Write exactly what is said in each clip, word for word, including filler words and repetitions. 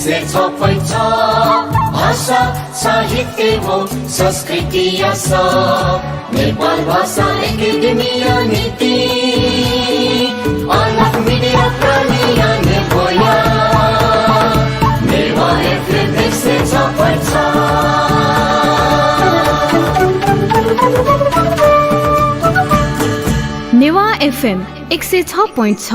एसएलएसए छ point छ, भाषा, साहित्य व संस्कृति आशा, नेपाल भाषा एकेडेमीया निम्ति अलग मिडिया प्रणालीया निर्भया, नेवाः एफएम एक सय छ point छ। नेवाः एफएम एक सय छ point छ।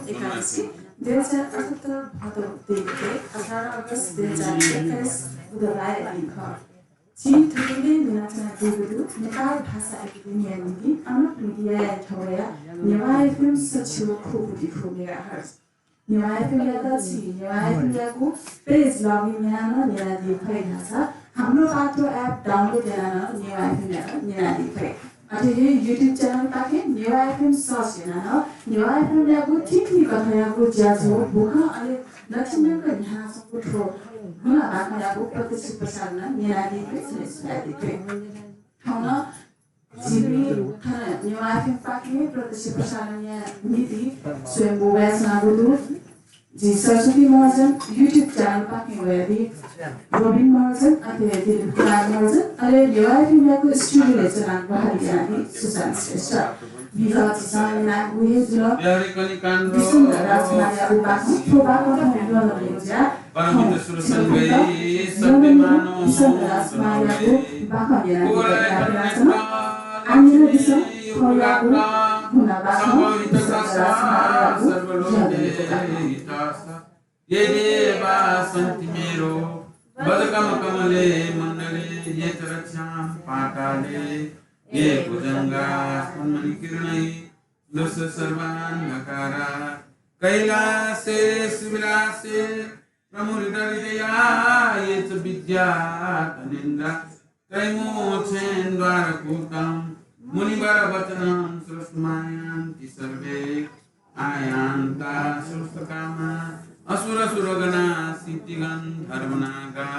एकासी, दुई हजार अठहत्तर भाद्र तेह्र गते, अठार अगस्त दुई हजार एक्काइस बुधबारया दिन खः। झी थुकिले मिलाच्वनादीगु दु नेपाल भाषा एकेडेमीया निंतिं अनक मिडियाया थ्वया नेवाः एफएम सछि व खुगू पुति खु मेगाहर्ज। नेवाः एफएमयात झी नेवाः एफएमयागु पेज लगइन यानाः नं न्यनादी फइ धाःसा हाम्रो पात्रो एप डाउनलोड यानाः नं नेवाः एफएमयात न्यनादी फइ। अथे हे YouTube च्यानलपाखें नेवाः एफएम सर्च यानाः नं नेवाः एफएमयागु थीथी कथंयागु ज्याझ्वः बुखँ अले नथ्याःगु न्ह्यानाच्वंगु थ्व गुनाबाखंयागु प्रत्यक्ष प्रसारण नं न्यनादी फइ, सुनादी फइ। थौं नं झीपिं थन नेवाः एफएमपाखें प्रत्यक्ष प्रसारणया निंतिं स्वयम्भू वयाच्वनागु दु। झी सरस्वती महर्जन YouTube च्यानलपाखें वयादी रबिन महर्जन, अथे हे दिलीप कुमार महर्जन, अले नेवाः एफएमयागु स्टुडियोय् च्वनाः ग्वाहालि यानादी सुशान्त श्रेष्ठ। बिहान झीसं न्यनागु हे जुल विसन्त राजकुमारया बाखं। थ्व बाखं थौं ल्वःल्वः जुयाः परमित सुर संगै सभ्य मानव विसन्त राजकुमारयागु बाखं न्यनादी फइ धाःसा नं आनिया दिसँ थौंयागु गुनाबाखं विसन्त राजकुमारयागु ज्याझ्वः। ये देवा सन्ति मेरौ वसकमकमले मण्डले ये च रक्षां पाताले ये भुजङ्गा स्फुरन्मणिकिरणैः दश सर्वान्धकारा कैलासे श्रीविलासे प्रमुदितहृदया ये च विद्याधनेन्द्रा त्रैमोक्षेन्द्वारकूटं मुनिवरवचनं श्रोतुं आयान्ति सर्वे आयान्ता श्रोतुकामा असुरसुरगणा सिद्धिगन्धर्वनागा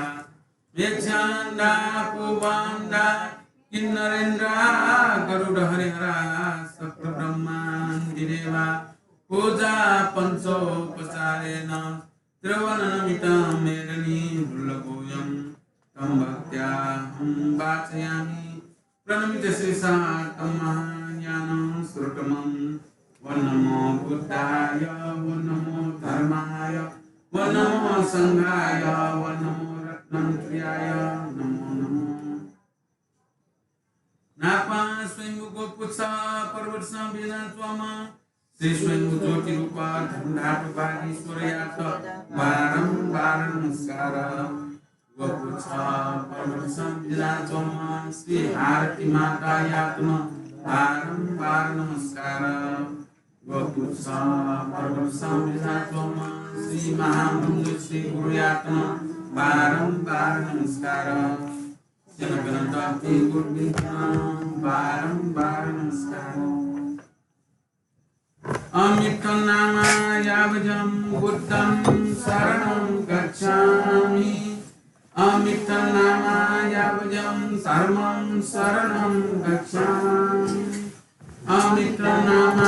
यक्षाण्डा कुम्भाण्डा किन्नरेन्द्रा गरुडहरिहरा सप्तब्रह्मादिदेवा पूजा पञ्चोपचारेण त्रिभुवननमितं मेदिनीं दुर्लभोऽयं तं भक्त्याहं वाचयामि। प्रणमित शीर्षा तं महाज्ञानं शिरोत्तमं। ॐ नमो बुद्धाय, ॐ नमो धर्माय, ॐ नमो संघाय, ॐ नमो रत्नत्रयाय नमो नमः। नापं स्वयम्भू ग्वपुच्छ पर्वतसं बिज्यानाच्वंम्ह श्री स्वयम्भू ज्योतिरूप धर्मधातु वागीश्वरयात बारम्बार नमस्कार। ग्वपुच्छ पर्वतसं बिज्यानाच्वंम्ह श्री हारती मातायात नं बारम्बार नमस्कार। ग्वपुच्छ पर्वतसं बिज्यानाच्वंम्ह श्री महामञ्जुश्री गुरुयात नं बारम्बार नमस्कार। स्यनाकनं तःपिं गुरुपिन्त नं बारम्बार नमस्कार। अमित्तं नाम यावज्जं बुद्धं शरणं गच्छामि। अमित्तं नाम यावज्जं धर्मं शरणं गच्छामि। अमित्तं नाम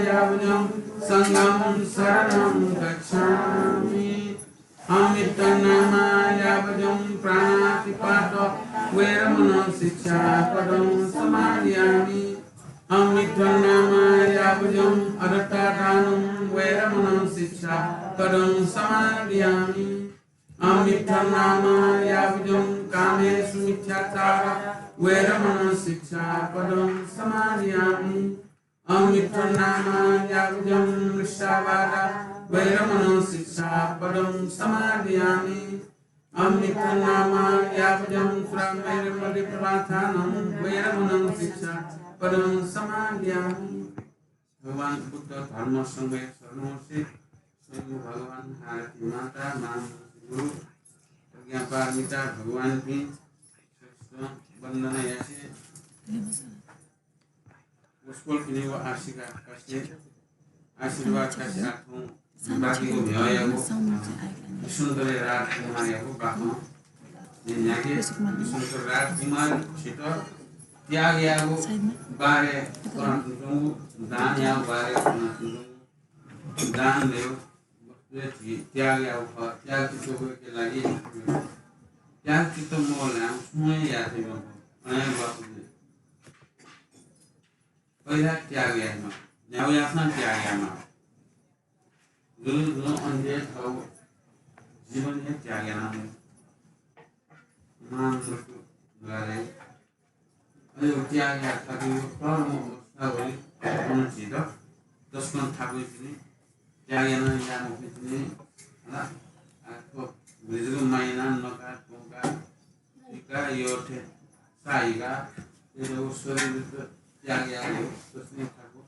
यावज्जं संघं शरणं गच्छामि। अमित्तं नाम यावज्जं प्राणातिपात वेरमणं शिक्षापदं समादियामि। अमित्तं नाम यावज्जं अदत्तादानं वेरमणं शिक्षापदं समादियामि। अमित्तं नाम यावज्जं कामेसु मिथ्याचार वेरमणं शिक्षापदं समादियामि। अमित्तं नाम यावज्जं मृषावाद वेरमणं शिक्षापदं समादियामि। अमित्तं नाम यावज्जं सुरामेरयमद्यपानादिसेवनं वेरमणं शिक्षापदं समादियामि। भगवान बुद्ध धर्म संघया शरणं होसि, स्वयम्भू भगवान हारती माता, महामञ्जुश्री गुरु, प्रज्ञापारमिता भगवानपिं वन्दना यासें वसपोलपिनि व आशिका कासें आशीर्वाद कासें आः थौं बाकीगु म्हिगःयागु विश्वम्भरे राजकुमारयागु बाखं न्ह्याके विश्वनाथ राजकुमार छित त्याग यागु बारे कनाच्वंगु, दान यागु बारे कनाच्वंगु, दान दयु वस्तुया झी त्याग यागु खः। त्याग चित्त वय्‌के लागि त्याग चित्त मवल धाःसा सुं हे याये फइ मखु। अन हे बापु पहिला त्याग यायेमाः, न्ह्यागु याःसां त्याग यायेमाः। जुजुं जुजुं अन्त्य थःगु जीवन हे त्याग यानाः महामृत्यु द्वारे अयो त्याग याये थाकु तःधंगु अवस्था वइ। अन झीत तसकं थाकुइ तिनि, त्याग याना याये मफुइ तिनि। हला, आ, थ्व गुलि जक माया यानाः नका, त्वंका, इका, यःथें साहिका, अयो शरीर त्याग याये तसकं थाकु।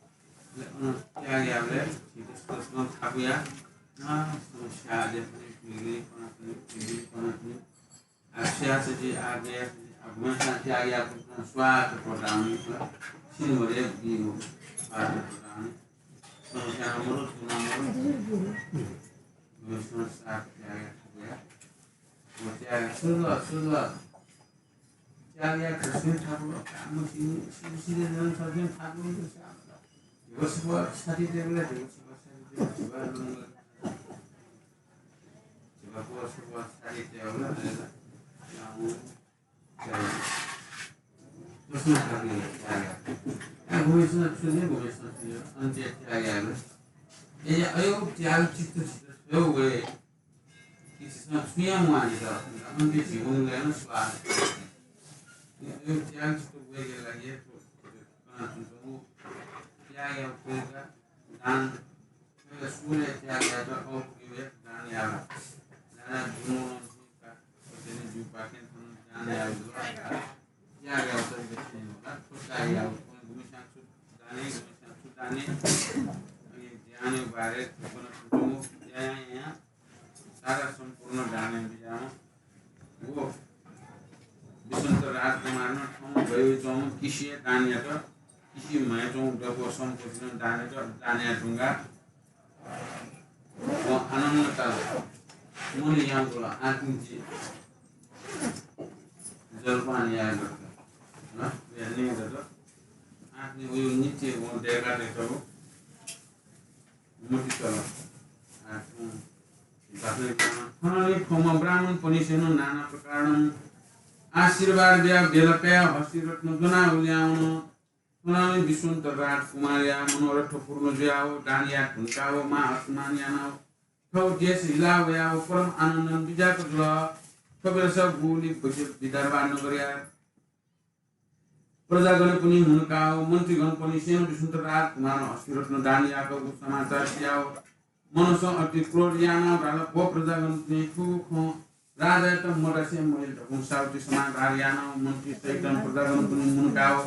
अन त्याग यायेबलय् झीत तसकं थाकुया, आ, समस्या आदि पनि, पिगि पनि, पिगि पनि, आ, स्यासजी, आ, गयासजी, आ, गुम्हेसां त्याग याये फुत, स्वार्थ प्रधान, सिंहरे बीगु स्वार्थ प्रधान। समस्या नम्बर, सुना नम्बर। गुम्हेसां स्वार्थ त्याग याये फुत। म त्याग, सुन ल, सुन ल। त्याग याये फुत, सुन ठाकुर, आ, म सिंह, सिंह, सिंह जन सर्जन ठाकुर, दिवस पर साथी देवला, दिवस पर साथी देवला, दिवस पर साथी देवला, प्रश्न करने त्याग। या भूमिष्ठ छुने, भूमिष्ठ छुने, अन्त्य त्याग यायेबलय्। ए, अयो त्याग चित्त झीत छ्वय् वये। कि झीसं छुं याये म्वाः झीत, अन्त्य जीवनय् नं स्वाहा। ए, अयो त्याग चित्त वयेके लागि कनाच्वंगु त्याग यायेगु तरिका, दान, सूर्य त्याग यायेत औषधि दान यायेगु। दान दुनुगलंनिसें का, जिगु पाखें थन दान यायेगु। त्याग यायेत बेसी होला। थ्व त्याग यायेत गुम्हेस्यां छु दाने, गुम्हेस्यां छु दाने, अनि ध्यानया बारे कनाच्वंगु, या, या, या, सारा सम्पूर्ण दान बिज्याःम्ह व विश्वनाथ राजकुमारं थौं गय् च्वंम्ह किसिया दान यात, किसि म्हय् च्वंम्ह दक्व सम्पत्तिनं दान यात, दान याये धुंकाः व आनन्दताल। मन यानागु आत्मिक जलपान याये दत। हँ, याये दत। आत्मिक व नित्य व देय्‌का दत व। मतितल। आत्मिक। थनंलि थ्वम्ह ब्राह्मणपनिसेनं नाना प्रकारं आशीर्वाद बियाः बेला कायाः हस्तिरत्न ज्वनाः हुलिहां वन। थनंलि विश्वनाथ राजकुमारया मनोरथ पूर्ण जुयाः व दान याये धुंकाः व महाअसमान यानाः व थव देश हिलाः वयाः व परम आनन्दं बिज्याक जुल। थ्व बेलस गुलि विदर्भ नगरया प्रजागणपनि मुनकाः व मन्त्रीगणपनिसेनं विश्वनाथ राजकुमारं हस्तिरत्न दान याकःगु समाचार सियाः व मनसं अति क्रोध यानाः धाल, भो प्रजागणपनि, थुगु खँ राजायात मधासे मजिल धकं साहुति समाचार यानाः व मन्त्री सहितं प्रजागणपनि मुनकाः व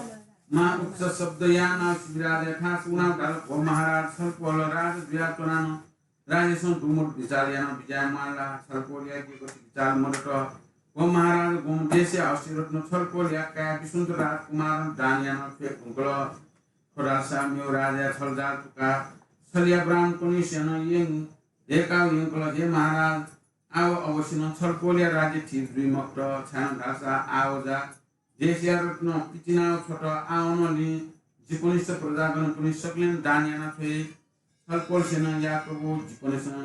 महा उच्च शब्द यानाः शिविराजयाथासं वनाः धाल, भो महाराज, छलपोल राजा जुयाच्वनाः नं राज्यसं दुमुठ बिचाल यानाः बिज्याये म्वाः ला? छलपोलया गथे बिचाल मदत? भो महाराज, गुम्ह देशया हस्तिरत्न छलपोलया काय् विश्वनाथ राजकुमारं दान यानाः छ्वये धुंकल। थ्व धाःसा मेगु राज्यया छलजाल थुकाः छलया ब्राह्मणपनिसेनं यंग दय्‌काः यंकल। हे महाराज, आः अवश्यनं छलपोलया राज्य ठीक जुइ मखुत, छाय्‌धाःसा आः जा देशया रत्न पितिनाः छ्वत। आः अनंलि जिपनिस प्रजागणपनि सकलें दान यानाः छ्वये। छलपोलसेनं याकःगु जिपनिसं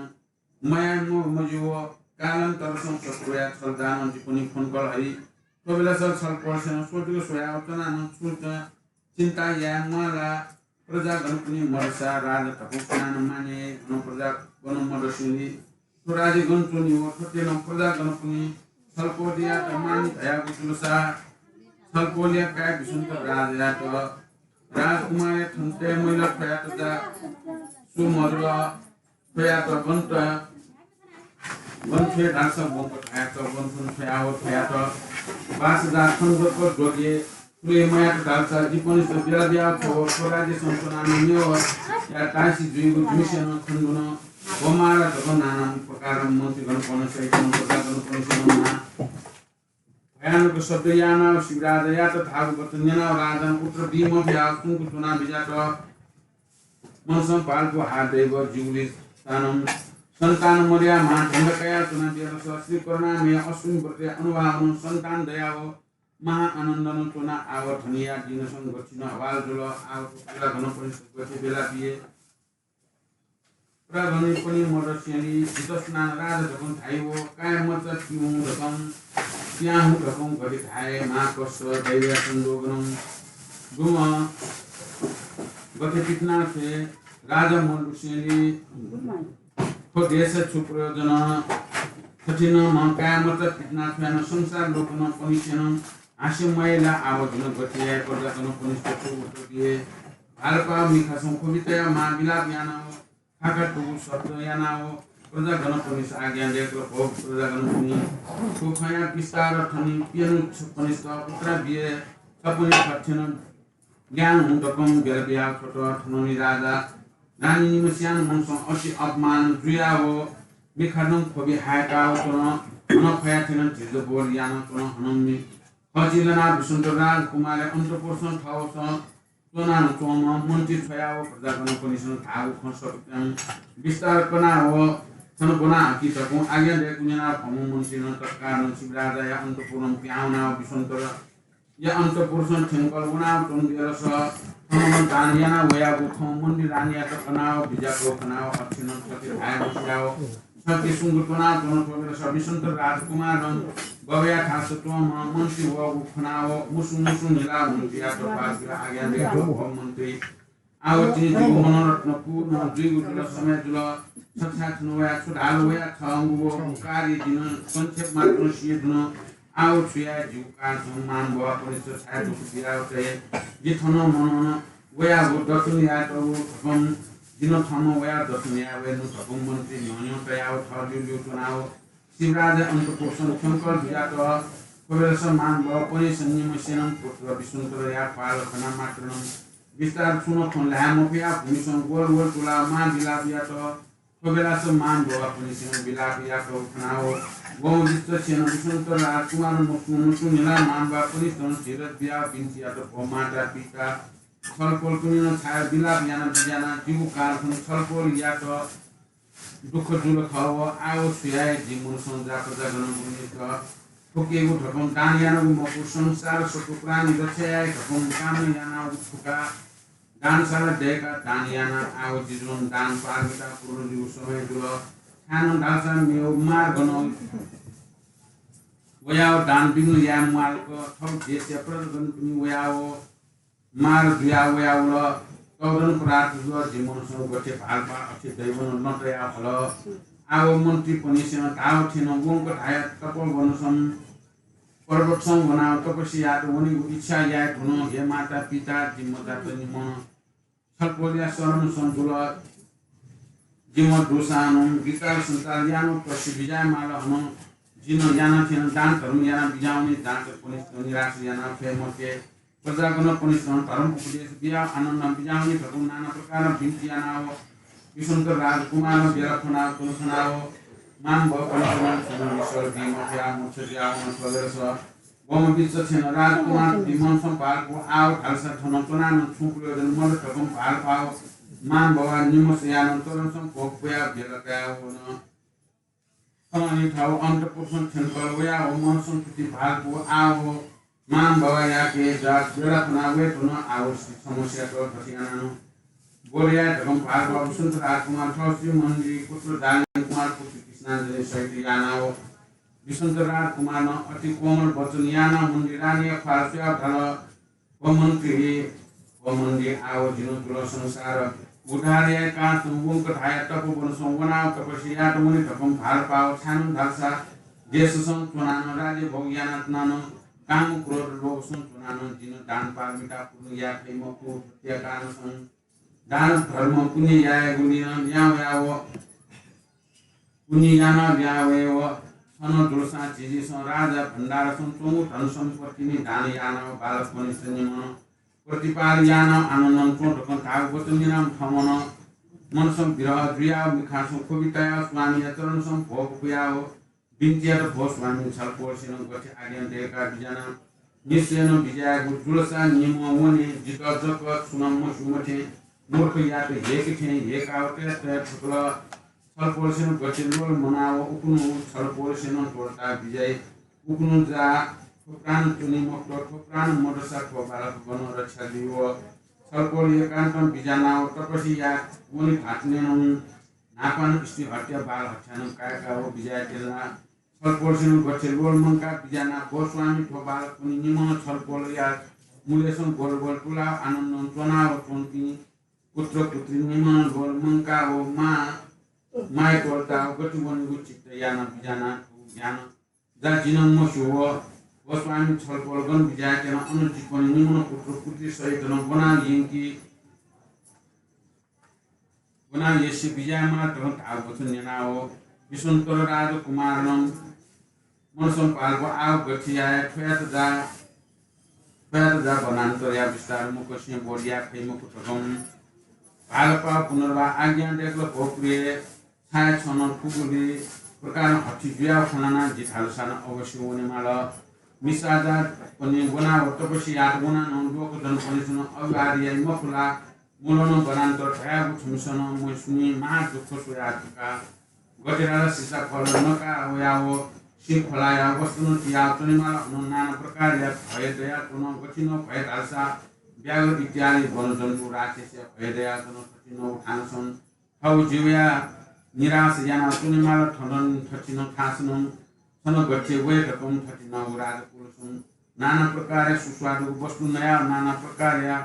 मयाये मज्यू व कालान्तरसं शत्रुया छलजालं जिपनि फ्वंकल हइ। थ्व बेलस छलपोलसेनं स्वतुक स्वयाः च्वनाः नं छुं चिन्ता याये म्वाः ला? प्रजागणपनि मदसा राजा धकं खनाः नं माने, गन प्रजागण मदसेंलि थ्व राज्य गन च्वनी व थथे नं प्रजागणपनि छलपोलयात माने धयागु जुलसा छलपोलया काय् विश्वनाथ राजायात राजकुमारया थन तये मजिल। थ्वयात जा सु मदुल। थ्वयात गन तये, गन थ्वये धाःसा ब्वंक थ्वयात गन थन थ्वयाव थ्वयात बास जा थन जक ज्वजलय् थुलि मयात धाःसा जिपनिस बिदा बियाव थ्व राज्यसं च्वनाः नं मेवया तासि जुइगु जिमिसं नं खंगु नं। भो महाराज धकं नाना प्रकारं मन्त्रीगणपन सहितं प्रजागणपनिसेनं महा भयानक शब्द यानाः शिविराजयात धाःगु वचन न्यनाः राजां उत्तर बी मफयाः सुम्क च्वनाः बिज्यात। मनसं पाल्पु हा दैव जिगुलि तानं सन्तान मदया महाधण्डकाया च्वना बियालस श्री करुणामय अश्विनी व्रतया अनुभावनं सन्तान दयाव महाआनन्दनं च्वना आव धनिया दिनसं गथिन हवाल जुल। आव प्रजागणपनि गथे बेला बिये। प्रजागणपनि मदस्यली जितस्नान राजा धकं धाइव काय मचा पिउँ धकं पियाहुँ धकं गथे धाये महाकष्ट दैवया सन्दोगनं दुम गथे पितना छे राजा मदस्यली थ्व देश छु प्रयोजन? थथिन म कायमत पितना थ्वयान संसार लोकन पनिसेन हास्य मयला आव जुन गति याये प्रजागण पनिस्त छु उत्तर दिए। भारपाव मिखासं खुबितया महाविलाप यानाव खाका तुगु शब्द यानाव प्रजागण पनिस आज्ञा देकल। भो प्रजागण पनि, थ्व खया विस्तार थनि प्यनु छपनिस्त उत्तरा बिये। छपनि थथिन ज्ञान हुँ धकं बेला बिया छ्वत। थनंलि राजा रानी निम्हस्यां मनसं अति अपमान जुयाव मिखानं ख्वबि हाय्काव च्वन। हनं खया थेनं झिजबोल यानं च्वन। हनं मि खचिलना विसन्त राजकुमारया अन्तपुरसं थवसं च्वनान च्वंम्ह मन्त्री छ्वयाव प्रजागणपनिसं धाःगु खँ सत्यं विस्तार कनाव थन ब्वना हकि धकं आज्ञा दयेकु न्यनाव फम्ह मन्त्रीनं तत्कालं शिवराजाया अन्तपुरं पिहां वनाव विसन्त या अन्तपुरसं थ्यंकल वनाव च्वंगु बेलस थनं दान याना वयागु खँ मन्त्री रानीयात कनाव बिज्याकव कनाव अक्षिनं थथे धाये मसियाव छके सुंगु त्वनाव च्वन। थ्व बेलस विसन्त राजकुमारं बबया थास च्वंम्ह मन्त्री वःगु खनाव मुसु मुसु न्हिलाव मन्त्रीयात पाजुया आज्ञा दयेकल, भो मन्त्री, आव तिनि जिगु मनोरथ पूर्ण जुइगु जुल, समय जुल। छथाय् थन वया छु धाल वया थंगु व कार्य जिं संक्षेप मात्र सिये धुन। आव छु याये जिगु कारण सम्मान बवा परिचय छाय् दुःख बियाव तये। जि थन मनोन वयागु दर्शन यायेत व धकं जिं थन वया दर्शन याये वये नु धकं मन्त्री न्ह्यः न्ह्यः तयाव थः ल्यूल्यू च्वनाव शिवराज अन्तपुरसं थ्यंकल जुयात। थ्व बेलस महानुभाव पनिसं निम्हस्यां पुत्र विसन्त राजाया पाल खना मात्रनं विस्तार छुं नं खँ ल्हाये मफयाव भूमिसं गोल गोल तुलाव महाविलाप यात। थ्व बेलस महानुभाव पनिसं विलाप यात खनाव वं विश्वसेन विसन्त राजकुमार मुसु मुसु न्हिलाव महानुभाव पनिसं धीरज बियाव बिन्ति यात, भो माता पिता, छलपोल तुनिनं छाय् विलाप याना बिज्याना जिगु कारण थन छलपोल यात। दुःख जुल खः व आव छु याये जि मनसं जा प्रजागणपनित फुकेगु धकं दान यानागु मखु, संसार सत्त्व प्राणी रक्षा याये धकं कामना यानागु फुका। दानशाला दय्का दान याना आव जि जुन दान पारमिता पूर्ण जुइगु समय जुल। छाय्‌नं धालसा मेव मार गनं वयाव दान बिघ्न याये म्वालक थव देशया प्रजागणपनि वयाव मार जुया वयावल। तवदन पदार्थ जुल। जि मनसं गथे भालपा अथे दैवनं लँ तया हल। आव मन्त्रीपनिसें धाव थेनं वंक धाया तपोवनसं पर्वतसं वनाव तपस्या यात वनेगु इच्छा याये धुन। हे माता पिता, जि मजात निम्हं छलपोलया शरणसं जुल। जिम्ह दुसानं विचार संचार यानाव तसि बिज्याये माल हनं जिं याना थेनं दान धर्म याना बिज्यावनी। दानपनिसं निराश यानाव फये मते। प्रजागणपनिसं धर्म उपदेश बियाव आनन्दं बिज्यावनी धकं नाना प्रकारं बिन्ति यानाव विसन्त राजकुमारं बेला खनाव तुं खनाव महानुभावपनिसं छुं विश्वास बी मफयाव मूर्छा जुयाव वन। थ्व बेलस वं विश्वसेन राजकुमार थुलि मनसं भालपु आव धालसा थन च्वनानं छुं प्रयोजन मदु धकं भालपाव महानुभाव निम्हस्यां चरणसं भोग पुयाव बेला कयाव वन। थनंलि थव अन्तपुरसं थ्यंकल वयाव मनसं थुति भालपु आव महानुभावयाके जा बेला खना वये धुन। आव समस्यात गथे यानानं बोध याये धकं भालपाव विसन्त राजकुमार थव श्री मन्त्री पुत्र दानिकुमार पुत्र कृष्णाञ्जली सहित यानाव विसन्त राजकुमारनं अति कोमल वचन यानाव मन्त्री रानीया ख्वाः स्वयाव धाल, व मन्त्री, व मन्त्री, आव जिं जुल संसार उद्धार याये कारणं वंक धाया तपोवनसं वनाव तपस्या यात वने धकं भालपाव छाय्‌नं धालसा देशसं च्वनानं राज्य भोग यानातनानं काम क्रोध लोभसं च्वनानं जिं दान पारमिता पूर्ण याये फइ मखु। थुकिया कारणसं दान धर्म पुण्य यायेगुलिं न्याव याव पुण्य यानाव न्याव वयेव छन जुलसां झिझिसं राजा भण्डारसं च्वंगु धन सम्पत्तिनि दान यानाव बालकपनिसं निम्हं प्रतिपाल यानाव आनन्दं च्वँ धकं धाःगु वचन न्यनाव थमनं मनसं विरह जुयाव मिखासं ख्वबि तयाव स्वामीया चरणसं भोग पुयाव बिन्ति यात, भो स्वामी, छलपोलसेनं गथे आज्ञा दयेका बिज्याना निश्चयनं बिज्यायेगु जुलसा निम्हं वने। जितः जक छुं नं मस्यू मथें मूर्खयात हेके थें हेकाव तया तया थकल। छलपोलसेनं गथे ल्वल मनाव उकुनु छलपोलसेनं त्वलता बिज्याइ। उकुनु जा थ्व प्राण च्वनी मखुत, थ्व प्राण मदसा थ्व बालक गन रक्षा जुइ व। छलपोल एकान्तं बिज्यानाव तपस्या यात वने धात्थें नं न्हापां स्त्री हत्या बाल हत्यानं काय्काव बिज्यायेत्यना। छलपोलसेनं गथे ल्वल मंकाः बिज्यानाव गोस्वामी थ्व बालकपनि निम्हं छलपोलया मुलय्सं ग्वल ग्वल तुलाव आनन्दं च्वनाव च्वंपिं पुत्र पुत्री निम्हं ल्वल मंकाव मां माया त्वलताव गथे वनेगु चित्त यानाव बिज्यानाव थुगु ज्ञान जा जिं नं मस्यू व। गोस्वामी छलपोल गन बिज्यायेत्यना, अन जिपनि निम्हं पुत्र पुत्री सहितं ब्वनाव यंकी ब्वनाव यसे बिज्यायेमाल धकाः धाःगु वचन न्यनाव विश्वामित्र राजकुमारं मनसं पाल ग्वः, आव गथे याये, थ्वयात जा, थ्वयात जा वनान्तरया बिस्तार मुखसें बोध याये फइ मखु धकं भालपाव पुनर्वार आज्ञा दय्कल। भो प्रिय, छाय् छं थुगुलि प्रकारं हथि जुयाव खनाना जि धालसा नं अवश्य वनेमाल। मिसा जातपनि वनाव तपस्या यात वनाव नं लोकजनपनिसं अभिवाद याइ मखु ला? मुलं वनान्तर धयागु छमिसं नं मस्यूनि, महादुःख स्वयाव थुका। गथे धालसा सिसा फल नकाः वयाव सिंह खोलाया वस्त्रं तियाव च्वनेमाल। हनं नाना प्रकारया भय दयाच्वन। गथिनं भय धालसा व्याघ्र इत्यादि वनजन्तु राक्षसया भय दयाच्वन। थथिनं व थासनं थव जीवया निराश यानाव च्वनेमाल। थनं थथिनं थासनं छन गथे वये धकं थथिनं व राजकुलसं नाना प्रकारया सुस्वादुगु वस्तु नयाव नाना प्रकारया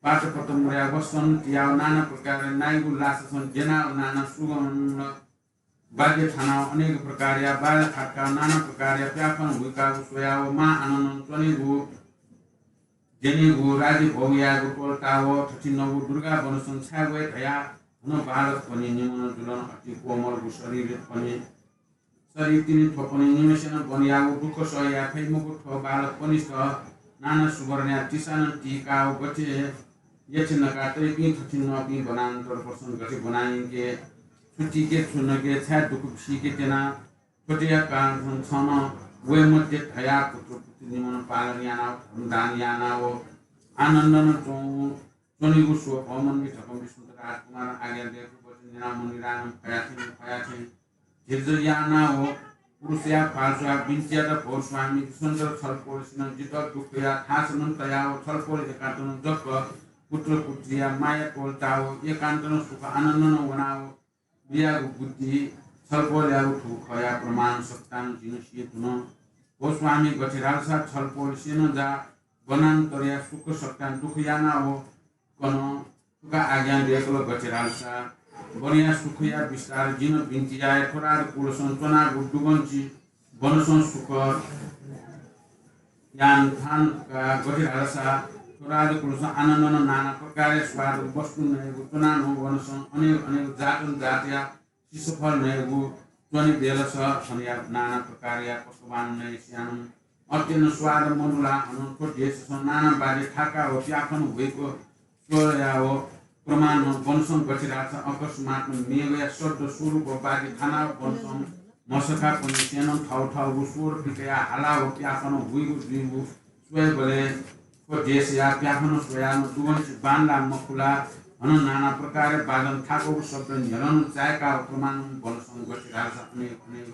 पाटपतंगया वस्त्रं तियाव नाना प्रकारया नाइगु लासासं ज्यनाव नाना सुगन्ध वाद्य थानाव अनेक प्रकारया बाजा थाकाव नाना प्रकारया प्याखं हुइकाव स्वयाव मां आनन्दं च्वनेगु ज्यनेगु राज्य भोग यायेगु त्वलताव थथिनंगु दुर्गा वनसं छाय् वये धयाव हनं बालकपनि निम्हं जुलं अति कोमलगु शरीरपनि शरीर तिनि थ्वपनि निम्हसेनं वनयागु दुःख सह याये फइ मखु। थ्व बालकपनिस्त नाना सुवर्णया तिसानं तिकाव गथे यथे नका तइपिं थथिनंपिं वनान्तर पसं गथे ब्वना यंके, छु तिके छु नके, छाय् दुःख फीके त्यना। थ्वतेया कारणसं छं नं वये मते धयाव पुत्र पुत्री निम्हं पालन यानाव धर्मदान यानाव आनन्दनं च्वं च्वनेगु स्व भवमन्वि धकं विश्वामित्र राजकुमारं आज्ञा दय्कूगु वचन न्यनाव मणिरागं फयाथें फयाथें धीरज यानाव पुरुषया पाल्स्वाः बिन्ति यात, भो स्वामी, विश्वामित्र छलपोलसेनं जितः दुःखया थासनं तयाव छलपोल एकान्तनं जक पुत्र पुत्रीया माया त्वलताव एकान्तनं सुख आनन्दनं वनाव बियागु बुद्धि छलपोलयागु थुगु खःया प्रमाण सकतां जिं सिये धुन। भो स्वामी, गथे धालसा छलपोलसेनं जा वनान्तरया सुख सकतां दुःख यानाव कन। थुका आज्ञा दय्कल, गथे धालसा वनया सुखया विस्तार जिं बिन्ति याये। थ्व राजकुलसं च्वनागु दुगंचि वनसं सुख यान थान का। गथे धालसा थ्व राजकुलसं आनन्दनं नाना प्रकारया स्वादु वस्तु नयेगु च्वनानं वनसं अनेक अनेक जातन जातया सिसफल नयेगु च्वने बेलस थनया नाना प्रकारया पकवान नये सियानं अत्यन्त स्वाद मदुला। हनं थ्व देशसं नाना बाजे थाकाव प्याखन हुइक स्वयाव प्रमाण वनसं गथे धालसा अकस्मात मेघया शब्द स्वरूप बाजे थानाव वनसं म्हसखापनिसेनं थव थवगु स्वर पिकयाव हालाव प्याखन हुइगु जुइगु स्वयेबलय् थ्व देशया प्याखन स्वयानं दुगंचि बांला मखुला। हनं नाना प्रकारया बाजं थाकःगु शब्द न्ह्यलं चाय्काव प्रमाण वनसं गथे धालसा अनेक अनेक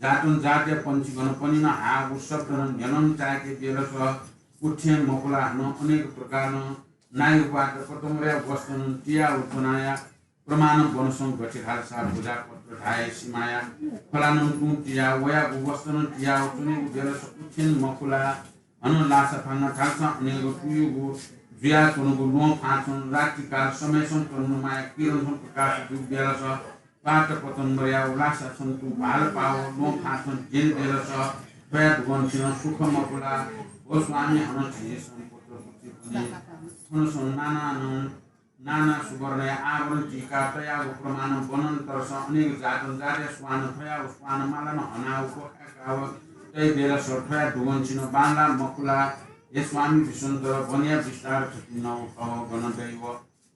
जातन जातया पंक्षीगणपनिनं हाःगु शब्दनं न्ह्यलं चाय्के बेलस उथें मखुला। हनं अनेक प्रकारनं नायु पाटपतंगया वस्त्रनं तियाव च्वनाया प्रमाण वनसं गथे धालसा भुजापत्र धाये सिमाया फलानं तुं तियाव वयागु वस्त्रनं तियाव च्वनेगु बेलस उथें मखुला। हनं लासा फांगा धालसा अनेक तुयुगु जुयाच्वंगु ल्वहंफासं रात्रिकाल समयसं तननुमाया किरणसं प्रकाश जूगु बेलस पाटपतंगया लासासं तुं भालपाव ल्वहंफासं ज्यने बेलस थ्वया दुगंचिनं सुख मखुला। भो स्वामी, हनं झीसं पुत्र पुत्रीपनि थनसं नानानं नाना सुवर्णया आवरण तिकाव तयागु प्रमाण वनन्तरसं अनेक जातन जातया स्वान थ्वयाव स्वानमालानं हनाव क्वखाय्काव तये बेलस थ्वया दुगंचिनं बांला मखुला। हे स्वामी विश्वामित्र, वनया विस्तार थथिनंगु खः, गन दइव।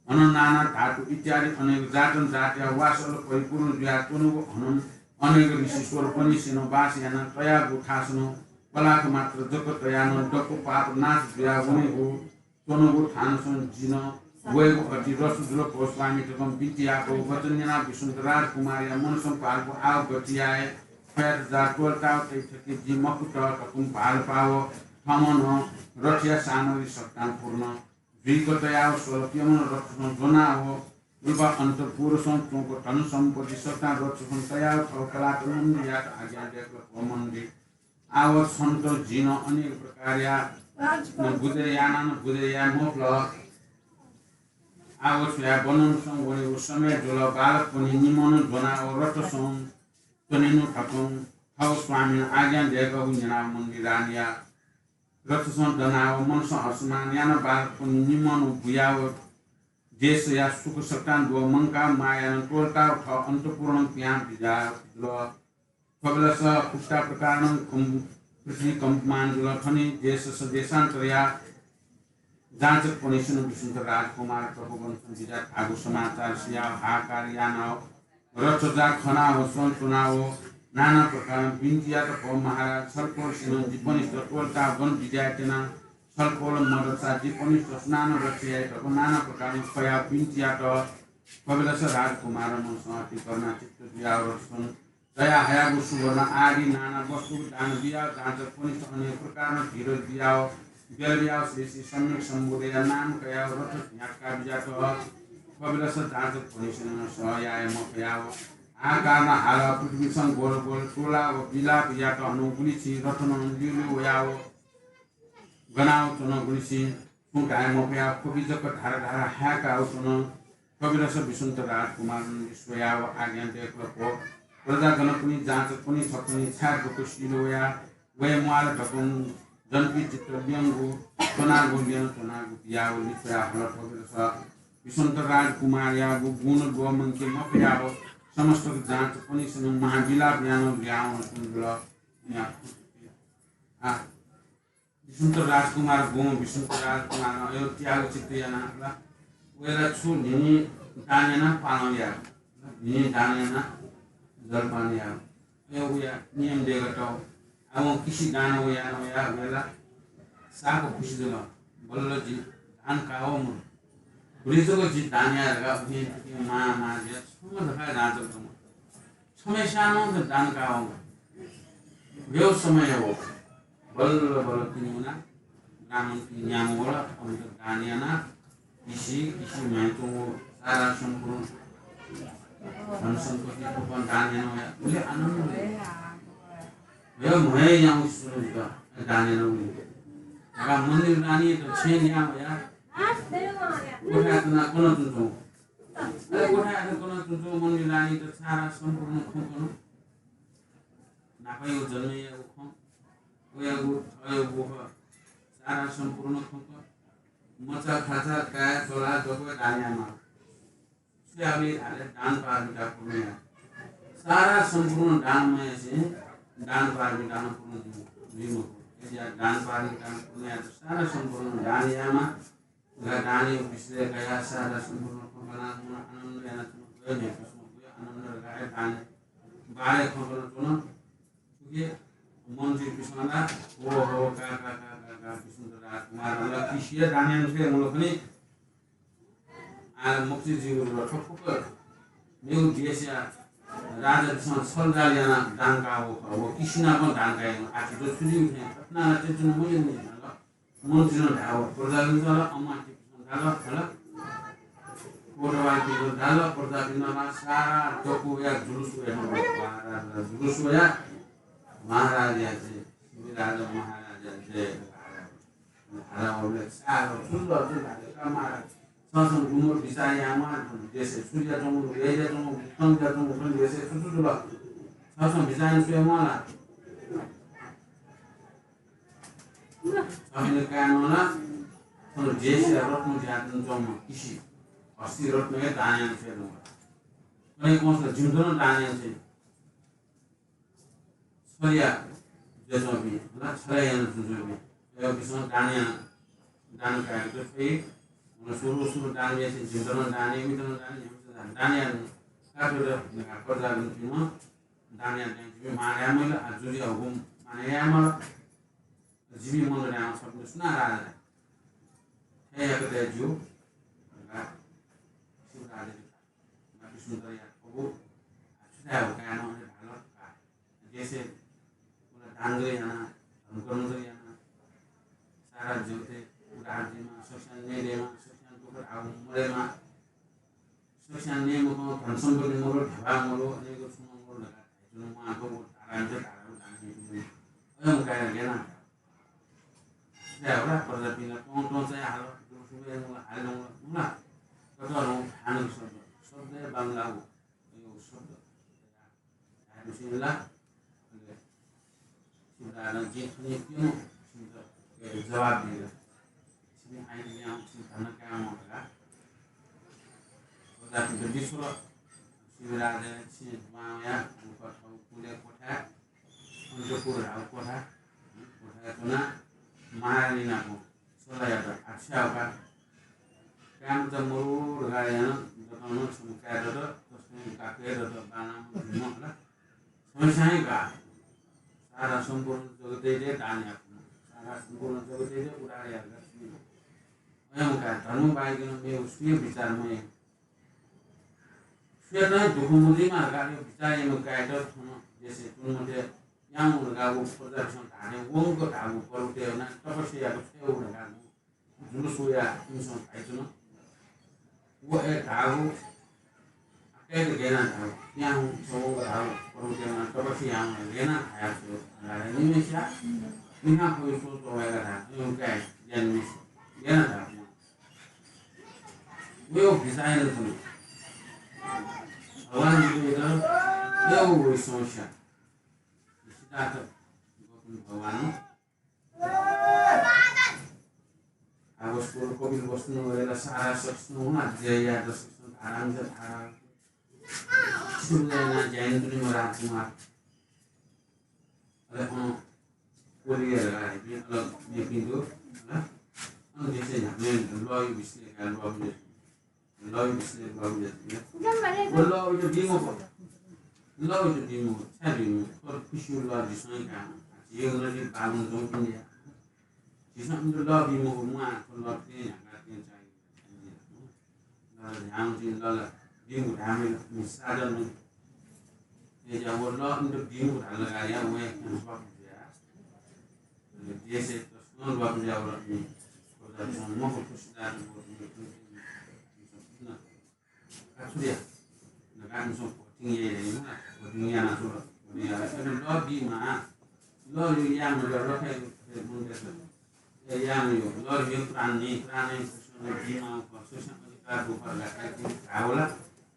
हनं नाना धातु इत्यादि अनेक जातन जातया वासलं परिपूर्ण जुयाच्वंगु हनं अनेक ऋषीश्वरपनिसेनं वास याना तयागु थासनं कलाख मात्र जक तयानं दक्व पाप नाश जुया वनेगु च्वंगु थानसं जिं वयेगु अति रस जुल। भो स्वामी धकं बिन्ति याःगु वचन न्यनाः विसुन्त राजकुमारया मनसं भालपु आव गति याये। ख्वयात जा त्वःताव तइ थके जि मखुत धकं भालपाव थःम्हं नं रथया सामग्री सकतां पूर्ण जुइक तयाव सल प्यम्ह रथसं ज्वनाव उल्पा अन्तपुरसं च्वंक धन सम्पत्ति सकतां रथसं तयाव थव कलात मन्दिरयात आज्ञा दय्कल। भो मन्दिर आव छन्त जिं अनेक प्रकारया गुजर यानाः नं गुजर याये मफुत। आव छुया वनंसं वनेगु समय जुल। बालकपनि निम्हं ज्वनाव रथसं च्वनेनु धकं थव स्वामिनं आज्ञा दय्कःगु न्यनाव मन्दिर रानीया रथसं दनाव मनसं हर्षमान यानाव बालकपनि निम्हं बुयाव देशया सुख सकतां दुव मंकाव मायानं त्वःताव थः अन्तपुरं पिहां बिज्याः जुल। थ्व बेलस उक्ता प्रकारं कं-, पृथ्वी कम्पमान जुल। थनि देशस देशान्तरया जाँचकपनिसेनं विसुन्त राजकुमार तपोवनसं बिज्यात धाःगु समाचार सियाव हाहाकार यानाव रथजाः खनाव च्वनाव नाना प्रकारं बिन्ति यात। भो महाराज, छलपोलसेनं जिपनिस्त त्वःताव गन बिज्याये त्यना। छलपोल मदतसा जिपनिस्त सुनानं रक्षा याइ धकं नाना प्रकारं ख्वयाव बिन्ति यात। थ्व बेलस राजकुमारं मनसं अति करुणाचित्त जुयाव रथसं तया हयागु सुवर्ण आदि नाना वस्तुगु दान बियाव जाँचकपनिस्त अनेक प्रकारं धीरज बियाव ब्यलबियाव श्री श्री सम्यक सम्बुद्धया नाम कयाव रथ न्ह्याक्का बिज्यात। थ्व बेलस जाँचकपनिसेनं सह याये मफयाव हाहाकार हालाव पृथ्वीसं गोल गोल त्वलाव बिलाप यात। हनं गुलिसिं रथनं ल्यूल्यू वयाव गनाव च्वन। गुलिसिं छुं धाये मफयाव ख्वबि जक धार धार हाय्काव च्वन। थ्व बेलस विसुन्त राजकुमारं स्वयाव आज्ञा दय्कल। भो प्रजागणपनि जाँचकपनि छपनि छाय् दुःख सिल वया वये म्वाल धकं जनपिं जितः ल्यंगु च्वनागु ल्यं च्वनागु बियाव लिछ्वया हल। थ्व बेलस विसुन्त राजकुमारयागु गुण ल्वःमंके मफयाव समस्त जाँचकपनिसेनं महाविलाप यानाव ल्याहां वनाच्वन जुल। आ, विसुन्त राजकुमार गुं विसुन्त राजकुमारं अयो त्याग चित्त यानाः ला, वय्‌ला छु न्हिं दान यानाः पालं याः। न्हिं दान यानाः जलपान याः। अयो वया नियम देगत। आ वं किसि दान वया वया वय्‌ला साप खुसि जुल। बल्ल जि दान कावं मरु। भुलि जक जि दान याः धकाः उखें थुखें माः माः जुयाः छम्ह धकाः जाँचक दु। छम्हस्यां नं दान कावं। ब्यव समय वो। बल्ल बल्ल पिने वना, ब्राह्मणपिं न्याम्ह वल, अमित दान याना, किसि, किसि म्हाइच्वंगु सारा सम्पूर्ण धन सम्पत्ति फुक्कं दान याना वया। उलि आनन्द वया। वया म्हाइयागु सुरु जुल, दान याना उलि। धकाः मन्दिर रानीयात छेँय् न्याः वया। कोठाय् तना कन तुं च्वं। अले कोठाय् तना कन तुं च्वं मन्दिर रानीयात सारा सम्पूर्ण खँ कन। नापयागु जन्मयागु खँ, वयागु थःयागु खँ, सारा सम्पूर्ण खँ कन। मचा खाचा काय् चला जक दान यायेमाः। छु याःबलय् धाःसा दान पारमिता पूर्ण याः। सारा सम्पूर्ण दान मयासें दान पारमिता नं पूर्ण जुइ, जुइ मखु। अय्‌जुयाः दान पारमिता नं पूर्ण यायेत सारा सम्पूर्ण दान यायेमाः। ला दानया विषय कयाः सारा सम्पूर्ण खँ कनाः मन आनन्द यानाच्वन। गयो न्ह्याइपुसे गयो आनन्द धकाः दान बारे खँ कनाच्वन। उके मन्त्रीपिसं ला हो हो का का का का का विसुन्त राजकुमार ला किसिया दान यानाच्वंगु खनी। आ, मखुत जिगु ला थ्व फुक्क मेगु देशया राजापिसं छलजाल यानाः दान काः वःगु खः। व किसि नापं दान काः वःगु। आः थ्व छु जुइ थें? अथे यानाः च्वने मज्यू नि धाल। मन्त्रीनं धाल, प्रजापिन्सं ला, अमात्यपिसं धाल, हला। कोटवालपिन्सं धाल, प्रजापिन्सं ला, सारा दक्व वयाः जुलुस वयाः, महाराज जुलुस वयाः, महाराजया जय, शिवराज महाराजया जय। धाल, सारा सुन्दर जुल धाल, का महाराज। छं छं गुम्ह बिचाः यायेमाः, देशय् छु जुयाच्वंगु, गय् जुयाच्वंगु, खँ जुयाच्वंगु, खँ देशय् छु छु जुल। छं छं बिचाः यानाः स्वयेमाः ला। छं काय्‌नं ला, थन देशया रत्न जुयाच्वंम्ह किसि, हस्ती रत्नया दान यानाः स्वयेधुंकल। अले कन्हय् जिमित नं दान यानाः स्वये। छलया जुयाच्वंपिं, ला छलय् यानाच्वंपिं, अय्‌पिसं दान यानाः, दान कायेत फइ। अले सुरु सुरु दान यासें जिमित नं दान, इमित नं दान, इमित नं दान, दान यानाः कायेत धकाः प्रजापिन्सं दान यानाः जिमि मानय् यायेमाल, आ, जुजुया हुकुम मानय् यायेमाल। जिमि मन्दिरय् आः छपिन्त सुनां राजा धाइ। थथे याकेत ज्यू धकाः धर्मकर्म याना सारा जगतय् उद्धार जुइमा, सकस्यां नये दयेमा, सकस्यां दुःख धाःगु मदयेमा, सकस्यां नये मखं धन सम्पत्ति मरु, ध्यबा मरु, अनेक छुं मरु धकाः धाइच्वंगु मां थ्व धारामित धारागु दान याइच्वंगु। अय् काय् गेना। सुथाय् होला, प्रजापिं ला त्वं त्वं चाहिँ हाल, दुःख सुख यायेमा हाल नंगु ला। कतः नं भानक शब्द, शब्दया बांलागु, अय् शब्द। धायेगु सिंला, अले शिवराजं जिं थन प्यन्हु छिमित जवाफ बिल। छिमि आइडियां छिमि धन कायेमा धकाः। प्रजापिन्त बिछ्वल। शिवराजं छिं दुहां वयाः उकथौ कुलय् क्वथाय्, अन्तपुर धाःगु क्वथा, क्वथाय् च्वनाः महारानी नाप सल्लाह यात। आच्छा का। काय् मचा मरु धकाः यानाः दतं नं छम्ह काय् दत, तसकं गाक्क हे दत, बांलाःम्ह जुम्ह हला। समस्यां हे गाः। सारा सम्पूर्ण जगतय् हे दान याकूम्ह, सारा सम्पूर्ण जगतय् हे उद्धार यायेगु। अय् काय्, धर्म बाहेक नं मेगु सुया बिचाः मयाः। सुयातं दुःख मजुइमा धकाः बिचाः याइम्ह काय्‌यात थन देशय् च्वने मते यानागु धकाः व प्रजापिन्सं धाःथें वंक धाःगु पर्वतय् वनाः तपस्या यायेगु छ्वयागु धकाः जुलुस वयाः इमिसं धाइच्वन। व हे धाःगु, अकाय्‌यात गय् यानाः धाःगु, पिहां हुँ, छ्ववंक धाःगु, पर्वतय् वनाः तपस्या यानाः गय् यानाः धायाच्वंगु। धाःगु निम्हय्‌सिया मिखां फुइ सोच वय्‌काः धाःगु, अय् काय्, ज्या निम्हय्‌सिया गय् यानाः धाःगु। वय्‌कः बिचाः यानाच्वन। भगवान बुद्धयात मेगु वइ समस्या। सिद्धार्थ गौतम भगवान आ वस्तु, कपिल वस्तु नं वय्‌कलं सारा सकसिनं वनाः जय यात, सकसिनं धारामित धारा। सुरुवात यानाः जैन दुनिमा राजकुमार। अले अन कोलिया धकाः धाइपिं, अले मेपिं दु, अले अन देशय् न्ह्याबलें लःया विषयय् काय्, लः लः विषयय् लः बियाच्वन। व लः वयात बी मखु। लः वयात बी मखु। छाय् बी मखु? थ्व खुसिया लः झीसं हे कायेमाः। झीगु नजिक बामन च्वंपिं या। झीसं इमित लः बी मखु, म्वाः, थ्व लः थें न्ह्याकाः थें चाइ। लः न्ह्याःगु चिं लः ला बी मखु धाःम्ह नि साधन नि। अय्‌जुयाः व लः इमित बी मखु धाल धकाः या वं हे ख्यानाः स्वापू जुया। अले देशय् तसकं ल्वापु जुयावल। प्रजापिन्सं मखु, थ्व सिद्धार्थ गौतमया थुकिं इमिसं छु याना धकाः इमिसं voting याइ धइगु ला, voting यानाच्वन। Voting यानाः अले लः बीमाः, लः याये मज्यू, लखय् मनूतय्‌सं याये मज्यू, लः हे प्राण नि, प्राण हे कृष्णं बीमाः, कृष्णं अधिकार दु धकाः धाःगु ला,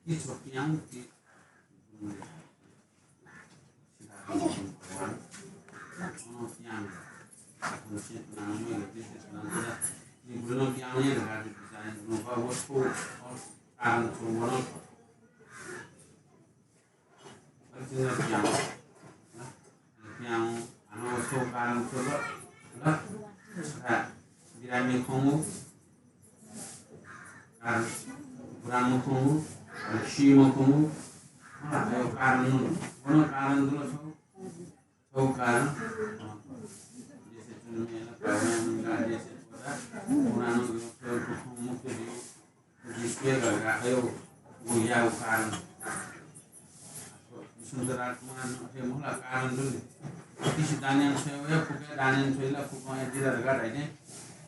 कि छपियां कि बिरामी खंगु, कारण, बुरा मखंगु, सीम्ह खंगु, अय् कारण नं, व नं कारण दु ला छगू, छगू कारण। देशय् च्वने मयाः ला, देशय् त्वःता, बुरा नं खंगु, मुक्त जुइ। विश्वय् धकाः अय् व याःगु कारण। विष्णुचन्द्र राजकुमारं अथे मखु ला कारण दु नि। अतिसि दान याना छ्वये वया, फुक्कं दान याना छ्वइ ला, फुक्कं हे दइ ला धकाः धाइथें।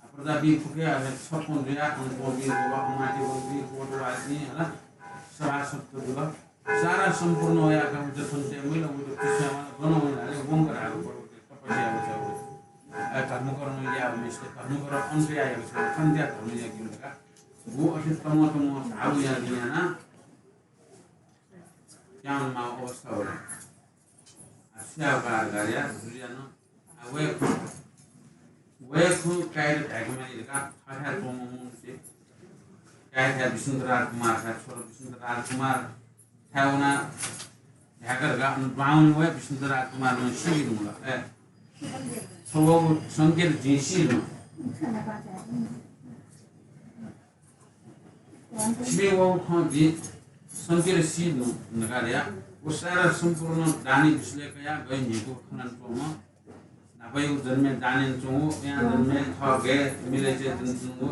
आ, प्रजापिं फुक्कं अथे छप्पँ जुयाः अन च्वंपिं, अमात्य वंपिं, कोटवालपिं, हला, सभासदत जुल। सारा सम्पूर्ण वयाः का उइत थन तये मजिल, उइत पुसे यायेमाल, गन वइ धाःसा वंक धाःगु पर्वतय् तपस्या यायेगु छ्वये वइ। अय् धर्मकर्म याःम्हय्‌सित धर्मकर्म अन तयाः याःगु छ्वये वइ, थन तयाः धर्म यायेगु धकाः। व अथे तमं तमं धाःगु यानाः त्यायेमाःगु अवस्था वल। आ, सुयाः बार गार्या, जुजुया नं, आ, वय्‌कः, वय्‌कलं काय्‌यात धायेके माली धकाः थाथाय् च्वंम्ह मनूतय् काय्‌थाय् विष्णुचन्द्र राजकुमारथाय् छ्वल। विष्णुचन्द्र राजकुमारथाय् वनाः धायेके धकाः अन दुहां वने वया, विष्णुचन्द्र राजकुमार नं सीधुंकल। अय्, छगू संकेत जिं सीधुन। छिपिं वःगु खँ जिं संकेत सीधुन धकाः धया। व सारा सम्पूर्ण दानी बिस्लय् कयाः गय् न्ह्यइपुक खनाच्वंम्ह, न्हापायागु जन्मय् दान यानाच्वंगु, वयां जन्मय् थः गय् मिलय् च्वनाच्वंगु,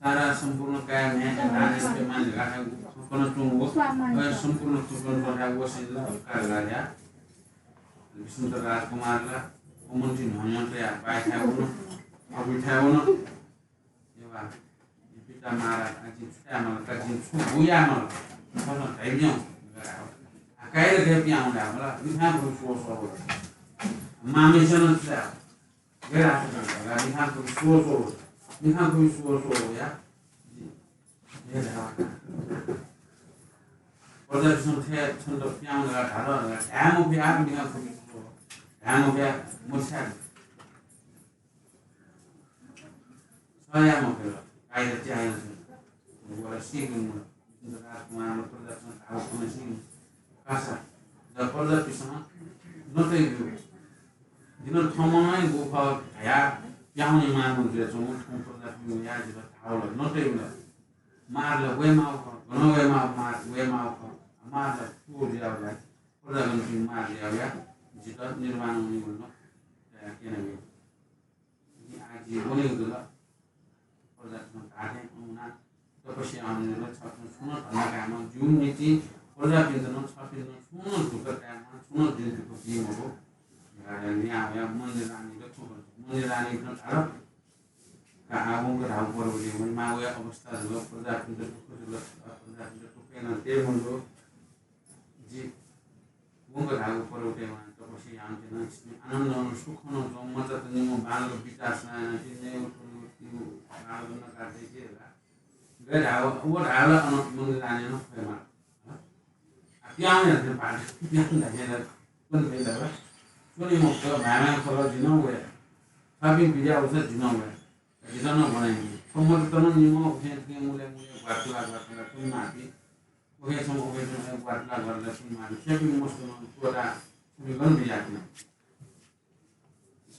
सारा सम्पूर्ण काय् म्ह्याय् दान यानाच्वनेमाः धकाः खँ कनाच्वंगु, व सम्पूर्ण खँ कनाच्वंगु व सिंला धकाः धया। विष्णुचन्द्र राजकुमार ला मन्त्री न्ह्यः न्ह्यः तयाः बाय् थाय् वन, अबुइ थाय् वन। एवा, पिता महाराज, आ, जिं छु याये माल, का जिं छु बु याये माल, थःसं धयाबिज्याहुँ धकाः धाः। आ, काय्‌या धयाः पिहां वनाः धाः, मला, मिखां खुबी स्व स्व वल। मांम्हेसिनं छु धाः, गय् धाःसा धाः, मिखां खुबी स्व स्व वल। मिखां खुबी स्व स्व वया। गय् धाः। प्रजापिसं थथे छन्त पिहां वनाः धाल, धाये मफया, मिखां खुबी स्व स्व। धाये मफया, मछाय्। सह याये मफयेल, काय्‌या त्याः यानाच्वन। वला सीगु मखु। राजकुमारं प्रजापिसं धाःगु खनाः सीगु। कासा, जब प्रजापिसं नतयाब्यू। जिं थःम्हं हे गु खः धयाः पिहां वनेमाःम्ह जुयाच्वंगु थौं प्रजापिं वयाः जितः धाःवल, नतयाब्यू। मारय् ला वयेमाःगु खः, गनं वयेमाःगु, मारय् वयेमाःगु खः। मारय् ला तोर जुयाः वया, प्रजागणपिं मार जुयाः वया, जितः निर्वाणं वनेगु नं तयाः क्यनाब्यू। जिं आः जि वनेगु जुल। प्रजापिसं धाःथें अन वनाः तपस्या यानाः छुं छुं नं धन्दा कायेमाः। जिगु निंतिं प्रजापिन्त नं छपिन्त नं छुं नं दुःख कायेमाः, छुं नं जिं दुःख बी मखु। न्ह्याः वयाः मन्दिर रानीत थुकं, मन्दिर रानीं धाल, का आः वंक धाःगु पर्वतय् वनेमाः, वया अवस्था जुल, प्रजापिन्त दुःख जुल, प्रजापिन्त दुःख यानाः तये मदु। जि वंक धाःगु पर्वतय् वनाः तपस्या यानाच्वन। छिपिं आनन्दं सुखं नं च्वं, मचात निम्ह बांलाक बिचाः सनाः यानाः ति नयेगु त्वनेगु तिगु बांलाक नकाः दय्के धकाः। गय् धाःगु, व धाःगु ला अन मन्दिर रानीं नं फयेमाल। आ, पिहां वने धकाः, पिहां वने धकाः, कुन फइ धाःसा, च्वने मफुत, म्हाय् म्हाय् खः ला जि नं वये। छपिं बिज्याःगु सा जि नं वये। जितः नं ब्वनायंकि। थ्व मचात नं निम्ह उखें थुखें मुलय् मुलय् ग्वातुला ग्वातुला च्वनेमाःति। उखें छम्ह उखें छम्ह ग्वातुला ग्वातुला च्वनेमाःति। थ्वपिं मस्त नं त्वःताः थुमि गन बिज्याःति।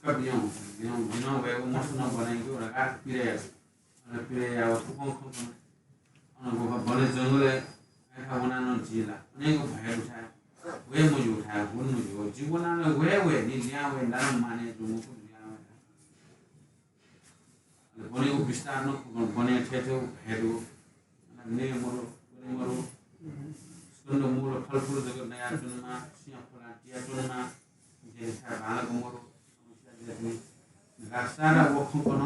का बिज्याहुँ, बिज्याहुँ, बिज्याहुँ वयेगु मस्त नं ब्वनायंकि धकाः पिरय् यात। अले पिरय् याःगु थुकथं खँ कन। अन गुफा बने जंगलय् अय्‌थाय् वनाः नं जि ला अनेक भय दुथाय्, वये मज्यू थाय्, हुन मज्यू। जि वनाः नं वये वये नि, लिहां वये, नानं मानय् जूगु मखु, लिहां वये। अले बनेगु विस्तार नं खँ, बने थेथेगु भय दु। अले नये मरु, बने मरु। स्कन्द मूल फलफुल जक नयाच्वनेमाः, सिंह खोलां तियाच्वनेमाः। जि थाय् बांलाक मरु। समस्या जक नि। धकाः सारा व खँ कन।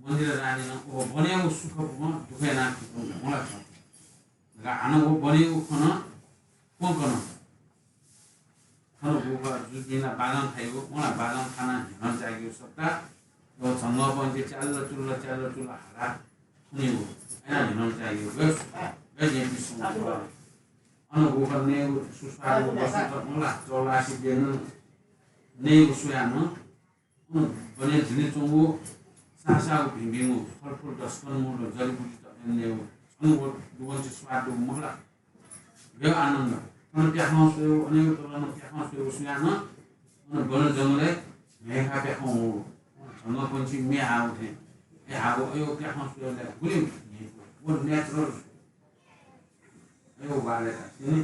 मन्दिर रानीं नं व बनेगु सुख पुगं दुःख यानाः खँ कन। धकाः हानं व बनेगु खँ नं खँ कन। थन गुफा जुजुपिं ला बाजं थाइगु, वं ला बाजं थानाः न्ह्यलं चाय्‌केगु सट्टा, व झंगःपंक्षी च्याल्ल चुल्ल च्याल्ल चुल्ल हालाः थुनेगु, अय्‌नं न्ह्यलं चाय्‌केगु, गय्, गय् जिं पिसुं। अन गुफा नयेगु सुस्वादु वस्तुत वं ला चौलासी देन नयेगु स्वयाः नं अन बने झिने च्वंगु सासागु भिंभिंगु फलफुल, दस्कन मूल, जडीबुटीत अन नयेगु छंगु दुवंछि स्वाद दु मखु ला। गय् आनन्द। अन प्याखं स्वयेगु, अनेक तलं प्याखं स्वयेगु स्वयाः नं अन बन जंगलय् म्हे खाः प्याखं वंगु। झंगःपंक्षी म्ये हाःगु थें। म्ये हाःगु अयो प्याखं स्वयेगु गुलि म्हे व natural। अयो बाले का। तिनि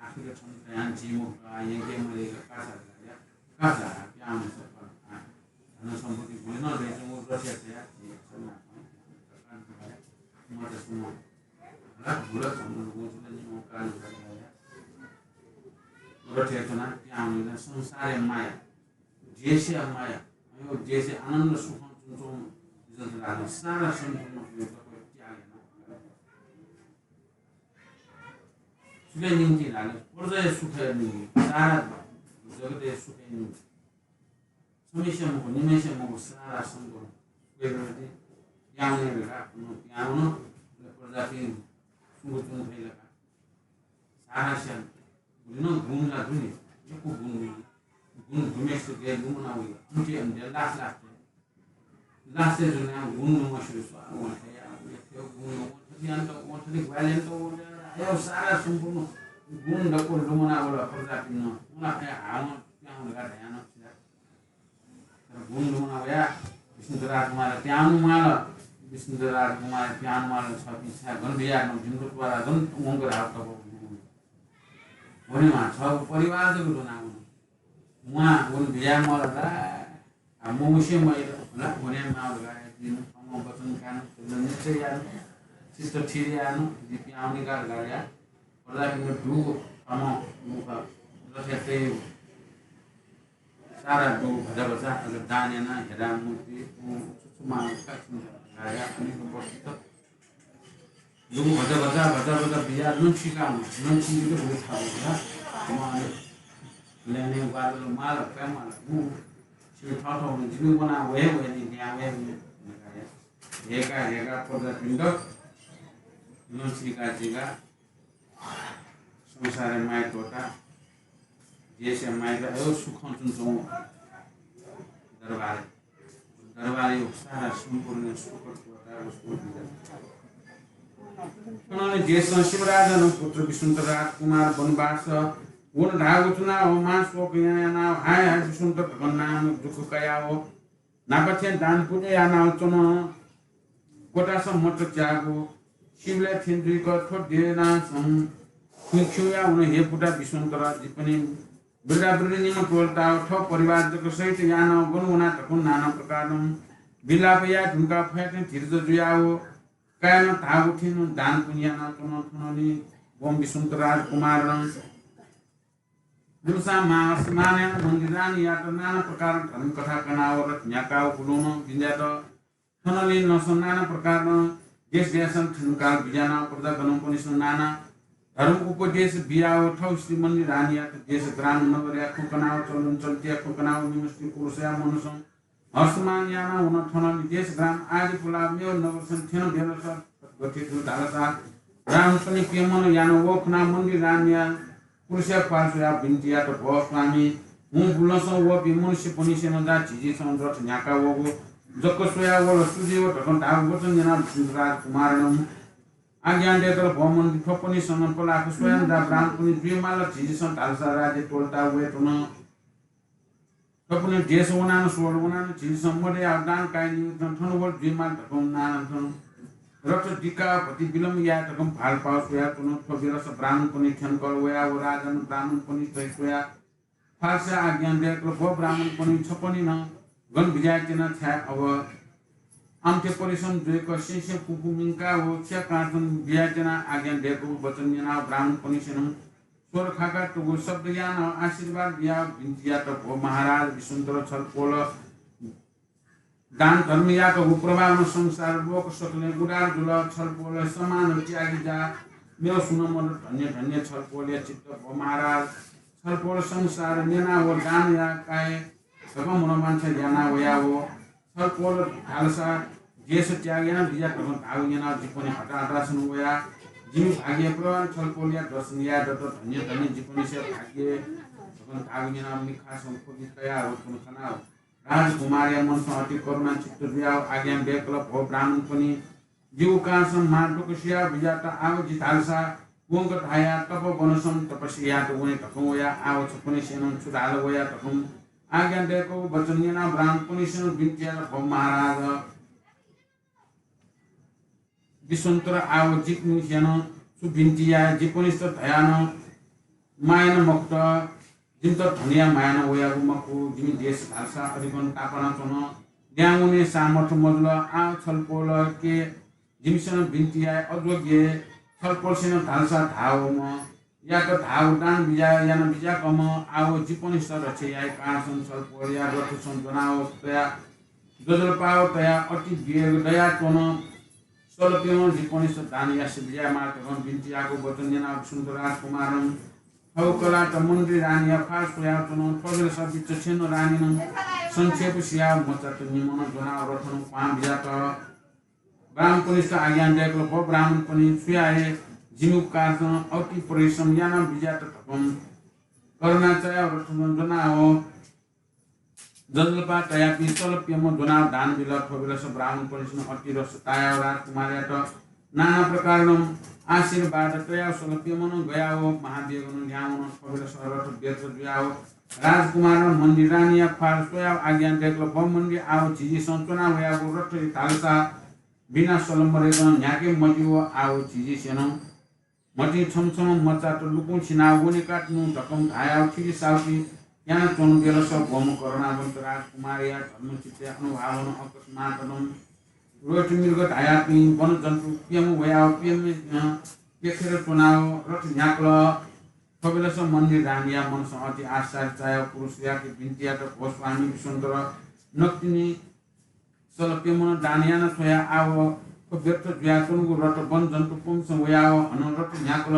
आखिर छन तयान झी मुक्त आ यंके मले का कासा या। कासा प्याम सपन आ। धन सम्पत्ति गुलि नं दय्‌च्वंगु रथय् तया। मत सुनो। ला गुल धन गुल नि मौका न। रथय् तना प्याम संसारय् माया। देशया माया, अयो देशया आनन्द सुखं च्वंच्वं जन्त धाःसा सारा सम्पूर्ण अयो तपय् त्याग याना। सुखया निंतिं धाःसा प्रजाया सुखया निंतिं, सारा जगतया सुखया निंतिं। समस्या मखु, निमस्या मखु, सारा सम्पूर्ण। सुखया निंतिं याउने धकाः, अन याउने, प्रजापिं सुख च्वने फइ धकाः। सारा स्यान। गुलि नं गुण ला दु नि, यक्व गुण दु नि। गुण दुम्हेसित गय् लुमना वइ, अन्त्य अन्त्य, last last। Last जुयाः गुण दुम्हेसित स्वां वं थें या, वं थें गुण दुम्ह थथे यान्त, वं थथे ग्वाहालि यान्त, वं थथे, अयो सारा सम्पूर्ण गुण दक्व लुमना वल प्रजापिं नं। वं ला थें हावं प्यां धकाः धयां नं सिधा। तर गुण लुमना वयाः विष्णुदत्त राजकुमार प्यां वनेमाल। विष्णुदत्त राजकुमार प्यां वनेमाल, छपिं छाय् गन बिज्यात नं जिमित त्वारा गन वंक धाःगु तक वनेमाः, छगू परिवार जक ज्वनाः वन। वं वन बिज्याये माल ला, आ, मवंसे मयात ला, वनेमाः धकाः जिं थःम्हं वचन कायेन, निश्चय यायेन, चित्त थिर यायेन, जिं प्यां वने का धकाः या। प्रजापिन्त दुगु थःम्हं मुखा रथय् तयेगु। सारा दु भजा भजा अझ दान याना हेरा मूर्ति उ छु छु माल का छिन का या अनेक वस्तु त दु भजा भजा भजा भजा बिया नं छिका नं छिन दु भजा था भजा। माल लेने वाला माल का माल मु छिन था था जिन वना वे वे नि या वे नि का या। हेका हेका पर्दा पिंड नं छिका छिका संसारय् माया त्वःता, देशय् माया त्वःता, अयो सुखं च्वंच्वं दरबारय्, दरबारय् सारा सम्पूर्ण सुख त्वःता, व सुख बिदा। थनंलि देशं शिवराजं पुत्र विसुन्त राजकुमार वनवास वन धाःगु च्वनाव मां शोक यानाव हाय हाय विसुन्त धकं नाम दुःख कयाव न्हापा थें दान पुण्य यानाव च्वन। क्वतासं मत च्याःगु सिबलय् थें जुइक थ्व देनासं खुइखिउया वन हे पुता विसुन्त राज जिपनि वृद्धावृद्धिनिम्ह त्वलताव थव परिवार जक सहित यानाव गन वना धकं नाना प्रकारं विलाप याये धुंकाः फयाथें धीरज जुयाव काय्‌नं धाःगु थें नं दान पुण्य यानाव च्वन। थनंलि वं विसुन्त राजकुमारं गुरुसां मां हर्षमान यानाव मन्दिर रानीयात नाना प्रकारं धर्म कथा कनाव रथ न्ह्याकाव गुलुं नं बिज्यात। थनंलि नसं नाना प्रकारं देश देशं थुंकाः बिज्यानाव प्रजागणपनिसं नाना धर्म उपदेश बियाव थव श्री मन्दिर रानीयात देश ग्राम नगरया खँ कनाव चलन चल्तिया खँ कनाव निम्ह स्त्री पुरुषया मनसं हर्षमान यानाव वन। थनंलि देश ग्राम आदि पुलाव मेव नगरसं थ्यन बेलस गथे जू धालसा ब्राह्मणपनि प्यम्हं यानाव व खनाव मन्दिर रानीया पुरुषया ख्वाल स्वयाव बिन्ति यात, भो स्वामी, हुँ बुलंसं वःपिं मनुष्यपनिसेनं जा झिझीसं रथ न्ह्याकावःगु जक स्वयाव वल, सु जुइव धकं धाःगु वचन न्यनाव विसुन्त राजकुमारं आज्ञा दय्‌कल, भो मन्त्री, थ्वपनिसं नं पलाख स्वयां जा ब्राह्मणपनि जुइमाल, झिझीसं धालसा राज्य त्वलताव वये धुन। थ्वपनि देश वनानं स्वल, वनानं झिझीसं मदयाव दान काये निमित्तं थन वल जुइमाल धकं नाना थन रथ दिकाव भति विलम्ब याये धकं भालपाव स्वयाच्वन। थ्व बेलस ब्राह्मणपनि थ्यंकल वयाव राजानं ब्राह्मणपनि तहि स्वयाव ख्वालसया आज्ञा दय्‌कल, भो ब्राह्मणपनि, छपनि नं गन बिज्याये त्यना छाय् अब आम्थे परिश्रम जुइक सेंसें कुकु मिंकाव छ्या काँचन बिज्याये त्यना आज्ञा दय्‌कूगु वचन न्यनाव ब्राह्मणपनिसेनं स्वर खाकातुगु शब्द यानाव आशीर्वाद बियाव बिन्ति यात, भो महाराज विसुन्त र छलपोल दान धर्म याकःगु प्रभावं संसार लोक सकलें उद्धार जुल। छलपोल समान त्यागी जा मेव सुं नं मदु, धन्य धन्य छलपोलया चित्त भो महाराज। छलपोल संसार न्यनाव दान या काये धकं मनोवांछा यानाव वयाव छलपोल धालसा देश त्याग यानाव बिज्यात धकं धाःगु न्यनाव जिपनि हताहतासनं वया जिमि भाग्य प्रभावं छलपोलया दर्शन याये दत, धन्य धन्य जिपनिसे भाग्य धकं धाःगु न्यनाव मिखासं ख्वबि तयाव थुन खनाव राजकुमारया मनसं अति करुणा चित्त जुयाव आज्ञा दय्‌कल, भो ब्राह्मणपनि, जिगु कारणसं मां दुःख सियाव बिज्यात, आव जि धालसा वंक धाया तपोवनसं तपस्या यात वने धकं वया, आव छपनिसेनं छु धाल वया धकं आज्ञा दय्‌कूगु वचन न्यनाव ब्राह्मणपनिसेनं बिन्ति यात, भो महाराज विसुन्त र आव जिपनिसेनं छु बिन्ति याये, जिपनिस्त धयानं माया नं मखुत, जिमित धनया माया नं वयागु मखु, जिमि देश धालसा अधिकं तापाना च्वन, द्यां वने सामर्थ्य मजुल। आव छलपोलके जिमिसेनं बिन्ति याये, अजोग्य छलपोलसेनं धालसा धाःवम्ह यात धाःगु दान बिज्याये, याना बिज्याकम्ह आव जिपनिस्त रक्षा याये कारणसं छलपोलया रथसं ज्वनाव तया ज्वजलपाव तया अति वेग दयाच्वन। सल प्यम्हं जिपनिस्त दान यासे बिज्याये माल धकं बिन्ति याःगु वचन न्यनाव विसुन्त राजकुमारं थव कलात मन्त्री रानीया ख्वाल स्वयाव च्वन। थ्व बेलस विचक्षण रानीनं संक्षेप सियाव मचात निम्हं ज्वनाव रथनं क्वहां बिज्यात। ब्राह्मणपनिस्त आज्ञा दय्‌कल, भो ब्राह्मणपनि, सुया हे जिमिगु कारणसं अति परिश्रम यानाव बिज्यात धकं करुणा चायाव रथनं ज्वनाव ज्वजलपा तयापिं सल प्यम्हं ज्वनाव दान बिल। थ्व बेलस ब्राह्मणपनिसेनं अति रस तायाव राजकुमारयात नाना प्रकारनं आशीर्वाद तयाव सल प्यम्हं गयाव महावेगनं न्ह्यावन। थ्व बेलस रथ व्यर्थ जुयाव राजकुमारं मन्त्री रानीया ख्वाल स्वयाव आज्ञा दय्‌कल, भो मन्त्री, आव झिझीसं च्वना वयागु रथ धालसा बिना सल मदय्‌कं न्ह्याके मजिव, आव झिझीसेनं म्हतिं छम्ह छम्ह मचात लुकुं सिनाव वनेकात नु धकं धायाव थिति साउति यानाच्वनु बेलस भोम करुणावन्त राजकुमारया धर्मचित्तया अनुभावनं अकस्मातनं रोहितमृग धायापिं वनजन्तु प्यम्ह वयाव प्यम्ह, अ, प्यखेर च्वनाव रथ न्ह्याकल। थ्व बेलस मन्दिर रानीया मनसं अति आश्चर्य चायाव पुरुषयाके बिन्ति यात, भो स्वामी विश्वन्तर, नकतिनि सल प्यम्हं दान याना स्वयाः आव थ्व व्यर्थ जुयाच्वंगु रथ वनजन्तुपिन्सं वयाव हनं रथ न्ह्याकल,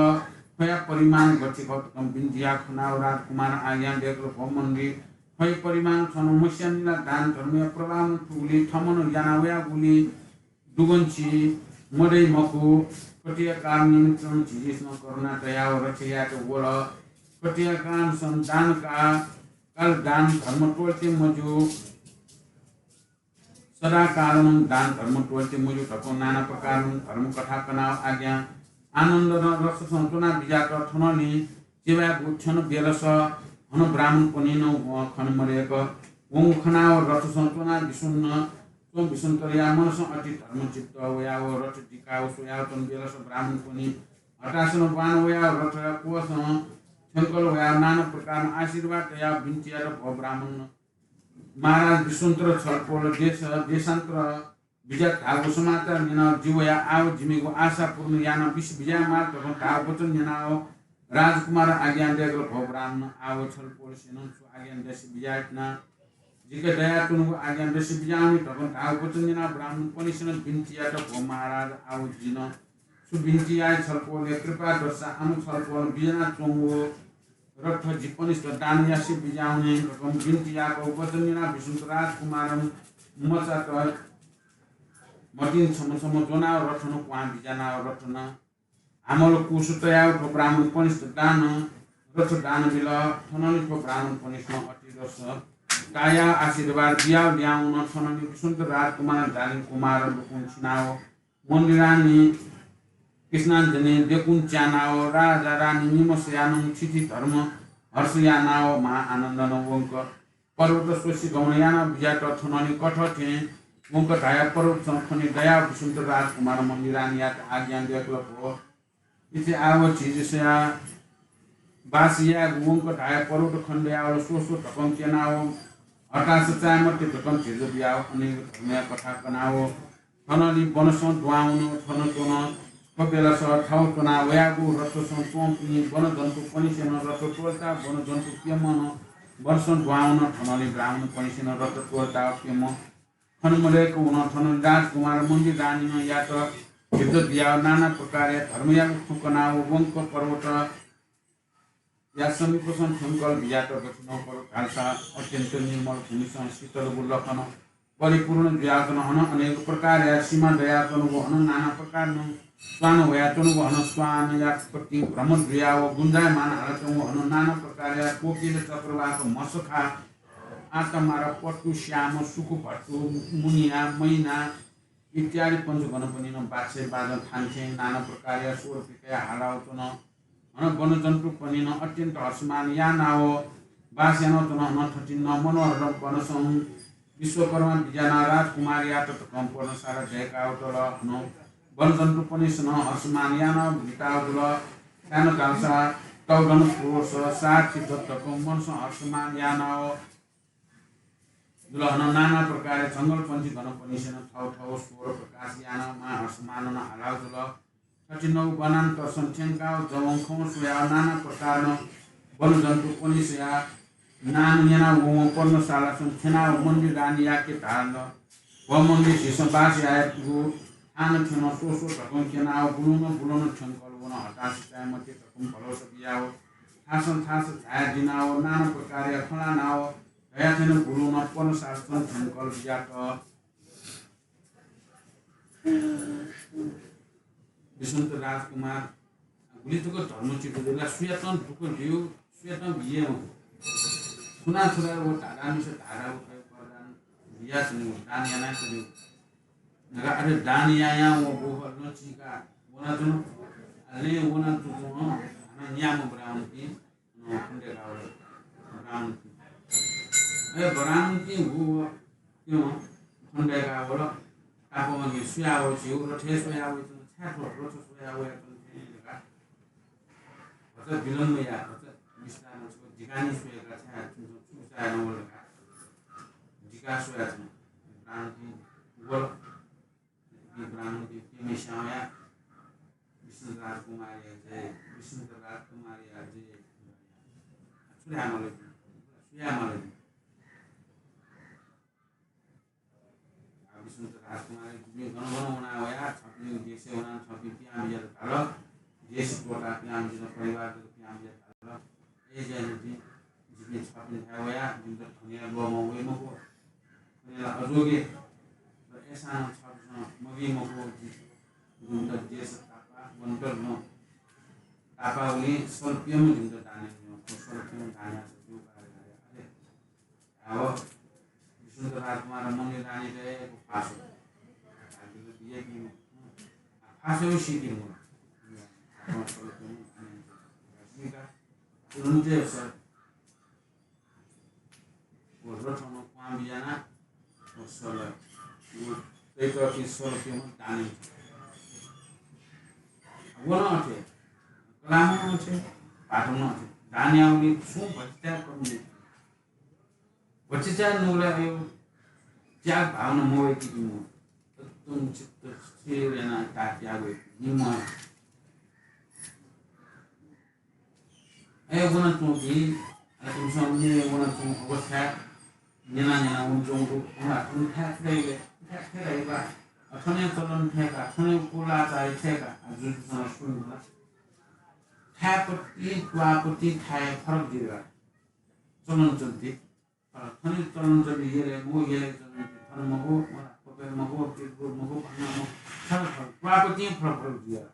थ्वया परिमाण गथे खः धकं बिन्ति याः खनाव राजकुमारं आज्ञा दय्कल, भो मन्दिर, थ्वया परिमाण छन मस्यानि ला दान धर्मया प्रभावं थुगुलिं थमनं याना वयागुलिं दुगंछि मदइ मखु, कथंया कारणं निमित्तं झीसं करुणा दयाव रथ यायेत वल। कथंया कारणसं दान का, काल दान धर्म त्वःते मज्यू, सदाकालं दान धर्म त्वःते मज्यू धकं नाना प्रकारं धर्मकथा कनाव आज्ञा आनन्दनं रथसं च्वना बिज्यात। थनंलि चिबाय् गुथ्यन बेलस हनं ब्राह्मणपनिनं वं खने मदय्क वंगु खनाव रथसं च्वना विश्वन्त च्वं विश्वन्तरया मनसं अति धर्मचित्त वयाव रथ दिकाव स्वयाव च्वन बेलस ब्राह्मणपनि हतासनं बान वयाव रथया क्वःसं थ्यंकल वयाव नाना प्रकारं आशीर्वाद दयाव बिन्ति यात, भो ब्राह्मण महाराज विश्वन्तर छलपोल देश देशान्तर बिज्यात धाःगु समाचार न्यनाव जि वयाव आव जिमिगु आशा पूर्ण यानाव बिसे बिज्यायेमाल धकं धाःगु वचन न्यनाव राजकुमारं आज्ञा दय्कल, भो ब्राह्मण, आव छलपोलसेनं छु आज्ञा दसे बिज्यायेत्यना जिके दयाच्वंगु आज्ञा दसे बिज्याहुनि धकं धाःगु वचन न्यनाव ब्राह्मणपनिसेनं बिन्ति यात, भो महाराज, आव जिं छु बिन्ति याये, छलपोलया कृपा दसा आम छलपोलं बिज्यानाच्वंगु रथ जिपनिस्त दान यासे बिज्याहुनि धकं बिन्ति याःगु वचन न्यनाव विश्वन्त राजकुमारं मचात मतिन छम्ह छम्ह ज्वनाव रथनं क्वहां बिज्यानाव रथनं हामल कुस तयाव थ्व ब्राह्मणपनिस्त दान रथ दान बिल। थनंलि थ्व ब्राह्मणपनिसनं अति रस तायाव आशीर्वाद बियाव लिहां वन। थनंलि विश्वन्त राजकुमारं दालिं कुमार लुकुं छिनाव मन्दिर रानी कृष्णाञ्जनी देकुं च्यानाव राजा रानी निम्ह स्वयानं थिथि धर्म हर्ष यानाव महा आनन्दनं वंक पर्वत स्वसि गमन यानाव बिज्यात। थनंलि कथं थें वंक धाया पर्वतसं खने दयाव विश्वन्त राजकुमारं मन्दिर रानीयात आज्ञा दय्कल, भो इथे आव झीसया बास यायेगु वंक धाया पर्वत खने दयावल। स्व स्व धकं क्यनाव हतास चाये मते धकं धीरज बियाव अनेक धर्मया कथा कनाव थनंलि वनसं दुहां वन। थन च्वन। थ्व बेलस थव च्वना वयागु रथसं च्वंपिं वनजन्तुपनिसेनं रथ त्वःताव वनजन्तु प्यम्हं वनसं दुहां वन। थनंलि ब्राह्मणपनिसेनं रथ त्वःताव प्यम्ह खने मदय्क वन। थनंलि राजकुमार मन्दिर रानीनं यात धीरज बियाव नाना प्रकारया धर्मयागु खँ कनाव वंक पर्वत या समीपसं थ्यंकल बिज्यात। गथिनं पर्वत धालसा अत्यन्त निर्मल भूमिसं शीतलगु लखनं परिपूर्ण जुयाच्वन। हनं अनेक प्रकारया सिमा दयाच्वंगु, हनं नाना प्रकारनं स्वान वयाच्वंगु, हनं स्वानया कतिं भ्रमण जुयाव गुञ्जायमान हालाच्वंगु, हनं नाना प्रकारया कोकिल, चक्रवाक, म्हसखा, आतमारा, पट्टु, स्याम, सुकुभट्टु, मुनिया, मैना, इत्यादि पञ्चगणपनिनं बाजं थान्थें नाना प्रकारया स्वर पिकयाः हालाव च्वन। हनं वनजन्तुपनिनं अत्यन्त हर्षमान यानाव बास यानाव च्वन। हनं थथिंनं मनोहर वनसं विश्वकर्मा बिज्यानाव राजकुमारयात तकं पर्णशाला दय्काव तल। हनं वनजन्तुपनिसनं हर्षमान यानाव म्हिताव जुल। छाय् धालसा तौधन पुरुष सारथी दत्तकं मनसं हर्षमान यानाव जुल। हनं नाना प्रकारया जंगल पञ्चगणपनिसेनं थव थव स्वर प्रकाश यानाव महा हर्षमाननं हालाव जुल। थथिंनं वनान्तरसं थ्यंकाव जवं खँ स्वयाव नाना प्रकारनं वनजन्तुपनिसया नां न्यनाव वं पर्णशालासं थ्यनाव मन्दिर रानीयाके धाल, भो मन्दिर, झीसं बास यायेगु थान थ्यन, स्व स्व धकं क्यनाव बुलुनं बुलुनं थ्यंकल वन। हतास चाये मते धकं भलसा बियाव थासं थास झायादिनाव नाना प्रकारया खँ ल्हानाव धयाथें बुलुनं पर्णशालासं थ्यंकल बिज्यात। विश्वन्त राजकुमार गुलि तक धर्मचित्त जुल, सुयातं दुःख ब्यू, सुयातं बिये मखु। सुनां सुनां व धाधामिस धाधागु थें वरदान बियाच्वनेगु, दान यानाच्वनेगु। नका अथे दान यायां व बोहलं चिका वनाच्वन। अले वनाच्वंगु हानं न्याम्ह ब्राह्मणपिं अ, खँ दय्कावल। ब्राह्मणपिं। अले ब्राह्मणपिं हु व प्यम्ह खँ दय्कावल। तापाःम्ह सुयाव झीगु रथय् स्वयाव वइच्वन, छाय् थ्व रथ स्वयाव वयाच्वन थें धकाः भचा विलम्ब याः, भचा बिस्तारं छु दिकानि स्वयेका छाय् छिमिसं छु बिचाः यानावल धकाः दिकाः स्वयाच्वन। ब्राह्मणपिं वल। ब्राह्मणपिं प्यम्हेस्यां वयाः विश्वनाथ राजकुमारया जय, विश्वनाथ राजकुमारया जय, छु धाये माल, छु याये माल। आ, विष्णुदत्त राजकुमार, जिपिं गन गन वना वया, छपिं देशय् वना, छपिं पिहां बिज्यात धाल। देश त्वःता पिहां बिज्यात, परिवार जक पिहां बिज्यात धाल। अय्‌जुयाः जिपिं, जिपिं छपिं थाय् वया, जिमित थन ल्वःमं वइ मखु। थन ला अजोगे। तर अय्‌सां नं छपिसं मबी मखु, जि-, जिमित देश तापाः वनेत ल्वः। तापाः वनी, सल प्यम्ह जिमित दान यानादिल। थ्व सल प्यम्ह दान याःसा ज्यू का रे धाःसा, अले धाव, विष्णुदत्त राजकुमार मन्दिर रानीत हे फासो। फासो सितिम। तुरुन्ते सर। व रथमा क्वहां बिज्यानाः व सल, व तय्‌तःपिं सल प्यम्ह दान यानादिल। व नं अथे, कलाःम्ह नं अथे, भाःतम्ह नं अथे। दान याःगुलिं छुं भतिचा कम जुइ। भतिचा नुगलय् अयो त्याग भावना मवय्‌की इमिगु। एकदम चित्त स्थिर यानाः का त्याग वय्‌की। निम्ह अय् वनाच्वंपिं, अले इमिसं निम्ह वनाच्वंगु अवस्थाय् न्यना न्यना वनाच्वंगु दु। अँ, थन थाय् थथे, थाय् थथे धाइबा, अ, थनया चलन थथे का, थनया कुलाचार थथे का, आ, जुजुसं सुनिबला। थाय्‌पतिं, त्वाःपतिं थाय् फरक जुइबा। चलन चल्ति। अ, थन चलन चल्ति यलय् मखु, यलय् चलन चल्ति थन मखु, व क्वपय् मखु, पितृपुर मखु, भंगा मखु, फरक फरक, त्वाःपतिं फरक फरक जुइबा।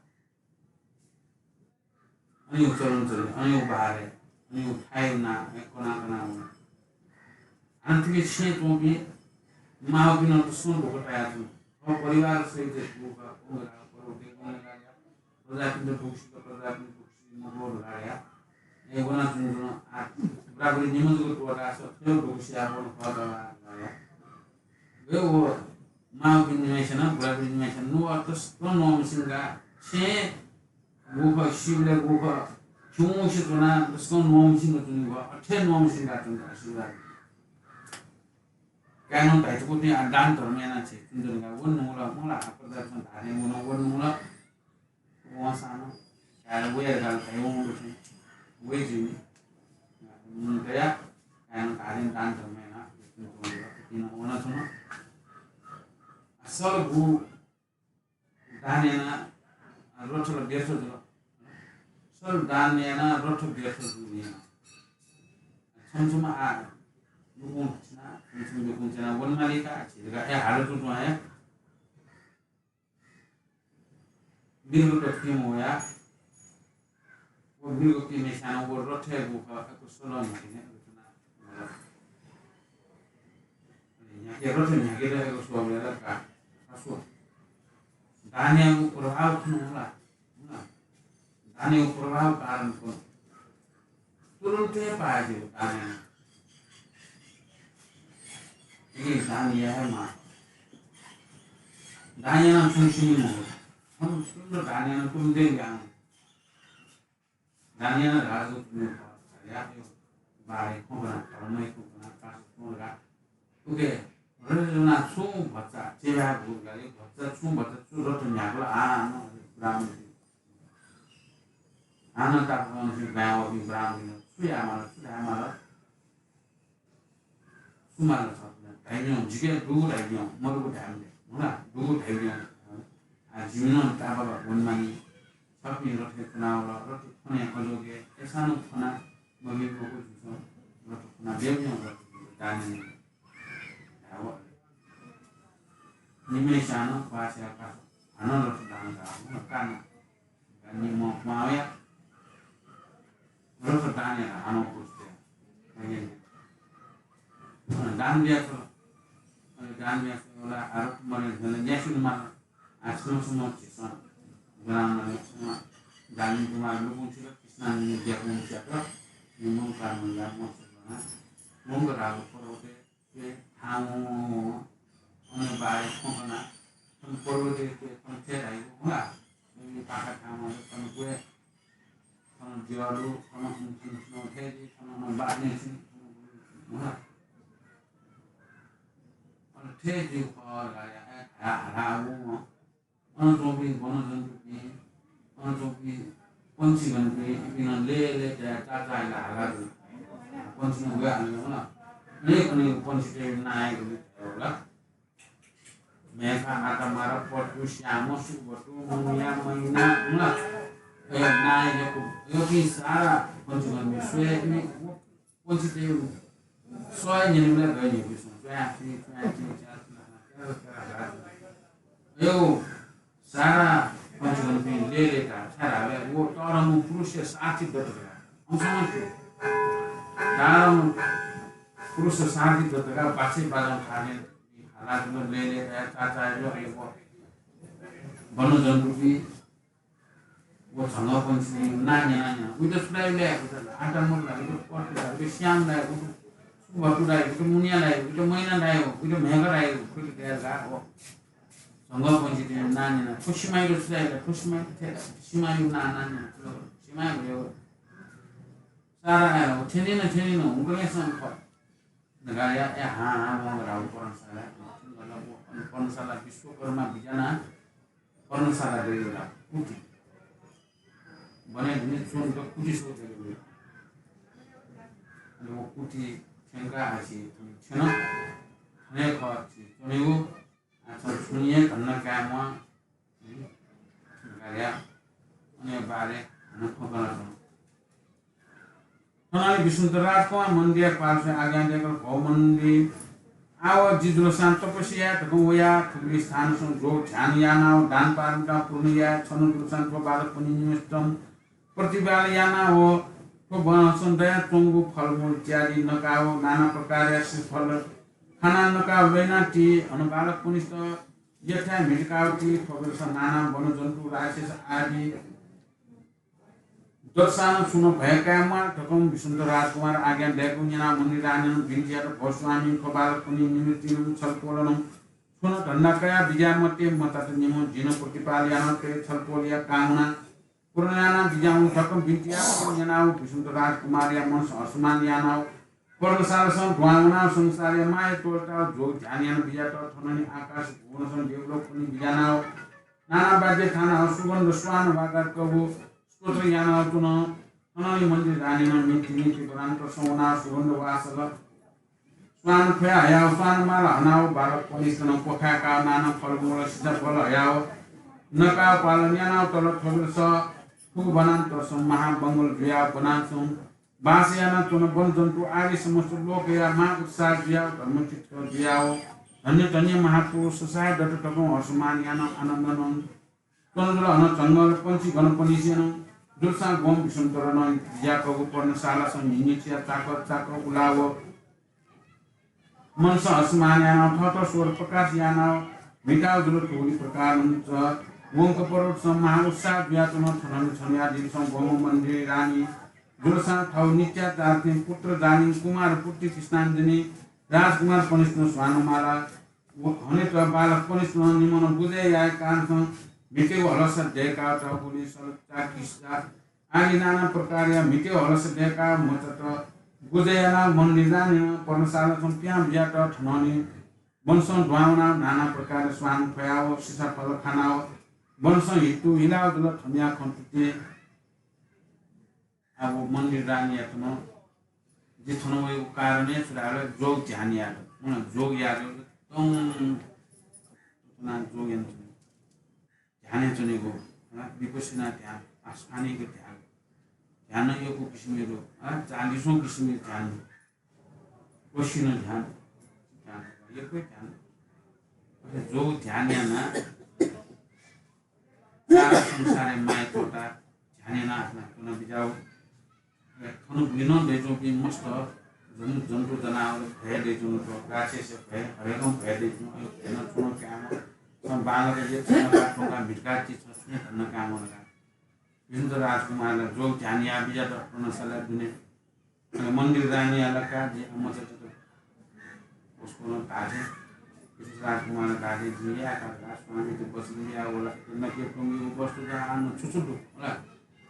अन व चलन चल्ति, अन व बहारय्, अन व थाय् नां, अ, कना कना वन। हानं थुकी छेँय् च्वंपिं माःपिन्त तसकं दुःख तायाच्वन। थः परिवार सहित दुःख, उंगरा, पर्वतय् उंगरा, प्रजापिन्त दुःख सित, प्रजापिन्त दुःख सित, मग्वः धकाः या। ए, वनाच्वंगु जुन, आ, बुराबुरी निम्ह जक त्वःताः थ्व दुःख सियाः वन खः धकाः या। व माःपिं निम्हय्‌सिनं, बुराबुरी निम्हय्‌सिनं नुगः तसकं न्वःमछिंकाः छेँय् गुखः, सिबलय् गुखः खिउँसे च्वनाः तसकं न्वःमछिंक च्वनीगु, अथे न्वःमछिंकाः च्वनीगु आशीर्वाद। काय्‌नं धाइतुकुतिं आ दान धर्म यानाः छेँ च्वनीगु का, व नुगः ला, व ला, आ, प्रजापिन्सं धाःथें वन, व नुगः ला। वंसां नं, काय्‌नं वया गाल धाइ वंगु थें, वइ जुइनि। मनूतय्‌सं काय्‌नं धाःथें दान धर्म यानाः, इपिं नं वनाच्वन। आ, सल गु दान यानाः, आ, रथ ला व्यर्थ जुल। सल दान यानाः रथ व्यर्थ जुल यानाः। छम्ह छम्ह आ, लुकुं च्वना, छम्ह छम्ह लुकुं च्वना, वन माली का, झी का, ए, हालत तुं हे। मृगपिं वया, व मृगपिं मेसां व रथय् गुखः एक सल न्ह्याकेने रचना। न्ह्याके रथ न्ह्याकेत एक सल का, का स्व। दानयागु प्रभाव खन होला, होला। दानयागु प्रभाव कारण खन। तुरुन्त हे पाय्‌जि दान याना। इपिं दान याये हे माः। दान यानाः छुं सिनि मखु। छुं तुरुन्त दान यानाः तुरुन्त हे ब्यां। दान यानाः राजदूत तुरुन्त याः। बारे खँ ब्वना, धर्मय् खँ ब्वना, पासा खँ रा। उके, रथ ज्वनाः छुं भचा, चेला गुरु गाले, भचा छुं भचा छु रथ न्ह्याकल, आ, न, ब्राह्मण। हानं तापाकंनिसें ब्वाँय् वःपिं ब्राह्मणपिन्त छु यायेमाल, छु धायेमाल, छु माल छ धाइब्यं, जिके दुगु धाइब्यं, मदुगु धाये मते, होला, दुगु धाइब्यं। आ, जिमिसं तापाक वनेमानि, छपिं रथय् च्वनावल, रथ थ्वने अजोगे, अय्‌सां नं थ्वना, मबी मखु, जिमिसं रथ थ्वना ब्यं, रथ दान याना। धाव। निम्हय्‌सां नं पासा याः का, हानं रथ दान का, हानं का ना। निम्ह मावया रथ दान यानाः हानं पुष्ट याः। दान बियाच्वन। अले दान बियाच्वन वला आ रथ मरे झन न्यासि माल। आ छम्ह छम्ह झीसं ग्राममा छम्ह दानी कुमार लुकुं थिल, कृष्णानन्द ज्याकुं स्यात। निम्ह कारणं या मस्यात। मंगराव पर्वतय् थाहां वं वं वं, अन बारे खँ कनाः, थन पर्वतय् थन थथे धाइगु, होला, मेमेगु पाखा थाहां वं, थन ग्वय्, थन ज्यादु, थन थन थन थथे जि, थन अन बाने सिं, थन, होला। अन थथे जि खः धाया, ए, हाला, हाला वं वं। अन च्वंपिं वनजन्तुपिं, अन च्वंपिं पंक्षीगणपिं, इपिं नं लय् लय् तयाः चाचाःहिला हाला जू। पञ्चमी वया हनेगु मला। अनेक अनेक पञ्चमी नायक होला। मेखा, आटा, मारा, पटु, श्याम, सुबटु, मुनिया, मैना, मला। ए, नायक, यो कि सारा पञ्चमी स्वया कि नहीं, पञ्चमी सय निन्यानब्बे गए नहीं, बिस्नु, स्वया, स्वया, स्वया, यो सारा पञ्चमी लेले का, छारा, वो तरम पुरुष साथी दत्त का। हम समझते। तरम पुरुष साथी दत्त का, बाछे बाजं खाने, हालात में लेले का, चाचा, यो, ये, वो। वन्यजन्तु भी, वो झंगः पञ्चमी, नान्या, नान्या। उइत सुलाइ लाइ, उइत आटा मर लाइ, उइत पट लाइ, उइत श्याम लाइ, उइत सुबटु लाइ, उइत मुनिया लाइ, उइत मैना लाइ, उइत मेघा लाइ, उइत गैल गा, वो। झंगः पञ्चमी नान्या, थ्व सिमाइ लो सुलाइ लाइ, थ्व सिमाइ थे, सिमाइ ना नान्या, सिमाइ भयो। सारा आयो, थेनिन, थेनिन, उगले संख। नगाया, ए, हाँ, हाँ, वंगः राहु पर्णशाला, मतलब, वो पर्णशाला विश्वकर्मा बिज्यानाः पर्णशाला दइगु ला, कुटी। बने धुने चुन त कुटी सो दइगु। अनि वो कुटी थ्यंका आछि, थ्यन, थने खः आछि, च्वनेगु, आछि छुनिये धन्दा काय्म्वाः, हम्म, नगाया, अने बारे, हन खबर च्वन। थनंलि विष्णुदत्त राजकुमार मन्दिरया पार्श्वय् आज्ञा दयेकल, भो मन्दिर, आव जि जुलसां तपस्या याये धकं वया, थुगुलि स्थानसं जोग ध्यान यानाव दान पारमिता पूर्ण याये, छन्हु जुलसां थ्व बालकपनि निमित्तं प्रतिपाल यानाव थ्व वनसं दयाच्वंगु फलमूल इत्यादि नकाव नाना प्रकारया श्रीफल खाना नकाव लय्नाति। अन बालकपनिस्त यथाय् म्हितकाव ति। थ्व बेलस नाना वनजन्तु, राक्षस आदि दतसां नं छुं नं भय काय्म्वाः धकं विष्णुदत्त राजकुमार आज्ञा दयेकूगु न्यनाः मन्दिर रानीनं बिन्ति यात, भो स्वामी, थ्व बालकपनि निमित्तं छलपोलनं छुं नं धन्दा कयाः बिज्याये मते, मचात निम्हं जिं नं प्रतिपाल यानाव तये, छलपोलया कामना पूर्ण यानाव बिज्याहुँ धकं बिन्ति यात। न्यनाव विष्णुदत्त राजकुमारया मनसं हर्षमान यानाव पर्णशालासं दुहां वनाव संसारया माया त्वःताव जोग ध्यान यानाव बिज्यात। थनंलि आकाश भुवनसं देवलोकपनि बिज्यानाव नाना वाद्य थानाव सुगन्ध स्वान वाताकगु स्तोत्र यानाव च्वन। थनंलि मन्दिर रानीनं मिति मिति वरान्तरसं वनाव सुगन्ध वासल स्वान ख्वया हयाव स्वान माला हनाव बालकपनिस्त नं क्वखाय्काव नाना फलमूल सीताफल हयाव नकाव पालन यानाव तल। थ्व बेलस थुगु वनान्तरसं महाबंगल जुयाव वनासं बास यानाच्वन वनजन्तु आदि समस्त लोकया महा उत्साह जुयाव धर्मचित्त जुयाव धन्य धन्य महापुरुष सहाय दत्त धकं हर्षमान यानाव आनन्दनं च्वन जुल। अन झंगल पञ्चगणपनिसेनं जुलसां ग्वम्ह विष्णुदत्तं बिज्याकःगु पर्णशालासं न्हिंन्हिंचिया चाकर चाकर उलाव मनसं हर्षमान यानाव थःत स्वर प्रकाश यानाव म्हिताव जुल। थुगुलि प्रकारनं च वंक पर्वतसं महा उत्साह जुयाच्वन। थनंलि छन्हुया दिनसं ग्वम्ह मन्दिर रानी जुलसां थव नित्याचार थें पुत्र जालिं कुमार पुत्री कृष्णाञ्जनी राजकुमारपनिस्तं स्वानमाला व हनेत बालकपनिस्तं निम्हं गुजय् याये कारणसं म्हितेगु हलस दय्काव तःगुलिं सलचा किस्सा आदि नाना प्रकारया म्हितेगु हलस दय्काव मचात गुजय् यानाव मन्दिर रानीनं पर्णशालासं पिहां बिज्यात। थनंलि वनसं दुहां वनाव नाना प्रकारया स्वान ख्वयाव सीसाफल खानाव वनसं हितु हिलाव जुल। थनया खँ तुति अब मन्दिर रानीयात नं जि थन वयेगु कारणय् छु धाःसा जोग ध्यान यायेगु। अन जोग यायेगु तं तना जोग यानाच्वनेगु। ध्यान यानाच्वनेगु, अ, विपश्यना ध्यान, आस्थानिक ध्यान। ध्यान यक्व किसिमया दु, अ, चालिसौं किसिमया ध्यान दु। पश्यना ध्यान, ध्यान, यक्व ध्यान। अथे जोग ध्यान यानाः सारा संसारया माया त्वःताः ध्यान यानाः आसना च्वना बिज्याउ। थन बुलि नं दइच्वंपिं मस्त जन-, जन्तु जनावर भय दइच्वन, राक्षस भय, हरेकं भय दइच्वन, अयो भय नं च्वन काय्म्ह। छं बांलाक जे छं नका थ्वंका म्हितका ति छं छुं धन्दा काय्म्ह नका। विष्णुदत्त राजकुमारं जोग ध्यान याः बिज्यात पर्णशाला दुने। अले मन्दिर रानीया लकाः जि अम्मचात उसको नं धाःथें, विष्णुदत्त राजकुमारं धाःथें जिं याये का का, स्वामी त बचन याः वल, नके तुंगि वस्तु का आन छु छु दु, होला।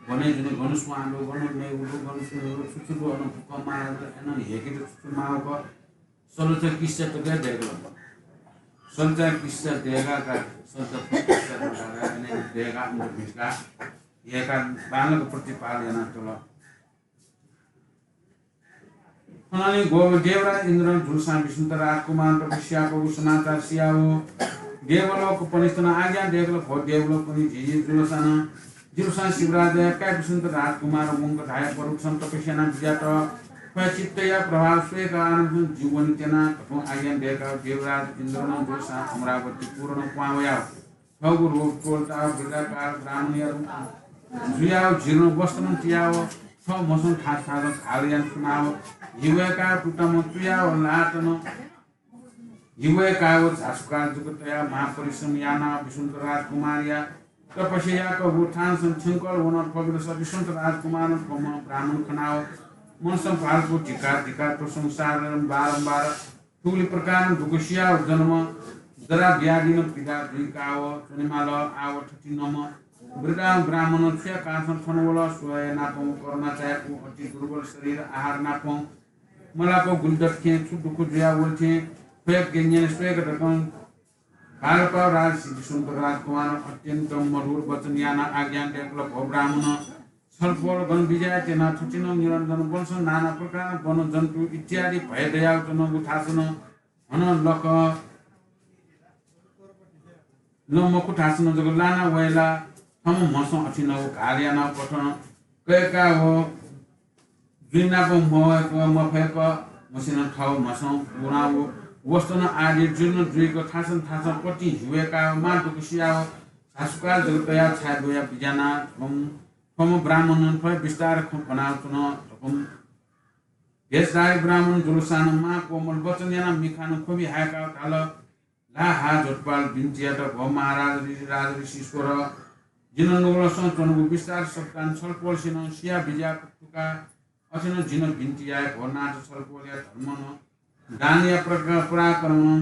गन जुने गन स्वां दु, गन मेगु दु, गन सुने दु, छु छु दु, अन फुक्क माःगु दु, अन हेके दु, छु छु माःगु दु, सलचा किस्सा तक दय्कल। सलचा किस्सा दय्का का, सलचा किस्सा दय्का का, अन दय्का, अन म्हितका, हेका बांलाक प्रतिपाल याना तल। थनंलि गोप देवराज इन्द्रं जुलसां विसुन्त राजकुमार तपस्यायागु समाचार सियाव देवलोकपनिस्थ नं आज्ञा दयेकल। भो देवलोकपनि झिंझिं जुलसां नं जिमिसं शिवराजया काय् विसुन्त राजकुमार वंक धाया पर्वतसं तपस्या याना बिज्यात। थ्वया चित्तया प्रभाव स्वयेकाः आनन्दसं जि वने त्यना धकं आज्ञा दयेकाव देवराज इन्द्रं नं जुलसां अमरावतीपुरं क्वहां वयाव थःगु रूप त्वःताव वृद्धाकार ब्राह्मणया रूप जुयाव जीर्ण वस्त्रं तियाव थः म्हसं थासं थासं घाल याना थुनाव हि वयेकाव तुतामं तुयाव लातनं हि वयेकाव झासुकाल जक तयाव महापरिश्रम यानाव विसुन्त राजकुमारया तपस्या याकःगु थासं थ्यंकल वन। थ्व बेलस विसुन्त राजकुमारं थ्वम्ह ब्राह्मण खनाव मनसं भालपु धिक्कार धिक्कार प्रशंसा बारम्बार थुगुलि प्रकारं दुःख सियाव जन्म जरा व्याधिनं पीडा जुइकाव च्वनेमाल। आव थथिंम्ह वृद्धा ब्राह्मण छुया कारणसं थन वल? स्वया नापं करुणा चायाव अति दुर्बल शरीर आहार नापं मलाक गुलि दत थें छु दुःख जुया वल थें थ्वया गे न्यने स्वयेक धकं भालपाव राजर्षि विसुन्त राजकुमारं अत्यन्त मधुर वचन यानाव आज्ञा दयेकल। भो ब्राह्मण, छलपोल गन बिज्याये त्यना? थथिंम्ह निरञ्जन वनसं नाना प्रकारं वन जन्तु इत्यादि भय दयाव च्वनागु थासं हनं लख नं मखु थासं जक लाना वये ला? थःम्ह म्हसं अथिंगु घाल यानाव कथं कयेकाव जुइ नाप मवय्क मफय्क म्हसिनं थःगु म्हसं पुराव वस्त्रं आदि जीर्ण जुइक थासं थासं पतिं हि वयेकाव महा दुःख सियाव झासुकाल जक तयाव छाय् ब्वया बिज्याना थ्वम्ह ब्राह्मणं थ्व बिस्तार खँ कनाव च्वन। थुकथं भेषधारी ब्राह्मण जुलसां नं महा कोमल वचन यानाव मिखां नं ख्वबि हाय्काव धाल, ला हा जोतपाल बिन्ति यात, भो महाराज ऋषि राजर्षीश्वर, जिं नुगलसं च्वनागु बिस्तार सत्तानं छलपोलसिनं सिया बिज्यात धकाः अथे नं जिं बिन्ति याये, भो नाथ, छलपोलया धर्मं दानया प्रका-, पराक्रमं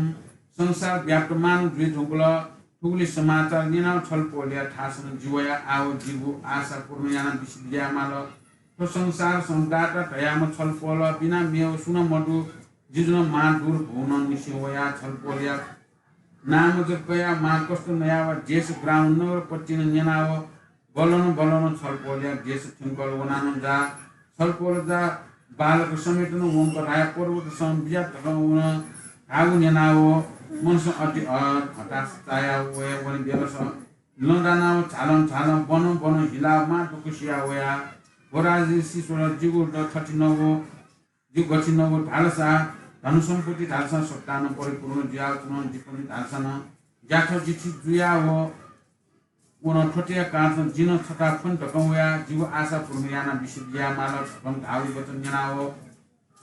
संसार व्याप्त मानव जुइ धुंकल। थुगुलि समाचार न्यनाव छलपोलया थासं जि वया। आव जिगु आशा पूर्ण यानाव बिस्युं बिज्याये माल। थ्व संसारसं दाता धयाम्ह छलपोल बिना मेव सुं नं मदु। जि जुं महा दुर भुवनं निसें वया। छलपोलया नाम जक कयाव महा कष्ट नयाव देश ग्राम नगर पतिं न्यनाव बल्लं बल्लं छलपोलया देश थ्यंकल वनानं जा। छलपोल जा बालक समेत नं वंक धाया पर्वतसं बिज्यात धकं वन धाःगु न्यनाव मनसं अति अ-, हताश चायाव वये वने बेलस लँ दानाव झालं झालं बनं बनं हिलाव महा दुःख सिया वया। भो राजर्षीश्वर, जिगु द थथिंगु, जिगु गथिंगु धालसा धन सम्पत्ति धालसा सत्तानं परिपूर्ण जुयाव च्वन, जिपनि धालसानं ज्याथ जिथि जुयाव वन। थ्वतया कारणसं जिं छता फ्वने धकं वया, जिगु आशा पूर्ण यानाव बिस्युं बिज्याये माल धकं धाःगु वचन न्यनाव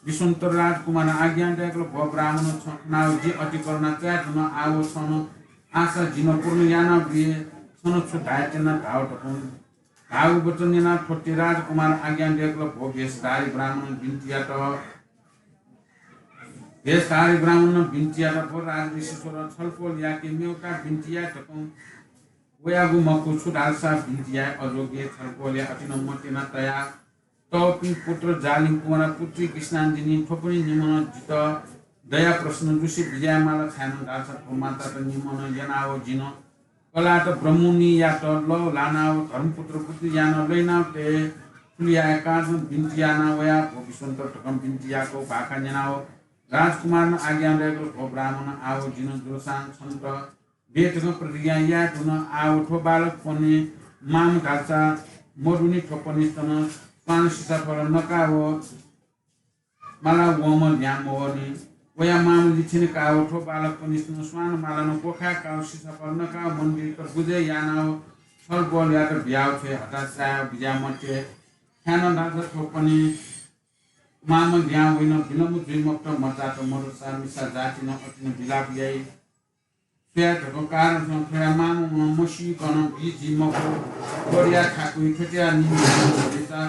विसुन्त राजकुमारं आज्ञा दयेकल, भो ब्राह्मण, छ खनाव जि अति करुणा चाये धुन। आव छं आशा जिं पूर्ण यानाव बिये, छं छु धाये त्यना धाव धकं धाःगु वचन न्यनाव थ्वते राजकुमारं आज्ञा दयेकल, भो भेषधारी ब्राह्मण, बिन्ति यात। भेषधारी ब्राह्मणं बिन्ति यात, भो राजर्षीश्वर, छलपोलयाके मेवता बिन्ति याये धकं वयागु मखु, छु धालसा बिन्ति याये अजोग्य। छलपोलया अतिनं मतिना तया तःपिं पुत्र जालिं कुमार पुत्री कृष्णाञ्जनी, थ्वपनि निम्हं जितः दया प्रसन्न जुसे बिज्याये माल, छाय्नं धालसा थ्व मातात निम्हं यानाव जिं कलात ब्रह्ममुनियात लः ल्हानाव धर्मपुत्र पुत्री यानाव लइनाव तये। थुलि याये कारणसं बिन्ति याना वया, भो विसुन्त धकं बिन्ति याकःगु भाखा न्यनाव राजकुमारं आज्ञा दयेकल, भो ब्राह्मण, आव जिं जुलसां छन्त बे धकं प्रतिज्ञा याये धुन। आव थ्व बालक पने माःम्ह धालसा मदुनि, थ्व पनिस्थितं स्वान सिसाफल नकाव माला वंम्ह ल्यां मवःनि। वया मांम्ह लिछिने काव थ्व बालक पनिस्थितं स्वान मालानं क्वखाय् काव सिसाफल नकाव मन्दिरत बुझे यानाव छलपोलयात बियाव छ्वये हतास चायाव बिज्याये मते। छाय्नं धालसा थ्व पने माःम्ह ल्यां वइन, विलम्ब जुइ मखुत, मचात मदुसा मिसा जातिनं अतिनं विलाप याइ। स्वया धकं कारणसं थ्वया मांम्ह मसीकनं बी जुइ मखु। थ्वया थाकुइ थ्वतया निंतिं भतिचा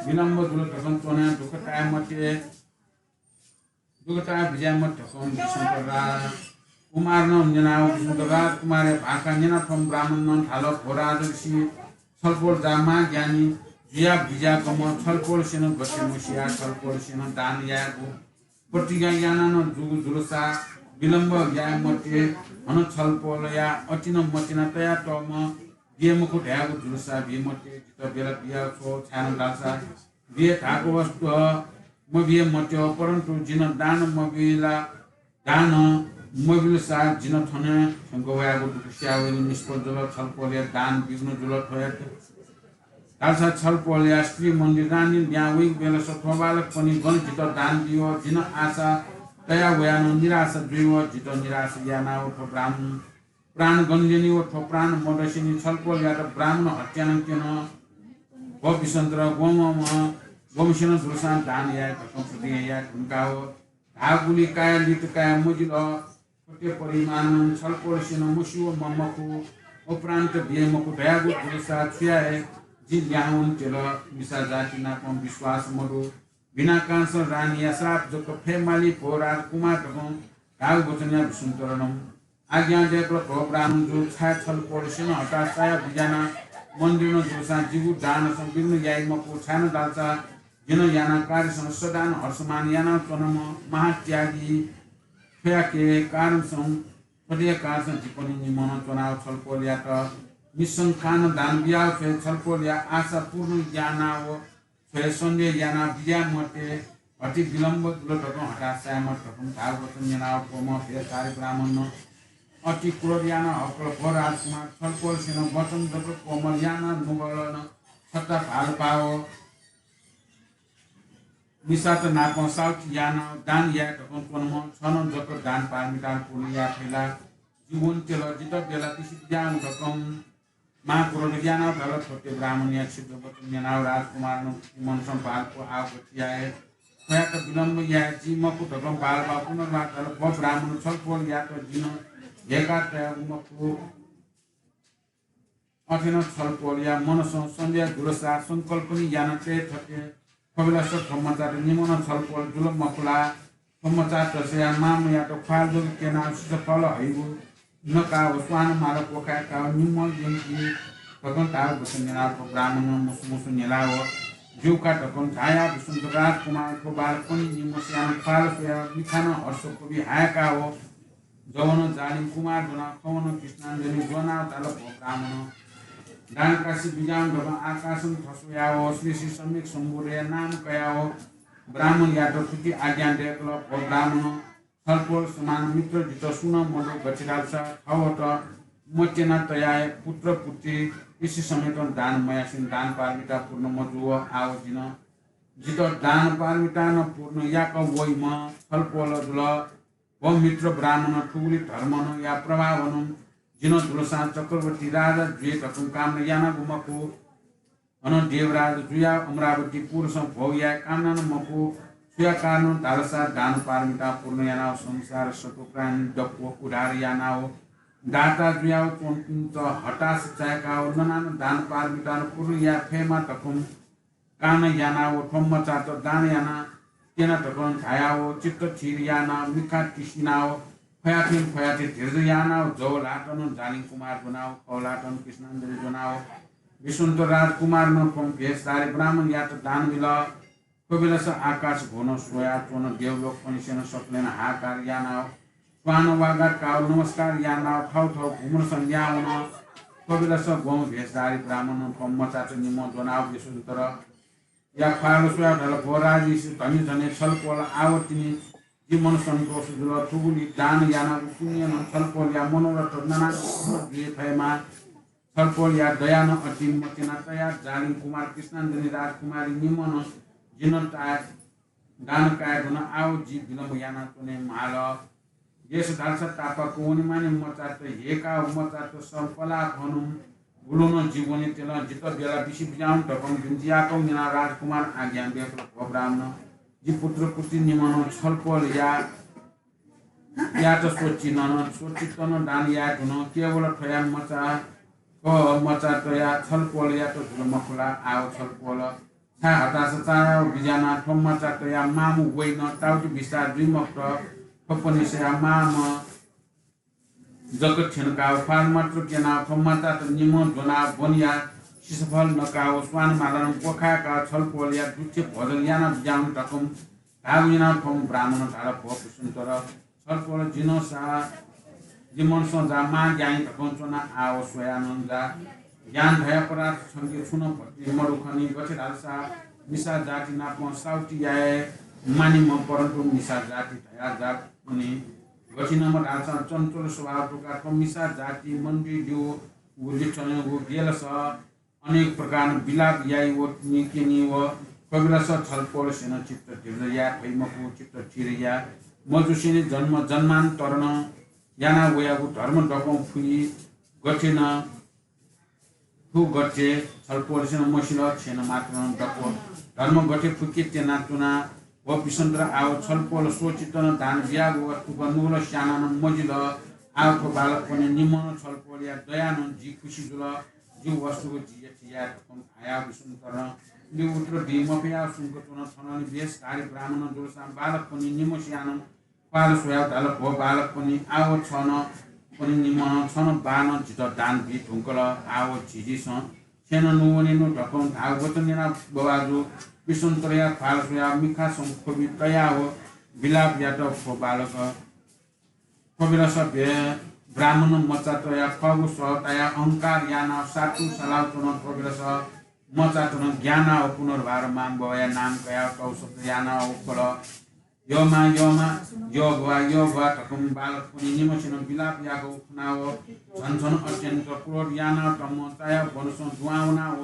विलम्ब जुल धकं च्वनाव दुःख ताये मते। दुःख ताये बिज्याये मते धकं विसुन्त राजकुमारनं न्यनाव विसुन्त राजकुमारया भाखा न्यनाव थ्व ब्राह्मणनं धाल, भो राजर्षि, छलपोल जा महाज्ञानी जुयाव बिज्याकःम्ह, छलपोलसेनं गथे मसिया, छलपोलसेनं दान यायेगु प्रतिज्ञा यानानं जूगु जुलसा विलम्ब याये मते। हनं छलपोलया अतिनं मतिना तयातःम्ह बिये मखु धयागु जुलसा बिये मते। जितः बेला बियाव छ्व, छाय्नं धालसा बिये धाःगु वस्तु मबिये मत्यः, परन्तु जिं दान मबिला, दान मबिलसा जिं थन थ्यंक वयागु दुःख सिया वइगु निष्फल जुल। छलपोलया दान बिघ्न जुल। थ्व धाःसा छलपोलया स्त्री मन्दिर रानी ल्याहां वइगु बेलस थ्व बालकपनि गन जितः दान बियो, जिं आशा तया वयानं निराशा जुइव, जितः निराशा यानाव थ्व ब्राह्मण प्राण गन ल्यनी व थ्व प्राण मदसेनि छलपोलयात ब्राह्मण हत्यानं क्यन। व विसन्तर गोमसेनं दुलसां दान याये धकं प्रतिज्ञा याये धुंकाव धाःगुलि काया लित काये मजिल। थ्वते परिमाणं छलपोलसेनं मस्यू व ममखु व प्राणत बिये मखु धयागु दुलसा छु याये? जि ल्याहां वनेत्यल। मिसा जाति नापं विश्वास मदु। बिना कारणसं रानीया श्राप जक फयेमाली भो राजकुमार धकं धाःगु वचन यानाव विसन्तर नं आज्ञा दयेकल, भो ब्राह्मण जु, छाय् छलपोलसेनं हताश चायाव बिज्यानाव मन्दिरनं दुलसां जिगु दानसं बिघ्न याइ मखु, छाय्‌नं धालसा जिं याना कार्यसं सदां हर्षमान यानाव च्वनाम्ह महात्यागी थ्वयाके कारणसं, थ्वया कारणसं जिपनि निम्हं च्वनाव छलपोलयात निशंकानं दान बियाव छलपोलया आशा पूर्ण यानाव छ्वये सन्देह यानाव बिज्याये मते, अति विलम्ब जुल धकं हताश चाये मते धकं धाःगु वचन न्यनाव थ्वम्ह भेषधारी ब्राह्मणं अति क्रोध यानाव हकल, भो राजकुमार, छलपोलसेनं वचन जक कोमल यानाव नुगलं छता भालपाव मिसात नापं साहुति यानाव दान याये धकं च्वनाम्ह छं नं जक दान पारमिता पूर्ण याये फइ ला? जि वनेत्यल, जितः बेला बिसे बिज्याहुँ धकं महाक्रोध यानाव धाल। थ्वते ब्राह्मणया छिद्र वचन न्यनाव राजकुमारनं मनसं भालपाव आव गथे याये? थ्वयात विलम्ब याये जि मखु धकं भालपाव पुनर्वार धाल, भो ब्राह्मण, छलपोलयात जिं हेका तयागु मखु। अथेनं छलपोलया मनसं सन्देह जुलसा संकल्पनि याना तये थके। थ्व बेलस थ्व मचात निम्हं छलपोल जुल मखु ला? थ्व मचात तसया मामयात ख्वाल जक क्यनाव सिसफल हइगु नकाव स्वान माला क्वखाय्‌काव निम्हं यंकी धकं धाःगु वचन न्यनाव थ्व ब्राह्मणं मुसु मुसु न्यलाव ज्यू का धकं झायाव विसन्तर राजकुमार थ्व बालकपनि निम्हस्यां ख्वाल स्वयाव मिखानं हर्ष क्वबि हाय्‌काव जवनं जालिम कुमार ज्वनाव खवनं कृष्णाञ्जलि ज्वनाव धाल, भो ब्राह्मण, दान कासे बिज्याहुँ धकं आकाशं थस्वयाव श्री श्री सम्यक सम्बुद्धया नाम कयाव ब्राह्मणयात थुति आज्ञा दयेकल, भो ब्राह्मण, छलपोल समान मित्र जितः सुं नं मदु, गथे धालसा थःत मत्यना तयाव पुत्र पुत्री इसे समेतं दान मयासें दान पारमिता पूर्ण मजू व आव जिं जितः दान पारमिता नं पूर्ण याका वइम्ह छलपोल जुल। भो मित्र ब्राह्मण, थुगुलि धर्मनं या प्रभावनं जिं दुलसां चक्रवर्ती राजा जुये धकं कामना यानागु मखु। अनं देवराज जुयाव अमरावती पुरसं भोग याये कामना नं मखु। सुया कारणं धालसा दान पारमिता पूर्ण यानाव संसार सत्त्व प्राणी दक्व उद्धार यानाव दाता जुयाव च्वंपिन्त हताश चाय्‌काव ननानं दान पारमिता नं पूर्ण याये फयेमा धकं कामना यानाव थ्व मचात दान याना त्यना धकं झायाव चित्त थिर यानाव मिखा तिसिनाव फयाथें फयाथें धीरज यानाव जव ल्हातं जालिम कुमार ज्वनाव खव ल्हातं कृष्णाञ्जलि ज्वनाव विसन्तर राजकुमारनं थ्व भेषधारी ब्राह्मणयात दान बिल। थ्व बेलस आकाश घ्वनं स्वयाच्वन देवलोकपनिसेनं सकलेनं हाहाकार यानाव स्वान वागा काव नमस्कार यानाव थव थव घुम्रसं ल्याहां वन। थ्व बेलस ग्वम्ह भेषधारी ब्राह्मणं थ्व मचात निम्हं ज्वनाव विसन्तरया ख्वाल स्वयाव धाल, भो राजर्षि, धन्य धन्य छलपोल, आव तिनि जि मन सन्तोष जुल। थुगुलि दान यानागु पुण्यनं छलपोलया मनोरथ ननानं पूर्ण जुये फयेमा। छलपोलया दयानं अति मत्यना तयाव जालिम कुमार कृष्णाञ्जलि राजकुमारी निम्हं जिं ताय् दान काये धुन, आव जि विलम्ब यानाच्वने म्हाल। येस धालसा तापाक वनेमानि मचात हेकाव मचात संपलाः भनुं गुलुं नं जि वनेत्यलं जितः बेला बिसे बिज्याहुँ धकं बिन्ति याकं न्यनाव राजकुमारं आज्ञा दयेकल, भो ब्राह्मण, जि पुत्र पुत्री निम्हं छलपोलया यात स्वचि नं, स्वचित्तं दान याये धुन। केवल थ्वया मचा, थ्व मचातया छलपोलयात जुल मखु ला? आव छलपोल छाय् हताश चायाव बिज्याना? थ्व मचातया मामु वइनं ताउति बिस्तार जुइ मखुत। थ्वपनिसया माम जक थ्यंकाव ख्वाल मात्र क्यनाव थ्व मचात निम्हं ज्वनाव ब्वनया सिसफल नकाव स्वान मालानं क्वखाय्‌काव छलपोलया दुःख भोजन याना बिज्याहुँ धकं धाःगु न्यनाव थ्वम्ह ब्राह्मणं धाल, भो विसन्तर, छलपोल, जिं सा जि मनसं जा मां ज्ञानी धकं च्वना, आव स्वयानं जा। ज्ञान धया पदार्थ छंके छुं नं भति मदु खनी। गथे धालसा मिसा जाति नापं साहुति याये मानिम्ह, परन्तु मिसा जाति धया जात पनि गथिनम्ह धाःसा चञ्चल स्वभाव धुंकाः थ्व मिसा जाति मण्डलीयागु लिच्वंगु गेलस अनेक प्रकारं विलाप याइ व निक्यनी व। थ्व बेलस छलपोलसेनं चित्त धीर याये फइ मखु। चित्त धीर याये मजुसेंलि जन्म जन्मान्तरं याना वयागु धर्म दक्वं फुइ गथे नं फु गथे छलपोलसेनं मसिल। छेँनं मात्रं दक्व धर्म गथे फुके त्यनाच्वना व बिसन्तर आव छलपोल स्वचित्तं दान बियागु वस्तुक नुगलस स्यानानं मजिल। आव थ्व बालकपनि निम्हं छलपोलया दयानं जि खुसी जुल। जिगु वस्तुक जि यथे याये धकं धायाव बिसन्तरंलि उत्तर बी मफयाव सुंक च्वन। थनंलि वेशधारी ब्राह्मण जुलसां बालकपनि निम्हस्यानं ख्वाल स्वयाव धाल, भो बालकपनि, आव छनं पनि निम्हं छनं बानं जितः दान बी धुंकल। आव झिझिसं छेँनं नुवनेनु धकं धाःगु वचन न्यनाव बवाजु बिसन्तरया ख्वाल स्वयाव मिखासं ख्वबि तयाव विलाप यात। भो बालक, थ्व बेलस ब्राह्मण मचातया खःगु सःताया अहंकार यानाव सातु सालाव च्वन। थ्व बेलस मचातनं ग्यानाव पुनर्भार मां बवाया नाम कयाव तौ शब्द यानाव उकल। यःमां, यःमां, यःबुवा, यःबुवा धकं बालकपनि निम्हसिनं विलाप याःगु खनाव झन झन अत्यन्त क्रोध यानाव तमं चायाव वनसं दुहां वनाव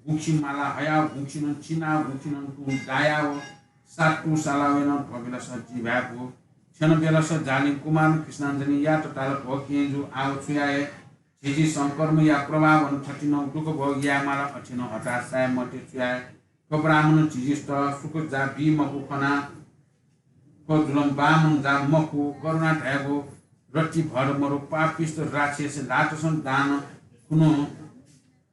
गुँखि माला हयाव गुँखिनं चिनाव गुँखिनं तुं दायाव सातु सालावय् नं थ्व बेलस जि भाय्‌पु छेँनं बेलस जालिं कुमारं कृष्णाञ्जनियात धाल, भो केहेँजु, आव छु याये? झिझिसं कर्मया प्रभावं थथिनं दुःख भोग यायेमाल। अथेनं हताश चाये मते। छु याये? थ्व ब्राह्मणं झिझिसत सुख जा बी मखु खना। थ्व जुलं ब्राह्मण जा मखु, करुणा धयागु रत्ति भर मरु, पापिष्ट राक्षस ल्हातसं दान खुन्हु,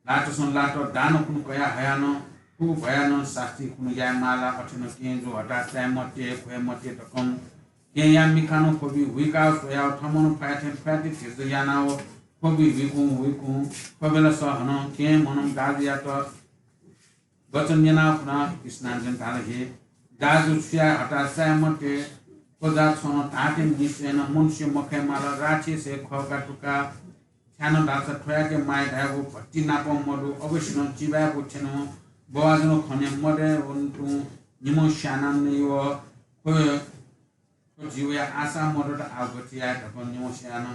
ल्हातसं ल्हात दान खुन्हु कया हयानं, थुगु भयानं सास्ति खुन्हु यायेमाला। अथेनं केहेँजु हताश चाये मते, ख्वये मते धकं केहेँया मिखानं ख्वबि हुइकाव स्वयाव थमनं फ्वाये थें फ्वाये ति धीरज यानाव ख्वबि हुइकुं हुइकुं थ्व बेलस हनं केहेँ म्हनं दाजुयात वचन न्यनाव पुनः कृष्णाञ्जन धाल, हे दाजु, छु याये हताश चाये मते। थ्व जा छं धाःथें निश्चयनं मनुष्य मखयेमाल, राक्षस हे खः का धुंकाः छाय्‌नं धाःसा थ्वयाके माया धयागु भट्टि नापं मदु। अवश्यनं चिबाय्‌पु थेनं बवाजुनं खने मदय् वने तुं निम्हं स्यानानय् व। थ्व थ्व जि वया आशा मदत, आव गथे याये धकं निम्हस्यानं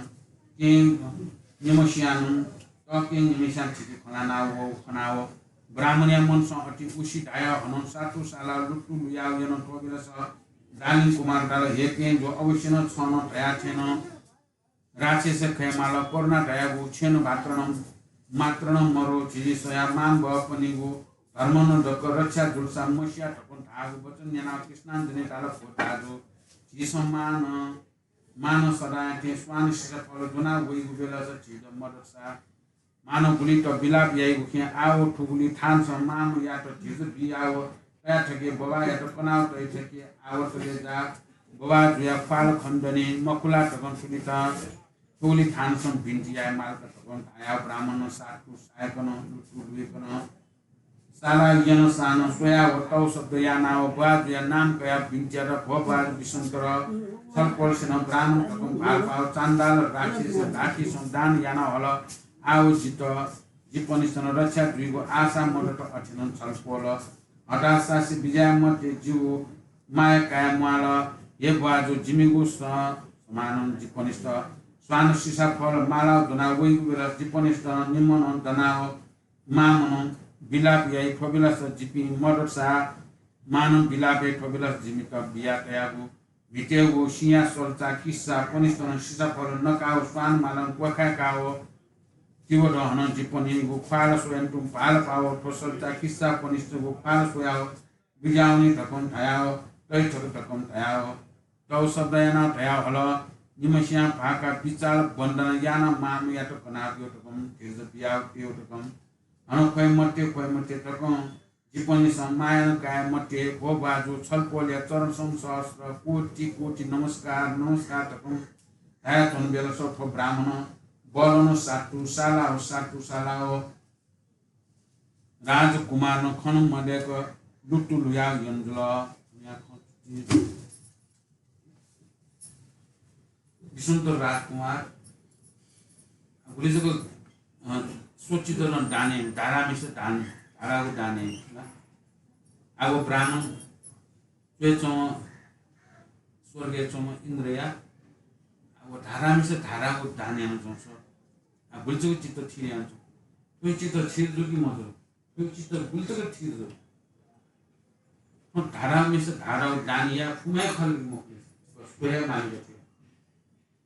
केहेँ निम्हस्यानं तःकेहेँ निम्हस्यां थिति खनाव खनाव ब्राह्मणया मनसं अति उसी धायाव हनं सातु सालाव लुतु लुयाव यन। थ्व बेलस जालिं कुमारं धाल, हे केहेँजु, अवश्यनं छं धया थें नं राक्षस खयेमाल, करुणा धयागु छेँनं मात्रनं मात्रनं मरु। झिझिसया मां बवापनिगु धर्मनं दक्व रक्षा जुलसा मसिया धकं धाःगु वचन न्यनाव कृष्णाञ्जने धाल, भो दाजु, झीसं मां मां सदांया थें स्वान सिसाफल ज्वना वइगु बेलस झीत मदतसा मां गुलि तक विलाप याइगु खँ आव थुगुलि थानसं मांयात धीरज बियाव तया थके, बवायात कनाव तइ थके। आव तले जा बवा जुया ख्वाल खनेदनि मखुला धकं थुलि तं थुगुलि थानसं बिन्ति यायेमाल का धकं धायाव ब्राह्मणं सातु सायकनं लुतु लुइकनं साला यनसानं स्वयाव तौ शब्द यानाव बवा जुया नाम कयाव बिन्ति यात, भो बवा बिसन्तर, छलपोलसेनं ब्राह्मण धकं भालपाव चाण्डाल राक्षस धाःथिसं दान याना हल। आव जित जिपनिसनं रक्षा जुइगु आशा मदत। अथेनं छलपोल हताश चासे बिज्याये मते, जिगु माया काये म्वाल। हे बवाजु, जिमिगु स-, समानं जिपनिस्त स्वान सिसाफल मालाव ज्वना वइगु बेलस जिपनिस्त निम्हं दनाव मांनं विलाप याइ। थ्व बेलस जिपिं मदतसा मांनं विलाप याइ। थ्व बेलस जिमित बिया तयागु म्हितेगु सिंया सल्चा किस्सा पनिस्तनं सिसाफल नकाव स्वान मालं क्वखाय्‌काव तिवत हनं जिपनिगु ख्वाल स्वयां तुं भालपाव थ्व सल्चा किस्सा पनिस्तगु ख्वाल स्वयाव बिज्यावनी धकं धयाव तइ थके धकं धयाव तौ शब्द यानाव धयाव हल। निम्हसियां भाःका बिचाल वन्दना यानाव मांयात कनाव ब्यु धकं धीरज बियाव तेव धकं हनं ख्वये मते, ख्वये मते धकं जिपनिसं मां यानाव काये मते। भो बवाजु, छलपोलया चरणसं सहस्र कोटि कोटि नमस्कार, नमस्कार धकं धायाच्वन बेलस थ्व ब्राह्मण बलनं सातु सालाव, सातु सालाव राजकुमारनं खने मदय्‌क लुतु लुयाव यन जुल। बिसन्त राजकुमार गुलि जक, अ, स्वचित्तं दान याइ, धारामिस दान, धारागु दान याइ, ल। आव ब्राह्मण स्वय् च्वं, स्वर्गय् च्वंम्ह इन्द्रया, आ, व धारामिसे धारागु दान यानाच्वं स्व। आ, गुलि जक चित्त थिर यानाच्वं। थ्व चित्त थिर जू कि मजू? थ्व चित्त गुलि जक थिर जू? थ्व धारामिसे धारागु दान याये फुम्ह हे खः कि मखु? स्व-, स्वये मालिक थें।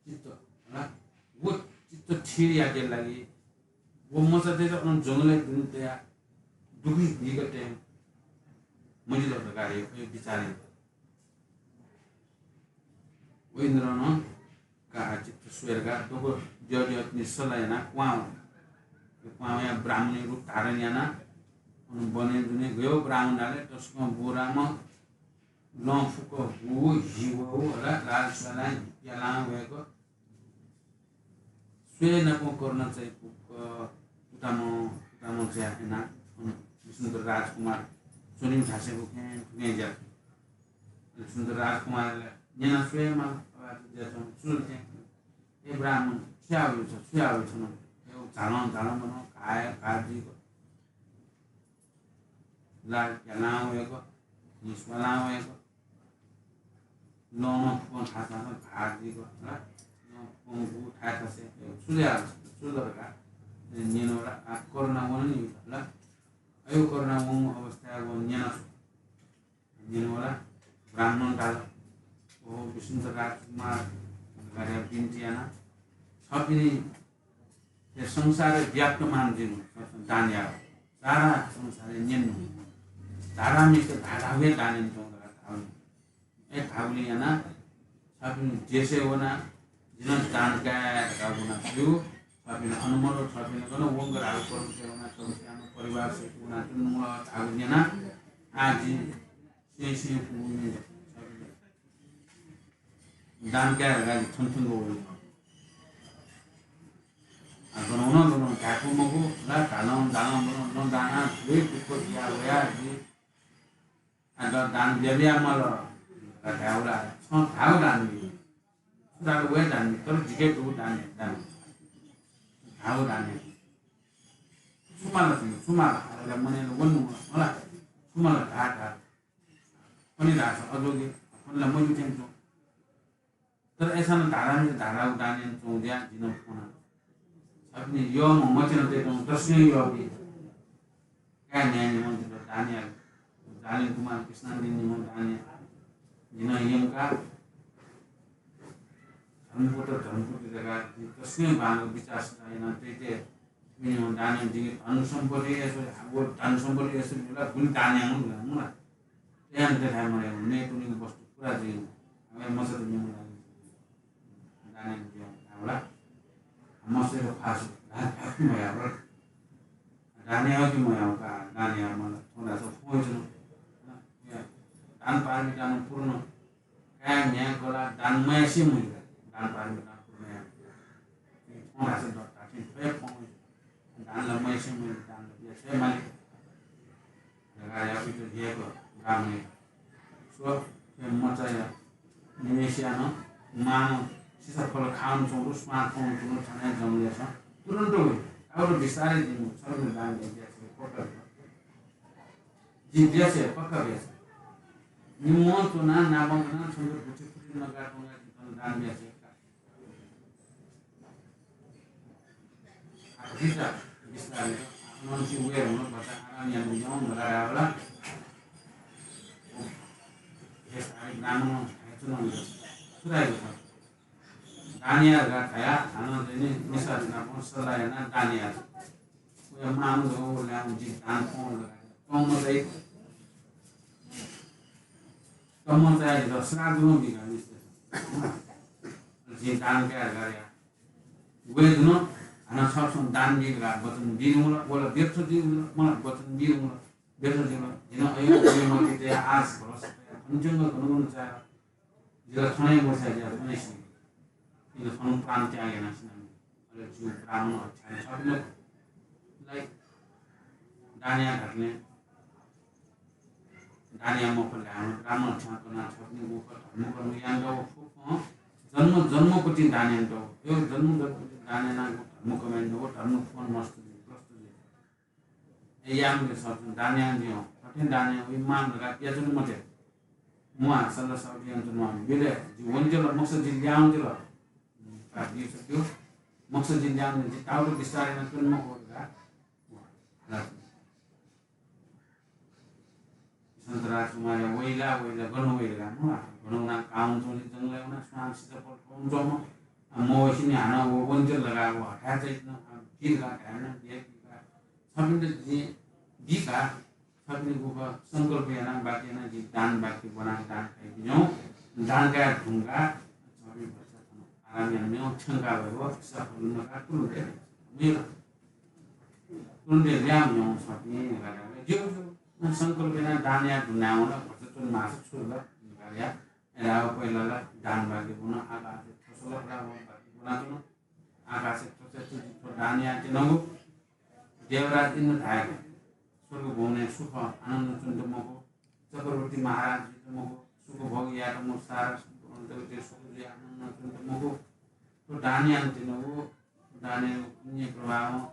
चित्त, हला? व चित्त थिर याकेगु लागि व मचातय्त अन जंगलय् दुने तयाः दुःख बीक तये मजिल धकाः हे विचार यात। व इन्द्रं का चित्त स्वये धकाः दक्व द्यःद्यःपिनि सल्लाह यानाः क्वहां वल। क्वहां वयाः ब्राह्मणया रूप धारण यानाः अन वनय् दुने गय्। ब्राह्मण धाःसा तसकं बुराम्ह, लं फुक्क हू, हि वःगु, हला, लाल स्यालां प्यालां वय्क। स्वये नाप करुणा चाहिँ फुक्क कुतामं, कुतामं चाहिँ यानाः अन विष्णुत राजकुमार च्वनीगु थासय् उखें थुखें ज्या। विष्णुत राजकुमारयात न्यना स्वये माल, अबा छु ज्या च्वं, छु जुल थें। ए ब्राह्मण, छु याः वयागु छ, छु याः वयागु छ न? ए झालं झालं वन, घाः घाः जुइक, लाल प्यालां वय्क, हि स्वालां वय्क, लं नं फुक्कं थासय् थासय् घाः जुइक, हला, लं फुक्कं हू थाय् थासय्, ए छु जुल, छु जुल धकाः न्यन वल। आ करुणा वन नि, हला। अय् करुणा वंगु अवस्थाय् व न्यना स्व। न्यन वल। ब्राह्मणं धाल, "ओहो, विष्णुत राजकुमार, धकाः बिन्ति याना। छपिनि हे संसारय् व्याप्तमान जिं दान याः। सारा संसारय् न्यन धारामिसे धारागु हे दान यानाच्वं धकाः धाःगु। ए धाःगुलिं यानाः छपिनि देशय् वनाः जिं दान काये धकाः वनाच्वनागु। छपिनि अनुमोदन, छपिनि गन वंगु धाःगु पर्वतय् वनाः छपिनि परिवार सहित वनाच्वनागु धाःगु न्यनाः आः जिं सें सें पुगु नि। दान काये धकाः जि थन थन वःगु।" आ, गनं नं गनं धायेफु मखु ला, धालं धालं गनं नं दान, व हे दुःख बिया वया जि। आ, द-, दान ब्याबिया माल धकाः धायेवं ला, छं धाःगु दान बी। छु धाःगु व हे दान बी, तर जिके दुगु दान, दान। धाःगु दान। छु माल छिं, छु माल? अले मनय् नं वन नं, हला। छु माल? धा, धा। अनि धाःसा अजोगे, अनि ला मजू थें च्वं। तर अय्सां नं धारामिसे धारागु दान यानाच्वंगु ज्या जिं नं फ्वना। छपिनि यःम्ह मतिनातय्त नं तसकं यःपिं। काय् म्ह्याय् निम्हं जितः दान याल। जालिम कुमार कृष्णां जिं निम्हं दान याल। जिं नं यंकाः धर्मपुत्र धर्मपुत्री धकाः जिं तसकं बांलाक बिचाः सिचाः यानाः तयेत थुपिं निम्हं दान यानाः जिके धन सम्पत्ति यश, व धन सम्पत्ति यश जुल, गुलि दान यानागु जुल, मुला। यानाः तये थाय् मदयेगु, नयेत्वनीगु वस्तु पुरा जुइगु। अब मचात निम्हं दान यानागु जुल, धाःगु ला। मचाया ख्वाः सु, दान याःगु मयाः, दान याःगु मयाः का, दान याः माल, थ्वं धाःसा फ्वं जुल। दान पारमिता नं पूर्ण काय् म्ह्याय् कलाः दान मयासें मजू। दान पारमिता पूर्ण याये। थ्वं धाःसा दत्ता थें थ्व हे फ्वं। दान ला मयासें मजू, दान ला बियासें माली। धकाः याःपिन्त न्ह्यय्क ब्राह्मणं स्व, थ्व मचाया निम्हय्सिया नं मां नं सिसाफल खावं च्वंगु, स्वां फ्वं च्वंगु, थन हे जंगलय् च्वं। तुरुन्त वइ। आः बिस्तारै जिं छगू दान याये, पक्का। जिं बियासें, पक्का बियासें। निम्हं च्वनाः नापं कनाः छन्त गुथि फुति नकाः त्वंकाः जिं थन दान बियासें का। आ, भतिचा बिस्तारै अनंलि वये हुन भचा आराम यानाः याउँ धकाः धायेवं ला। हे सारी ब्राह्मणं धायेच्वन, छु धायेगु छ? दान या धकाः धयाः हानं चाहिँ नि मिसापिं नाप सल्लाह यानाः दान यात। वया मांनं धकाः व ल्याहां जिं दान फ्वं धकाः। तःम्ह चाहिँ, तःम्ह चाहिँ जितः श्राप जक बिका मिस्ते। जिं दान काये धकाः या। वये धुन, हानं छकः छं दान बी धकाः वचन बी धुंकल, व ला व्यर्थ जुइ धुंकल, मला वचन बी धुंकल, व्यर्थ जुइ धुंकल। जिं अय्, अय् मतिइ तयाः आश भरोसा तयाः थन च्वंगु गन गन चाय्। जितः थन हे मस्याः जितः थन हे सी। इमित थन प्राण त्याग यानाः सिनामि। अले जिगु ब्राह्मण हत्या यानाः छपिं ला दान या धाःथें दान या मफुत धाःम्ह ब्राह्मण हत्या यानाः छपिं व धर्मकर्म यानातःगु फुक्कं जन्म जन्मपतिं दान यानातःगु। यो जन्म जन्मपतिं दान यानाः धर्मकर्म यानातःगु धर्म फुक्कं नष्ट जुइ, भ्रष्ट जुइ। ए याम के छ, दान यानादियो। कथं दान या, वइ मां धकाः पियाच्वने मते। म्वाः सल्लाह साउदी यानाच्वनाम्ह बेले जि वनेत्यल, मखुसा जि ल्याहां वनेत्यल। पाप ब्यू, सत्य ब्यू। मखुसा जि ल्याहां वनेत्यल, जि ताःहाकः बिस्तार यानाच्वने मखु धकाः। सन्त राजकुमारया वइ ला, वइ ला, गन वइ ला, म्वाः। गन वनाः काः वनाच्वंगु जंगलय् वनाः सुनां सीसाफल थ्व वनाच्वंम्ह, अ, मवइसेंलि हानं व वनेत्यल धकाः व हथाय् चाहिँ नं, अ, फि धकाः धायेमाः, बिया फि धकाः। छपिन्त जिं बी का, छपिं गुगु संकल्प यानाः, वाक्य यानाः जिं दान वाक्य ब्वनाः दान काइ बिज्याहुँ। दान काये धुंकाः छपिं भचा थन आराम यानाः मेगु थ्यंका वयेगु, सीसाफल नकाः तुरुन्त हे मेगु। तुरुन्त हे ल्याहां वनेत्यंगु छपिं धकाः धाल। ज्यू, ज्यू। संकल्प यानाः दान याये धुनावन, भचा च्वने माःसा छु जुल धकाः धाल। अय्‌लाः व पहिला ला दान वाक्य ब्वन, आकाशय् थ्वसल, ला व वाक्य ब्वनाच्वन। आकाशय् थ्वसल, थ्व दान यायेत्यनागु। देवराज इन्द्र धायेगु, स्वर्ग भुवनय् सुख आनन्द च्वनेत मखु, चक्रवर्ती महाराज जुइत मखु, सुख भोग यायेत मखु, सारा जगतय् सुख जुयाः आनन्द च्वनेत मखु। थ्व दान यानात्यनागु, दानया पुण्य प्रभावं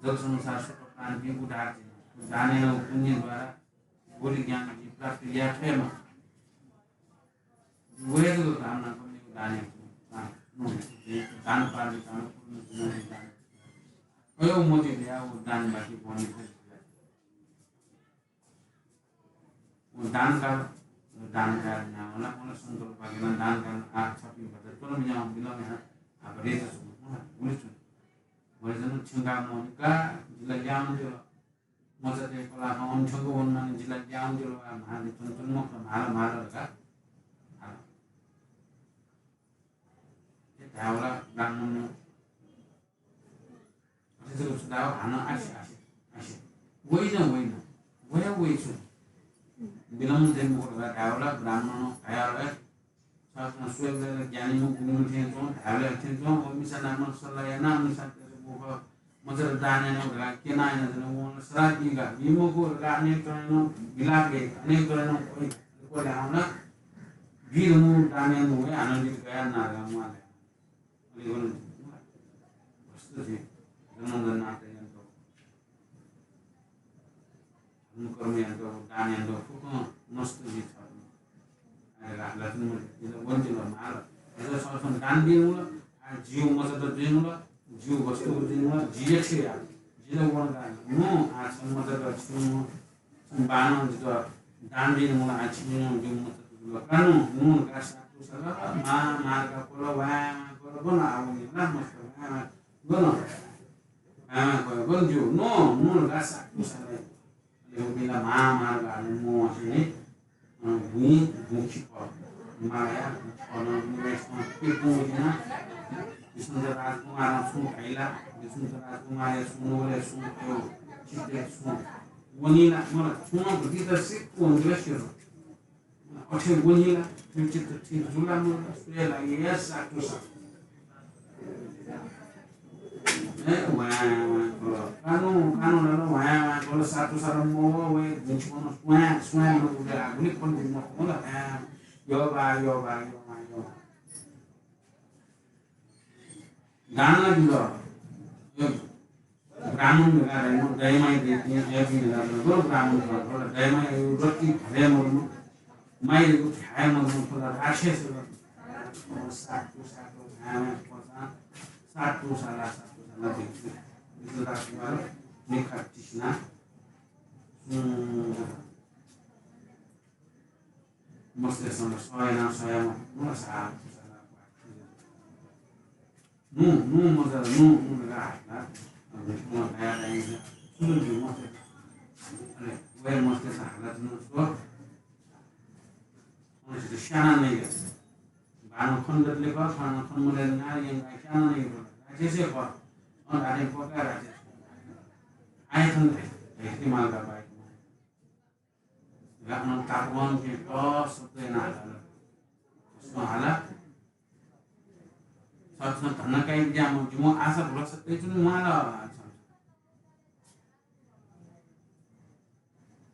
जग संसार सकल प्राणीपिं उद्धार जुइ। थ्व दानया पुण्य द्वारा बोधिज्ञान जिं प्राप्त याये फयेमा। वय्‌कःयात दान कनेगु दान यानाच्वंगु। दान, दान पालि दान, पुण्य दान। अय् मति दया व दान वाक्य ब्वने फइ। व दान काल, दान काल न्यावला, वन संकल्प वाक्य यानाः दान काल, आ, छपिं भचा च्वने बिज्याहुँ, बिलम्ब यानाः, आ, भचा च्वने, वन, वन च्वने। वय्‌कलं थ्यंकाः मवनी का, जि ला ल्याहां वनेत्यल। मचातय् कलाः खं अन थ्यंक वनेमानि, जि ला ल्याहां वनेत्यल, आ, म्हां, जि च्वने, च्वने मखु, म्हाल, म्हाल धकाः। आ। ए, धायेवला ब्राह्मण। अथे जक छु धायेवं, हानं आसे, आसे, आसे। वइन, वइन। वया वइ छु। विलम्ब जुइ मखु धकाः धायेवला ब्राह्मण, धायेवला। छकः स्वयेबलय् ज्ञानी मखु, गुणी मखु थें च्वं, धायेबलय् थें च्वं, व मिसा नामं सल्लाह यानाः मिसा मचात दान यानागु धकाः क्यना यानाच्वन, वं श्राप बीका, बी मखु धकाः अनेक जनानं विलाप याइ, अनेक जनानं क्वय्, क्वय् ल्याहां वना, बी धुंकूगु दान यानागु हे हानं जितः गया ना धकाः म्वाः ल्याहां। अले वन वस्तु जुइ, जन्म जन्मान्तर यानातःगु। धर्म कर्म यानातःगु, दान यानातःगु फुक्कं नष्ट जुइ छाय्। अले ला, ला तुम जितः वनेत्यल म्हाल। अले छकः दान बीधुंकल, आ, जिगु मचात जुइधुंकल, जिगु वस्तु जुइधुंकल, जि यक्ष या। जितः वन का, नु, आ, छं मचात, छं, छं बानं जितः दान बीधुंकल, आ, छिं जिगु मचात जुल। का नु, नु का, सातु साला, मा, मार का, कोला, वा, वा, कोला, बन, आ, वनी, ला, मस्त, वा, वा, गन? हाँ, गन ज्यू। नो, नो, ला सातु साला। अले उपिं ला म्हां म्हां गाले मोहसे, अ, भुइँ, भुइँ खिपः। माया, खिपः न, निमेषमा पिपुं जिना। विष्णुत राजकुमारं सुं धाइला, विष्णुत राजकुमारया सुं नवले सुं खयो, चित्ते सुं। वनिला, मला, सुं भुति त सिक्कु वनिला सिरो। अथे वनिला, थुचित थि जुला मुला, सुया लागि या सातु सा। ए, वाँ, वाँ, कल। कानु, कानु लालो, वाँ, वाँ, कल, सातु साला मो, वे, गुंची कोन, स्वाँ, स्वाँ, लो, उडे, आगुली, कोन दिन मो, कोन, वाँ, यो बा, यो बा, यो बा, यो बा। दान बिल। यो ब्राह्मण धकाः धाइम्ह दयमाया दय्‌पिं, दय्‌पिं धकाः धाइम्ह ब्राह्मण खः। थ्व ला दयमाया यो रति भले मदुम्ह, माया धइगु थाय् मदुम्ह, थ्व ला राक्षस खः। सातु, सातु, थाय्, सातु साला, सातु साला दय्‌पिं। विष्णु राजकुमार, मिखा तिस्ना। उम्, मस्तय्‌सं सह यानाः सह याये मफुगु ला सा, नु, नु, मचा, नु, नु धकाः हात ला, नु धयाः दाइ, सुरु जुइ मस्तय्। अले वया मस्तय्‌सं हालाच्वन, स्व। अन सित स्याना नइगु। बानं खन दतले खः, खानं खन मदय् धकाः यंकाः स्याना नइगु। राक्षस हे खः। अन धात्थें पक्का राक्षस। आया थन धाइ, धाइ, माल का बाइ। धकाः अनं तापाकंनिसें ट शब्द यानाः हालादिल। छकः हाला। छकः धन्दा काइ बिज्याःम्ह जिमिगु आशा भरोसा तयाच्वने म्वाःल।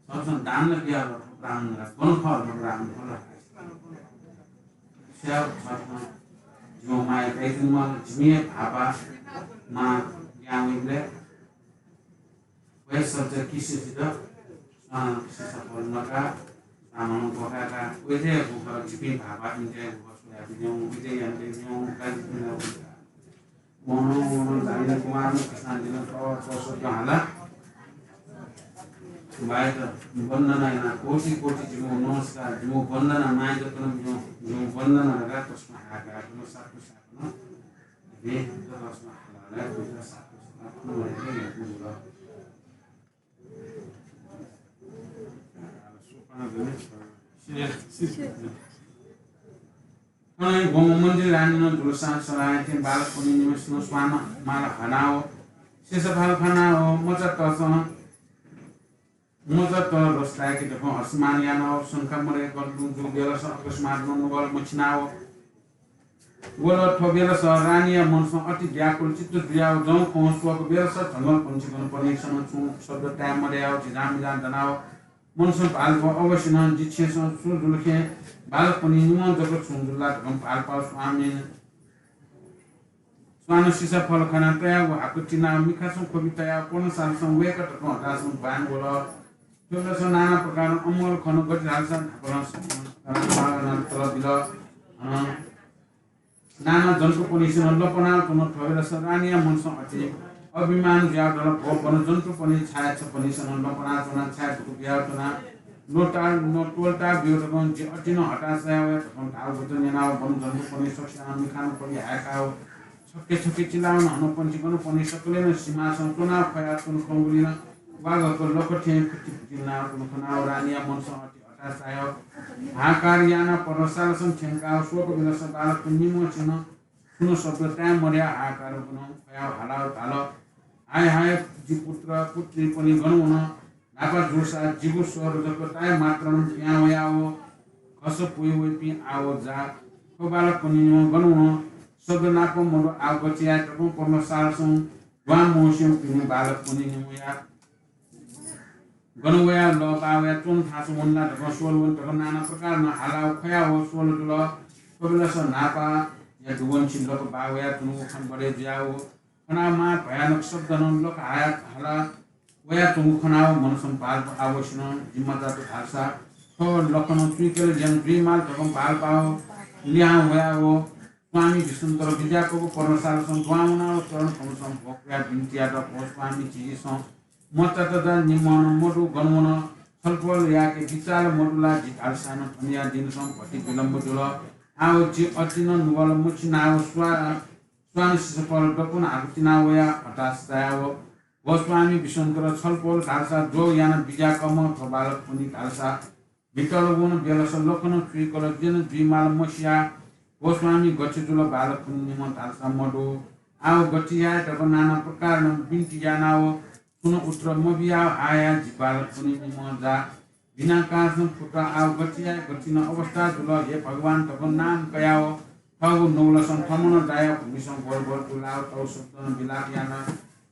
छकः दान ला बियाः ब्राह्मण ला गन खः, ब्राह्मण खः ला। स्याः, छकः जिमिगु माया तयाच्वने म्वाःल, जिमि हे भाःपा मां यां वइबलय् वय् सब्जा किसिसित, अ, सिसा पल नका, तामाङ बोकाका, उइजे बुक, जिपिं भापा इन्ते बुक, सुया बिज्याउँ, उइजे यान्ते बिज्याउँ, गाजि पिना बुक। वनं, वनं, जानिन कुमार, कृष्ण दिन, त, त, शब्द हाला। बायत वन्दना याना, कोटि, कोटि जिमु नमस्कार, जिमु वन्दना, माया जतन, जिमु, जिमु वन्दना लगा, तस्मा हाका, तुम साकु साकु न। हे, त, तस्मा हाला, ला, तुम साकु साकु न, हे, हे, हे, हे। थन ग्वम्ह मन्दिर रानीनं जुलसां सरायथें बालकपनि निम्हय्सिनं स्वान माल हनाव, सिसफल खनाव, मचा तसं, मचा त रोस्ताय्के धकं हर्षमान यानाव, शंका मरे गल्लुं जु बेलस अकस्मात मनोबल मछिनाव, वल। थ्व बेलस रानीया मनसं अति व्याकुल चित्त जुयाव जं खँ स्वःक बेलस झंगल पन्छिकन पनिसनं छुं शब्द ताये मदयाव झिझांमिझां दनाव मनसं भालपाव अवश्य नं जि छेँसं सुं जुलखें बालकपनि निम्हं जक छुं जुल ला धकं भालपाव स्वामी स्वान सिसफल खना तयाव हाकु चिनाव मिखासं ख्वबि तयाव पर्णशालासं वय्क धकं हतासं बान वल। थ्व बेलस नाना प्रकारं अमंगल खन गति धालसा न्हापालं तल बिल। अन नाना जन्तुपनिसनं लपनाव च्वन। थ्व बेलस रानीया मनसं अति अभिमान जुयाव दल, भो वन जन्तुपनि छाय् छपनिसनं लपनाव च्वना, छाय् धुकु बियाव च्वना, लोटा न त्वलता बियो धकं जि अति नं हताश याव धकं धाव वचन यानाव वन जन्तुपनि सकसिनं मिखानं ख्वबि हाय्काव छक्के छक्के चिलावन हनं पन्छिकनं पनि सकलेनं सिमासं च्वनाव ख्वयाव च्वन खंगुलिनं वागःक लख थें फुति फुति नाव च्वन खनाव रानीया मनसं अति हताश याव हाहाकार यानाव पर्णशालासं थ्यंकाव स्वःक बेलस बालकपनि निम्हय्सिनं छुं नं शब्द ताये मदयाव हाहाकार नं ख्वयाव हालाव धाल, हाय हाय, जि पुत्र पुत्रीपनि गन वन? न्हापा जूसा जिगु स्वर जक ताये मात्रं पिहां वयाव घस पुइ वइपिं आव जा। थ्व बालकपनि निम्हं गन वन? शब्द नाप मदु, आव गथे याये धकं पर्णशालासं द्वां मवसें पिने बालकपनि निम्हया गन वयाव लः बाः वयाव च्वन थासं वन ला धकं स्वल वन धकं नाना प्रकारनं हालाव ख्वयाव स्वल जुल। थ्व बेलस न्हापाया दुवंछि लख बाः वयाच्वंगु खँ बढे जुयाव खनाव मां भयानक शब्दनं लख हाया हाला वयाच्वंगु खनाव मनसं भालपाव अवश्य नं जिम्माचात धालसा थ्व लखनं चुइकल ज्यान जुइमाल धकं भालपाव लिहां वयाव स्वामी विश्वम्भर बिज्याकःगु पर्णशालासं दुहां वनाव चरण कमलसं भ्वपुयाव बिन्ति यात, भो स्वामी, झीसं मचात जा निम्हं नं मदु, गन वन? छलपोल यायेके बिचाल मदु ला? जि धालसा नं थनया दिनसं भति विलम्ब जुल। आव जि अति नं नुगल मछिनाव स्वा-, स्वान सिसफल दक्वन हाकु चिना वयाव हताश चायाव, भो स्वामी विश्वम्भर, छलपोल धालसा जोग याना बिज्याकःम्ह थ्व बालकपनि धालसा भितल वन बेलस लखनं चुइकल ज्यान जुइमाल मसिया। भो स्वामी, गथे जुल बालकपनि निम्हं धालसा मदु। आव गथे याये धकं नाना प्रकारनं बिन्ति यानाव छुं नं उत्तर मबियाव आया जि बालकपनि निम्हं जा बिनाकासं फुत। आव गथे याये गथिनं अवस्था जुल, हे भगवान धकं नाम कयाव थःगु नौलसं थमनं दायाव भूमिसं भोर भोर तुलाव तौ शब्दनं बिलाप याना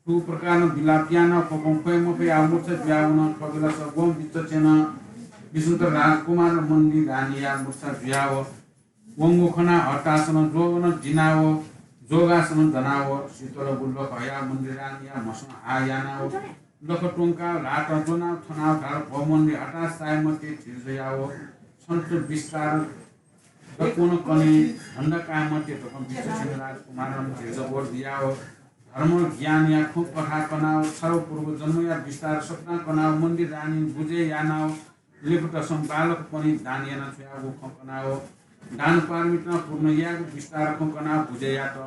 थुगु प्रकारनं बिलाप यानाव ख्वकं ख्वये मफयाव मूर्छा जुयाव वन। थ्व बेलस वं बिच्च छेँनं विश्वम्भर राजकुमार मन्दिर रानीया मूर्छा जुयाव वंगु खनाव हतासनं जोगनं दिनाव जोगासनं दनाव शीतलगु लख हयाव मन्दिर रानीया म्हसं हा यानाव लख त्वंकाव ल्हातं ज्वनाव थनाव धाल, भो मन्दिर, हताश चाये मते, धीरज याव। छन्त बिस्तार दक्वन कने धन्दा काये मते धकं बिच्च छेँनं राजकुमारं धीरज बोध बियाव धर्म ज्ञानया खँ कथा कनाव छाव पूर्व जन्मया बिस्तार सपना कनाव मन्दिर रानी बुझे यानाव लिपतसं बालकपनि दान याना छ्वयागु खँ कनाव दान पारमिता पूर्ण यायेगु बिस्तार खँ कनाव बुझे यात।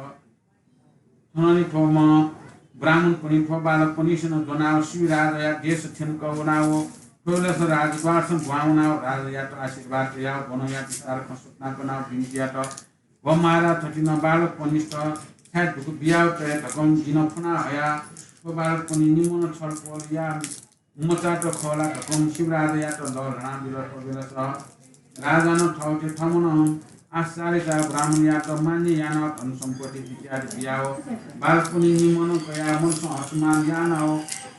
थनंलि थ्वम्ह ब्राह्मणपनि थ्व बालकपनिसनं ज्वनाव शिवराजया देश थ्यंक वनाव थ्व बेलस राजद्वारसं दुहां वनाव राजायात आशीर्वाद तयाव वनया बिस्तार खँ सपना कनाव बिन्ति यात। व महाराज, थथे नं बालकपनिस्त छाय् धुकु बियाव तये धकं जिं फ्वना हया। थ्व बालकपनि निम्हं छलपोल या मचात खः ला धकं शिवराजयात लःल्हानाबिल। थ्व बेलस राजानं थःथे थमनं आश्चर्य चायाव ब्राह्मणयात मान्य यानाव धन सम्पत्ति इत्यादि बियाव बालकपनि निम्हं कयाव मनसं हर्षमान यानाव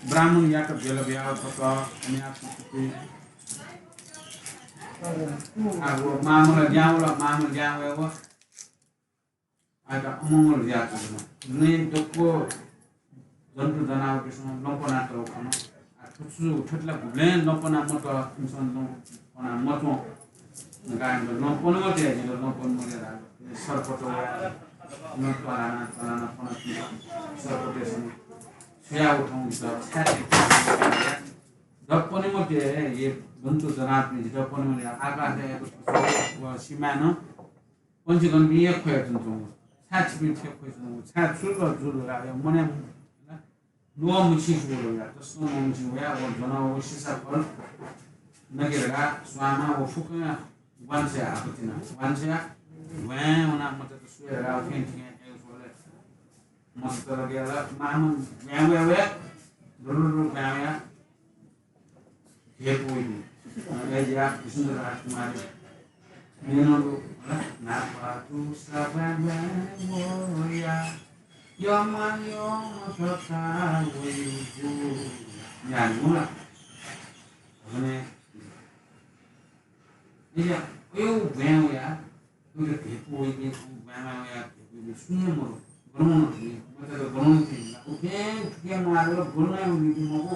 ब्राह्मणयात बेल बियाव दत। अन्या संस्कृति। आ, व मामला ल्यावल, मामला ल्यावल। आयत अमंगल जुयाच्वंगु। नुगः दक्व जन्तु जनावरपिसं लंपना तःगु खन। आ, थुसु थथे ला गुबलें लँपना मत, इमिसं लँपना मच्वं। गायन लँपन मत या, जितः लँपन मत या धाल। सर्पत वया, लँ त्वालाना, त्वालाना पन सर्पतय्‌सं सुया उठौं जितः छाय् दप्पने मत या, हे जन्तु जनावरपिं, जितः पने मत या, आकाशय् व सिमाय् नं पंक्षीगणपिं हे ख्वया च्वनाच्वंगु। छाय् छिपिं थथे ख्वया च्वनाच्वंगु, छाय् छु जुल जुल धकाः मनय् नुगः मुछिं वल वया, तसकं नुगः मुछिं वया, व ज्वनाव व सिसाफल नके धकाः स्वांमा व फुक्कं वांछ्वया आपतिना। वांछ्वया भ्वाँय् वनाः मचात स्वये धकाः उखें थिखें अय् स्वले मचात लगे याल। मामा भ्वाँय् वया वया, रुरुरु भ्वाँय् वया। हे पुइदु। अय्‌या विष्णु राजकुमारी। मेनंगु, होला? नापा तु साबा वया। यमा यम सता वइगु। यानि, होला? भने, अय्‌या, अयो भ्वाँय् वया। उनले भेपु वइके, उ बांलाया भेपु वइके सुने मरु। गणमन थी, मतलब गणमन थी। उके, उके मारल, गणमन वइके मगु।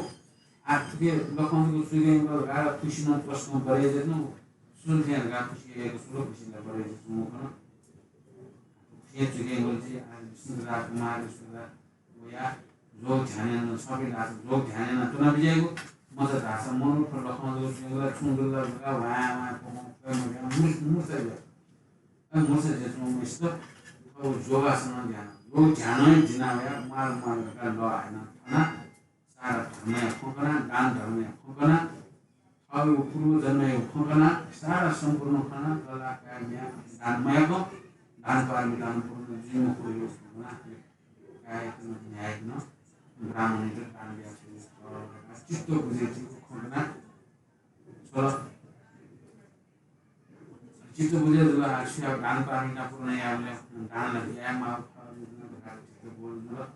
आ, उके लखन को सुगे को गा खुशी न प्रश्न बरे जत न। सुन थे गा खुशी, एक सुर खुशी न बरे जत न। उके सुगे बोलते, आ, विष्णु राजकुमार, विष्णु राज वया जोग ध्यान याना, छपिं धाःसा जोग ध्यान याना तुना बिज्याइगु। मचा धाःसा मनू थ्व लखं जोग जुइगु ला, छुं जुल ला, जुल ला, वाँ, वाँ, पों, पों, पों, मुर्छा, मुर्छा जुया। अ, मुर्छा जुया च्वंम्हसित थ्व जोगासन ध्यान। जोग ध्यान हे जिना वया, माल, माल धकाः लः हाय्‌ना थना। सारा धर्मया खँ कना, दान धर्मया खँ कना, थःगु पूर्वजन्मया खँ कना, सारा सम्पूर्ण खँ कना, कला, काय, म्ये, दान मयाकं, दान पारमिता पूर्ण जुइ मखु यो खँ कना, काय कन न्याय कन, ब्राह्मणयात दान बिया चित्त बुझे चित्त खँ कना, चल। चित्त बुझे जुल, आ, सुया दान पारमिता पूर्ण यायेबलय् दान ला याये माःगु खः, चित्त बोल जुल।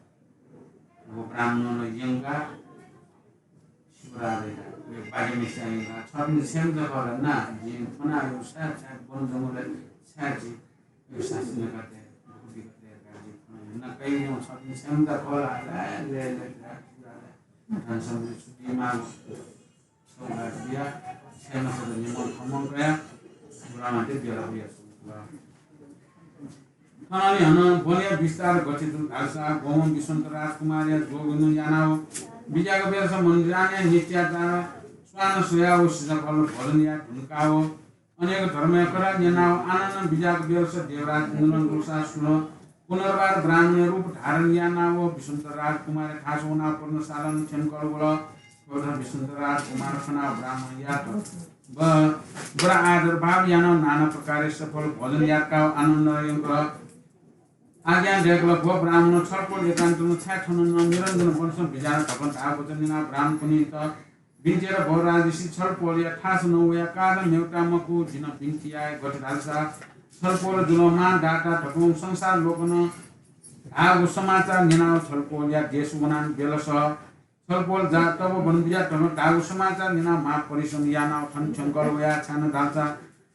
व ब्राह्मणं यंकाः शिवराजया, व बागेमिस्या यंकाः, छपिं छेँम जक ला ना, जिं थ्वना यो साय् छाय् वन जंगलय् छाय् जिं यो शासन कते, बुद्धि कते, जिं थ्वना यो ना कइ, छपिं छेँम जक ला, ले, ले, ले, ले, धन सम्पत्ति छु बी माःगु। सौगात बिया, छेँमचा निम्ह खम्मं कया, ब्राह्मणयात ब्यला हुया। थनंलि हनं वनया विस्तार गथे जुल धालसा, वं विश्वन्त राजकुमारया जोगनु यानाव बिज्याक बेलस मन्दिरानया नित्याचार स्वान स्वयाव सिसाफल भोजन याये धुंकाव अनेक धर्मया कथं न्यनाव आनन्द बिज्याक बेलस देवराज इन्द्रं दुसा सुन पुनर्वार ब्राह्मणया रूप धारण यानाव विश्वन्त राजकुमारया थास वनाव पर्णशालान थ्यंकल वल। थ्व विश्वन्त राजकुमार खनाव ब्राह्मणयात ब-, बडा आदर भाव यानाव नाना प्रकारया सफल भोजन याकाव आनन्द यंकल। आज्ञा दय्‌कल, भो ब्राह्मण, छलपोल एकान्तनं छाय् थन नं निरञ्जन वनसं बिज्याना धकं धाःगु वचन न्यनाव ब्राह्मणपनित बिन्ति यात, भो राजर्षि, छलपोलया थासं वया कारणं मेवता मखु, जिं बिन्ति याये, गथे धालसा छलपोल जुल महादाता धकं संसार लोकनं धाःगु समाचार न्यनाव छलपोलया देश वनान बेलस छलपोल जात तव वन बिज्यात धकं धाःगु समाचार न्यनाव महापरिश्रम यानाव थन थ्यंकल वया, छाय् धालसा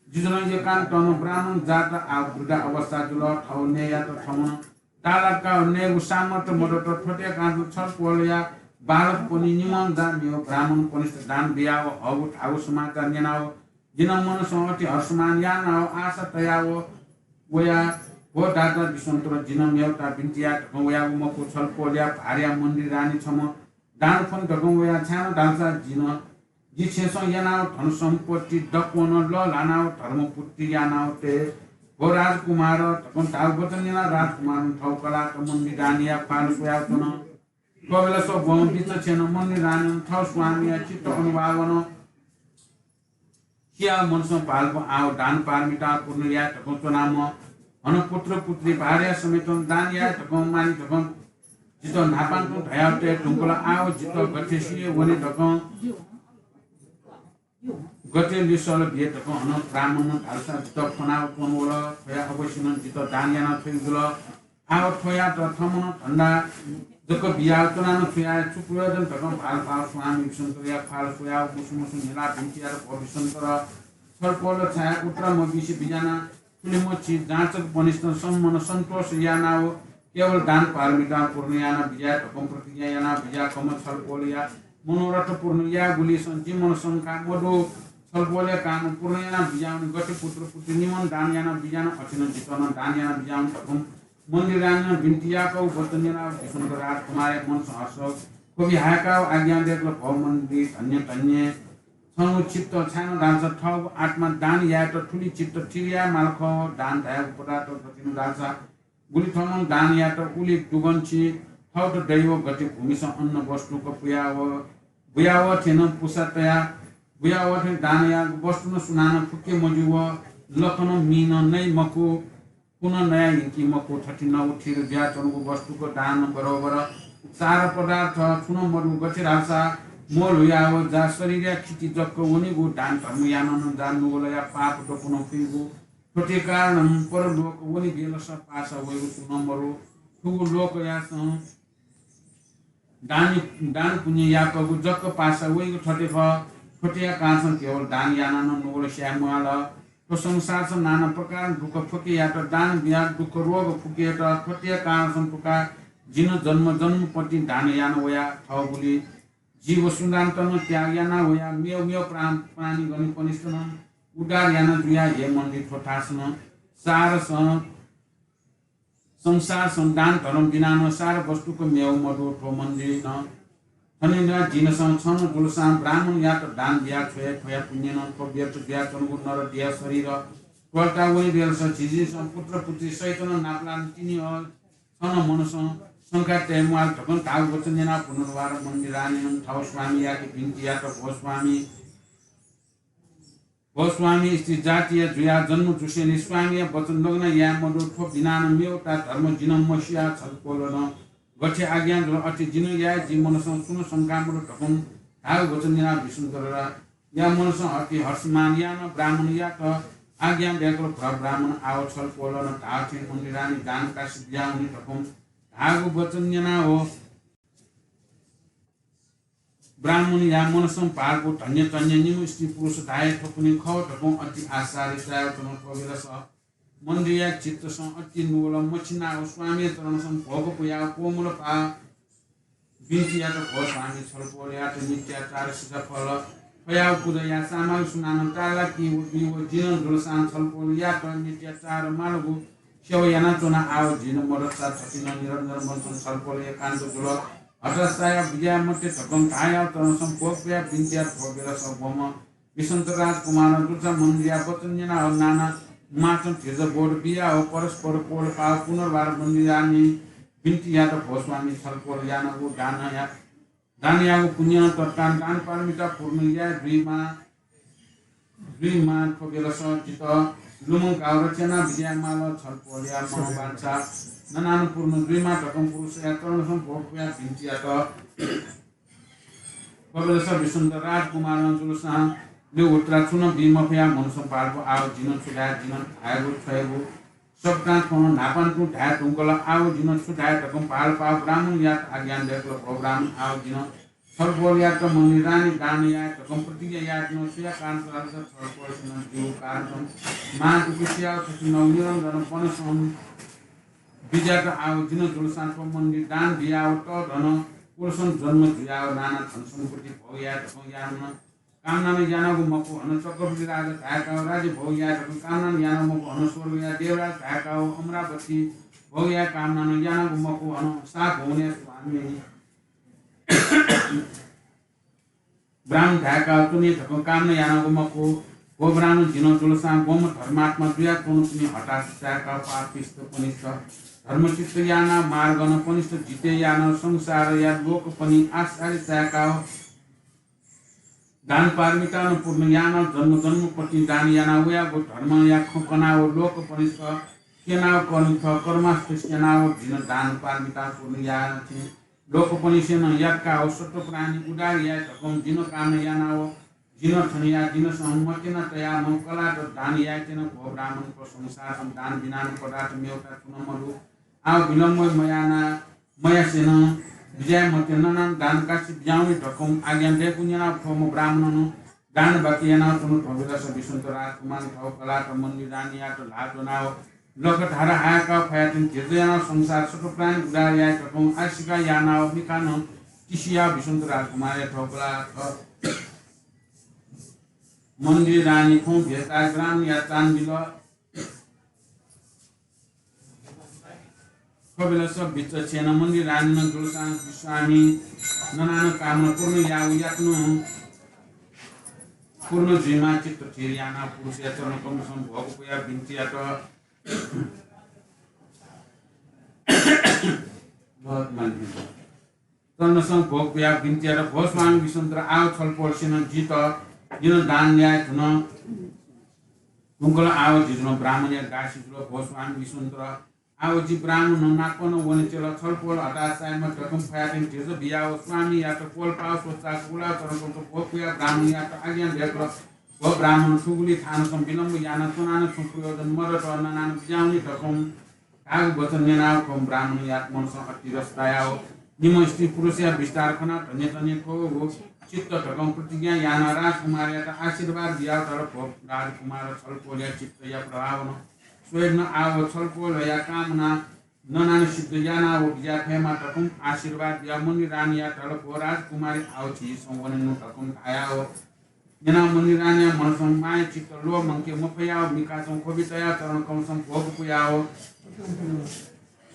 जि जुल एकान्तनं ब्राह्मण जात, आव वृद्धा अवस्था जुल, थव नयेयात थमनं तालाकाव नयेगु सामर्थ्य मदत। थ्वतेकान्त छलपोलया बालकपनि निम्हं जा मेव ब्राह्मणपनिस्त दान बियाव हःगु धाःगु समाचार न्यनाव जिं मनसं अति हर्षमान यानाव आशा तयाव वया, भो दाता विश्वन्त, जिं मेवता बिन्ति याये धकं वयागु मखु, छलपोलया भाःया मन्दिरानी छम्ह दान फ्वन धकं वया, छाय् धालसा जिं जि छेँसं यानाव धन सम्पत्ति दक्वं लःल्हानाव धर्मपूर्ति यानाव तये, भो राजकुमार धकं धाःगु वचन न्यनाव राजकुमारं थव कलात मन्दिरानीया ख्वाल स्वयाव च्वन। थ्व बेलस वं बिच छेँनं मन्दिरानीनं थव स्वामीया चित्त अनुभावनं सियाव मनसं भालपं आव दान पारमिता पूर्ण याये धकं च्वनाम्ह हनं पुत्र पुत्री भाःया समेतं दान याये धकं मानि धकं जितः न्हापां तुं धयाव तये धुंकल। आव जितः गथे सिये वने धकं, गथे लिसः बिये धकं हनं ब्राह्मणं धालसा जितः फ्वनाव च्वंवल। थ्वया अवश्यनं जितः दान याना थ्वइगु जुल। आव थ्वयात थमनं धन्दा जक बियाव च्वनानं छु याये, छु प्रयोजन धकं भालपाव स्वामी विश्वन्तया ख्वाल स्वयाव मुसु मुसु न्हिलाव बिन्ति यात, भो विश्वन्त, छलपोल छाय् उत्तरा मबिसे बिज्याना थुलि मछि जाँचकपनिस्त सम्मान सन्तोष यानाव केवल दान पारमिता पूर्ण याना बिज्याये धकं प्रतिज्ञा याना बिज्याकम्ह छलपोलया मनोरथ पूर्ण यायेगुलिसं जि मनसं का मदु। छलपोलया कामं पूर्ण याना बिज्याहुनि। गथे पुत्र पुत्री निम्हं दान याना बिज्यान, अथे नं जितः नं दान याना बिज्याहुनि धकं मन्दिर रानीनं बिन्ति याकःगु वचन न्यनाः विसुन्त राजकुमारया मनसं हर्ष ख्वबि हाय्काः आज्ञा दय्कल, भो मन्दिर धन्य धन्य। छंगु चित्त छाय् नं धाःसा थःगु आत्मा दान यायेत थुलि चित्त थिर याये माल खः। दान धयागु पदार्थ गथे नं धाःसा गुलि थःम्हं दान यात उलि दुगंछि थःत दइ व गथे भूमिसं अन्न वस्तुक पुयाव बुयाव थें नं पुसा तया बुयाव थें दान याःगु वस्तु नं सुनानं फुके मज्यू व लखं नं मिं नं नइ मखु, कुनं नया यंकी मखु। थथे नउ थिर जुयाच्वंगु वस्तुक दान बरोबर सार पदार्थ छुं नं मदु। गथे धाःसा मोल हुयाव जा शरीरया खिति जक वनीगु दान धर्म यानं नं जा नुगलया पाप दकु नं फुइगु। थ्वते कारणं परलोक वने बेलस पासा वइगु छुं नं मदु। थुगु लोकयासं दान, दान पुण्य याकःगु जक पासा वइगु थथे खः। थ्वतेया कारणसं केवल दान यानानं नुगल स्याये म्वाल। थ्व संसारसं नाना प्रकारं दुःख फुके यात। दान बियाः दुःख रोग फुकेत थ्वतेया कारणसं फुका जिं जन्म जन्मपति दान याना वया थःगुलि जीव सुनान्त नं त्याग याना वया मेव मेव प्राण, प्राणीगणपनिस्त नं उद्धार याना जुया। हे मन्दिर थ्व थासं सारसं संसारसं दान धर्म बिनानं सार वस्तुक मेव मदु। थ्व मन्दिर नं थने नं जिनसं छन जुलसां ब्राह्मणयात दान बिया छ्वये थ्वया पुण्यनं थ्व व्यर्थ जुयाच्वंगु नर देह शरीर त्वःता वने बेलस झिझिसं पुत्र पुत्री सहितनं नापलान तिनि अ छन मनसं शंका तये म्वाल धकं धाःगु वचन न्यनाः पुनर्वार मन्दिर रानीनं थव स्वामीयाके बिन्ति यात, भो स्वामी, भो स्वामी, स्त्री जातिया जुयाः जन्म जुसेंलि स्वामीया वचन लग्न याये मदु। थ्व बिनानं मेवता धर्म जिनं मसिया। छलपोलं गथे आज्ञा जुल अथे जिनं याये। जि मनसं सुं नं शंका मदु धकं धाःगु वचन न्यनाः विसुन्त राजा या मनसं अति हर्षमान यानं ब्राह्मणयात आज्ञा दय्कल, भ्र ब्राह्मण, आव छलपोलं धाःथें मन्दिर रानी दान कासे बियाहुनि धकं धाःगु वचन न्यनाः ब्राह्मणया मनसं भाःगु धन्य धन्य निम्ह स्त्री पुरुष धाये थ्वपुनि खः धकं अति आश्चर्य चायाच्वन। थ्व बेलस मन्दिरया चित्तसं अति नुगलं मछिनाः स्वामीया चरणसं भोग पुयाः कोमल पाः बिन्ति यात, भो स्वामी, छलपोलयात नित्याचार सिसा फल थ्वयाव पुजा याये सामग्री सुनानं ताला कि व बी व जिनं जुलसां छलपोलयात नित्याचार मालगु सेवा यानाच्वना। आव जिं मदतसा थथिनं निरन्तर मनसं छलपोल एकान्त जुल। हताश चायाव बिज्याये मते धकं धायाव चरणसं भोग पुयाः बिन्ति यात। थ्व बेलस ग्वम्ह विसन्त राजकुमारं दुर्सा मन्दिरया वचन न्यनाव नाना माचं धिरज बोध बियाव परस्पर कोल पाव पुनर्वार मन्दिर रानी बिन्ति यात, भो स्वामी, छलपोल यानागु दान या, दान याःगु पुण्यं तत्काल दान पारमिता पूर्ण याये जुइमा, जुइमा। थ्व बेलस जितः लुमंकाव रक्षा याना बिज्याये माल। छलपोलया मनोवांछा ननानं पूर्ण जुइमा धकं पुरुषया चरणसं भोग पुयाः बिन्ति यात। थ्व बेलस विसन्त राजकुमारं जुलसां लि उत्तरा छुं नं बी मफयाः मनसं भाःगु, आव जिनं छु धाये, जिनं धायेगु छ्वयेगु सकतां थ्वं न्हापां तुं धाये धुंकल। आव जिनं छु धाये धकं भाःगु पाव ब्राह्मणयात आज्ञा दय्कल, भो ब्राह्मण, आव जिनं छलपोलयात मन्दिर रानी दान याये धकं प्रतिज्ञा याये धुन। सुया कारणं धाःसा छलपोलसिनं जिगु कारणसं मां दुःख सियाव थथिनं निरन्तर मनसं बिज्यात। आव जिनं जुलसां थ्व मन्दिर दान बियाव तःधन कुलसं जन्म जुयाव नाना धन सम्पत्ति भोग याये धकं यानानं कामनानं यानागु मखु। हनं चक्रवर्ती राजा धायेकाव राज्य भोग याये धकं कामनानं यानागु मखु। हनं स्वर्गया देवराज धायेकाव अमरावती भोग याये कामनानं यानागु मखु। हनं साभुवनया स्वामी ब्राह्मण धायेकाव च्वने धकं कामना यानागु मखु। भो ब्राह्मण, जिनं जुलसां ग्वम्ह धर्मात्मा जुयाच्वंपिनि हताश चायेकाव पापिष्टपनिष्ठ धर्मचित्त यानाव मार्गनं पनिष्ठ जिते यानाव संसारया लोकपनि आश्चर्य चायेकाव दान पारमितानं पूर्ण यानाव जन्म जन्मपतिं दान याना वयागु धर्मया खँ कनाव लोकपनिष्ठ स्यनाव कर्म थ कर्माष्ट स्यनाव जिनं दान पारमिता पूर्ण याना थें लोकपनिसेनं याकाव सत्त्व प्राणी उद्धार याये धकं जिनं कामना यानाव जिनं थनया जिनसं मतिना तयाम्ह कलात दान याये त्यन। भो ब्राह्मण, थ्व संसारसं दान बिनानं पदार्थ मेवता छुं नं मदु। आव विलम्ब मयाना मयासेनं बिज्याये मते ननानं दान कासे बिज्याहुनि धकं आज्ञा दय्कूगु न्यनाव थ्वम्ह ब्राह्मणनं दान बाकी यानाव च्वन। थ्व बेलस विसन्त राजकुमारं थव कलात मन्दिर रानीयात ल्हाः ज्वनाव लख धारा हायेकाव फयाथें धिरज यानाव संसार सत्त्व प्राणी उद्धार याये धकं आशिका यानाव मिखानं तिसिया विसुन्त राजकुमारया थौंकन्हय् मन्दिर रानी खँ भेषधारी ब्राह्मणया चान बिल। खः बेलस बिचक्षण मन्दिर रानीनं जुलसां स्वामी ननानं कामना पूर्ण याव याकनं पूर्ण जुइमा चित्त थिर यानाः पुरुषया चरण कमलसं भोग पुयाः बिन्ति यात। चरणसं भोग पुयाः बिन्ति यात, भो स्वामी विसुन्त, आव छलपोलसिनं जित जिं दान याये धुन। धुंकल आव झी जुल ब्राह्मणया दासी जुल, भो स्वामी विसुन्त, आव जि ब्राह्मण नापं वने चल, छलपोल हताः सायेमा धकं फयातें धिर बियाव स्वामीयात पोलपाव स्वचाक उलाव चरणकमलसं भोग पुयाः ब्राह्मणयात आज्ञा दय्कल, भो ब्राह्मण, थुगुलि थानसं विलम्ब यानाः च्वनानं छुं प्रयोजन मदत, ननानं बिज्याहुनि धकं धाःगु वचन न्यनाव खः ब्राह्मणया मनसं अति रस तायाव निम्ह स्त्री पुरुषया विस्तार खनाः धन्य धन्य थ्व व चित्त धकं प्रतिज्ञा यानाः राजकुमारयात आशीर्वाद बियाव धाल, भो राजकुमार, छलपोलया चित्तया प्रभावनं स्वयं आव छलपोलया कामना ननानं सिद्ध यानाव बिज्याये फयेमा धकं आशीर्वाद बियाव मन्दिर रानीयात धाल, भो राजकुमारी, आव झीसं वनेनु धकं धायाव न्यनाव मन्दिर रानीया मनसं माया चित्त लोभ मंके मफयाव मिखासं ख्वबि तयाव चरणकमलसं भोग पुयाव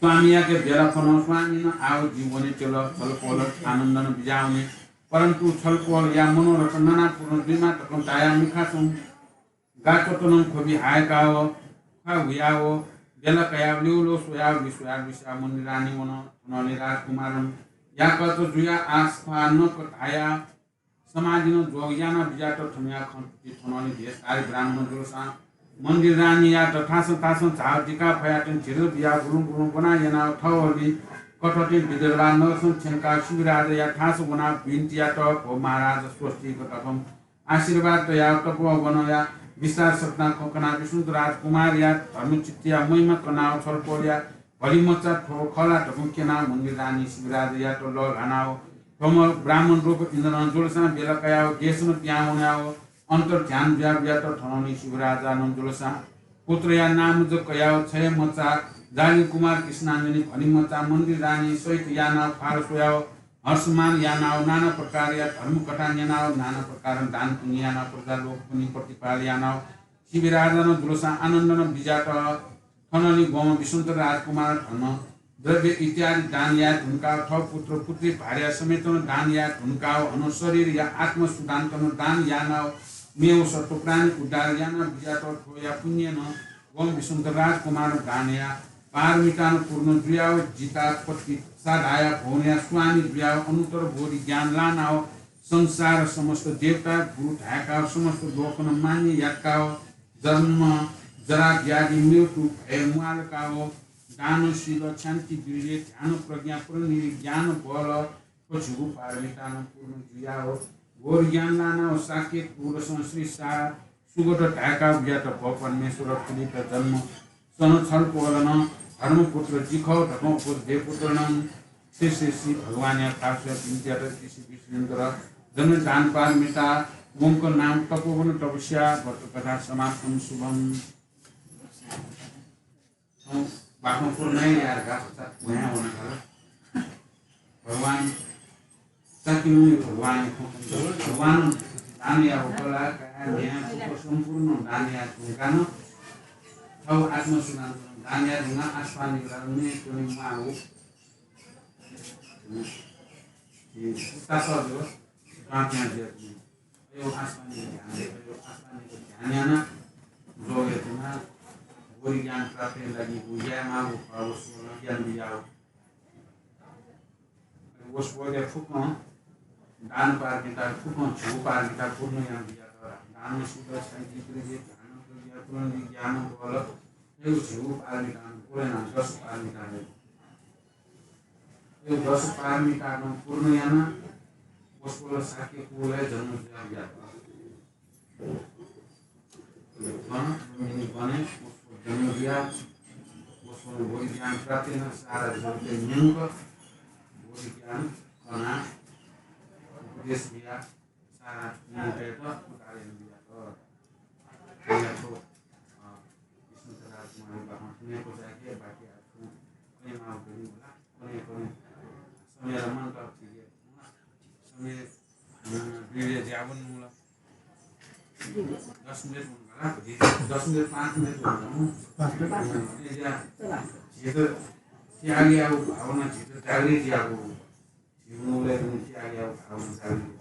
स्वामीयाके बेला फ्वन। स्वामीनं आव जि वने चल, छलपोल आनन्दनं बिज्याहुनि। परन्तु छलपोलया मनोरथ ननानं पूर्ण जुइमा धकं धायाव मिखासं गाच्वतनं ख्वबि हाय्काव ख्वाः हुयाव बेला कयाव ल्यू ल्यू स्वयाव लि स्वयाव लिस्याः मन्दिर रानी वन। थनंलि राजकुमारं याकःचा जुयाव आस्था नक धायाव समाधिनं जोग यानाव बिज्यात। थनया खँ तुति थनंलि भेषधारी ब्राह्मण जुलसां मन्दिर रानीयात थासं थासं झाव दिकाः फयातें धिर बियाव गुरुं गुरुं ब्वना यानाव थःगुलि कथंतें विदर्भा नगरसं थ्यंकाव शिवराजया थासं वनाव बिन्ति यात, भो महाराज, स्वस्ति धकं आशीर्वाद तयाव तपोवनया विस्तार सत्ना खँ कनाव विसुन्त राजकुमारया धर्मचित्तया महिमा कनाव छलपोलया भलिमचा थ्व खः ला धकं क्यनाव मन्दिर रानी शिवराजयात लःल्हानाव थ्वम्ह ब्राह्मण रूप इन्द्रनं जुलसां बेला कयाव देशनं पिहां वनाव अन्तर्ध्यान जुयाव बिज्यात। थनंलि शिवराजनं जुलसां पुत्रया नाम जक कयाव छय् मचा जालि कुमार कृष्णाञ्जनी भलिमचा मन्दिर रानी सहित यानाव ख्वाल स्वयाव हर्षमान यानाव नाना प्रकारया धर्मकथा न्यनाव नाना प्रकारं दान पुण्य यानाव प्रजा लोकपनि प्रतिपाल यानाव शिवराजनं जुलसां आनन्दनं बिज्यात। थनंलि वं विसुन्त राजकुमार धन द्रव्य इत्यादि दान याये धुंकाव थः पुत्र पुत्री भार्या समेतनं दान याये धुंकाव हनं शरीरया आत्मा सुधान्तनं दान यानाव मेव सत्त्व प्राणी उद्धार यानाव बिज्यात। थ्वया पुण्यनं वं विसुन्त राजकुमारं दानया पारमितानं पूर्ण जुयाव जिता पति साधाया भवनया स्वामी जुयाव अनुत्तर बोधि ज्ञान लानाव संसार समस्त देवता गुरु धाय्काव समस्त लोकनं मान्य याकाव जन्म जरा व्याधि मृत्यु भय म्वालकाव दान शील क्षान्ति वीर्य ध्यान प्रज्ञा प्रणिधि ज्ञान बल थ्व झिगू पारमितानं पूर्ण जुयाव बोधि ज्ञान लानाव शाक्य कुलसं श्री सा सुगत धाय्काव बिज्यात। भो परमेश्वर, पुलित जन्म सन छलपोलनं धर्मपुत्र जि खः धकं उपज दे पुत्रनं श्री श्री श्री भगवानया थासुया बिन्ति यात। श्री श्री विश्वेन्द्र जन्म दान पारमिता वंक नाम तपोवन तपस्या व्रत कथा समाप्तम शुभम। बाखं पूर्ण यार गाछ भुयां वन खाल। भगवान सकिनु भगवान भगवान दान या उपला का न्या सुख सम्पूर्ण दान या तुंकान थव आत्मसुनान दान या दुना आस्पानी ला ने कोनी माउ। तासा जो कांत्या जे। यो आस्पानी ध्यान, यो आस्पानी ध्यान याना जोगे तुना बोधि ज्ञान प्राप्ति लागि उया माउ पावस ज्ञान दियाओ। वसपोलया फुक्कं दान पारमिता, फुक्कं झिगू पारमिता पूर्ण यानाबिज्यात। दान, शील, क्षान्ति, प्रीति, ध्यान, प्रज्ञा, प्रणिधि, ज्ञान, बल, थ्व झिगू पारमिता पूर्ण याना, दश पारमिता। थ्व दश पारमिता पूर्ण याना वसपोल शाक्य कुलय् जन्म जुयाबिज्यात। वन, मिनी वने, वसपोल जन्म जुया, वसपोल बोधि ज्ञान प्राप्ति याना सारा जगतय् न्यंक बोधि ज्ञान कना उपदेश बिया सारा मनूतय्त उद्धार यानाबिज्यात। थ्व, अ, विष्णु राजकुमार बाखं थुने पचाके बाकी आ थुने कने माउ कने होला, कने, कने समय ला मन्त ठीक हे। दस मिनेट हुनु होला, दस मिनेट, पाँच मिनेट हुनु होला। पाँच मिनेट। ए, या। झीत त्याग यागु भावना, झीत जागृत यागु। झीगु नुगलय् दुने त्याग यागु भावना जागृत।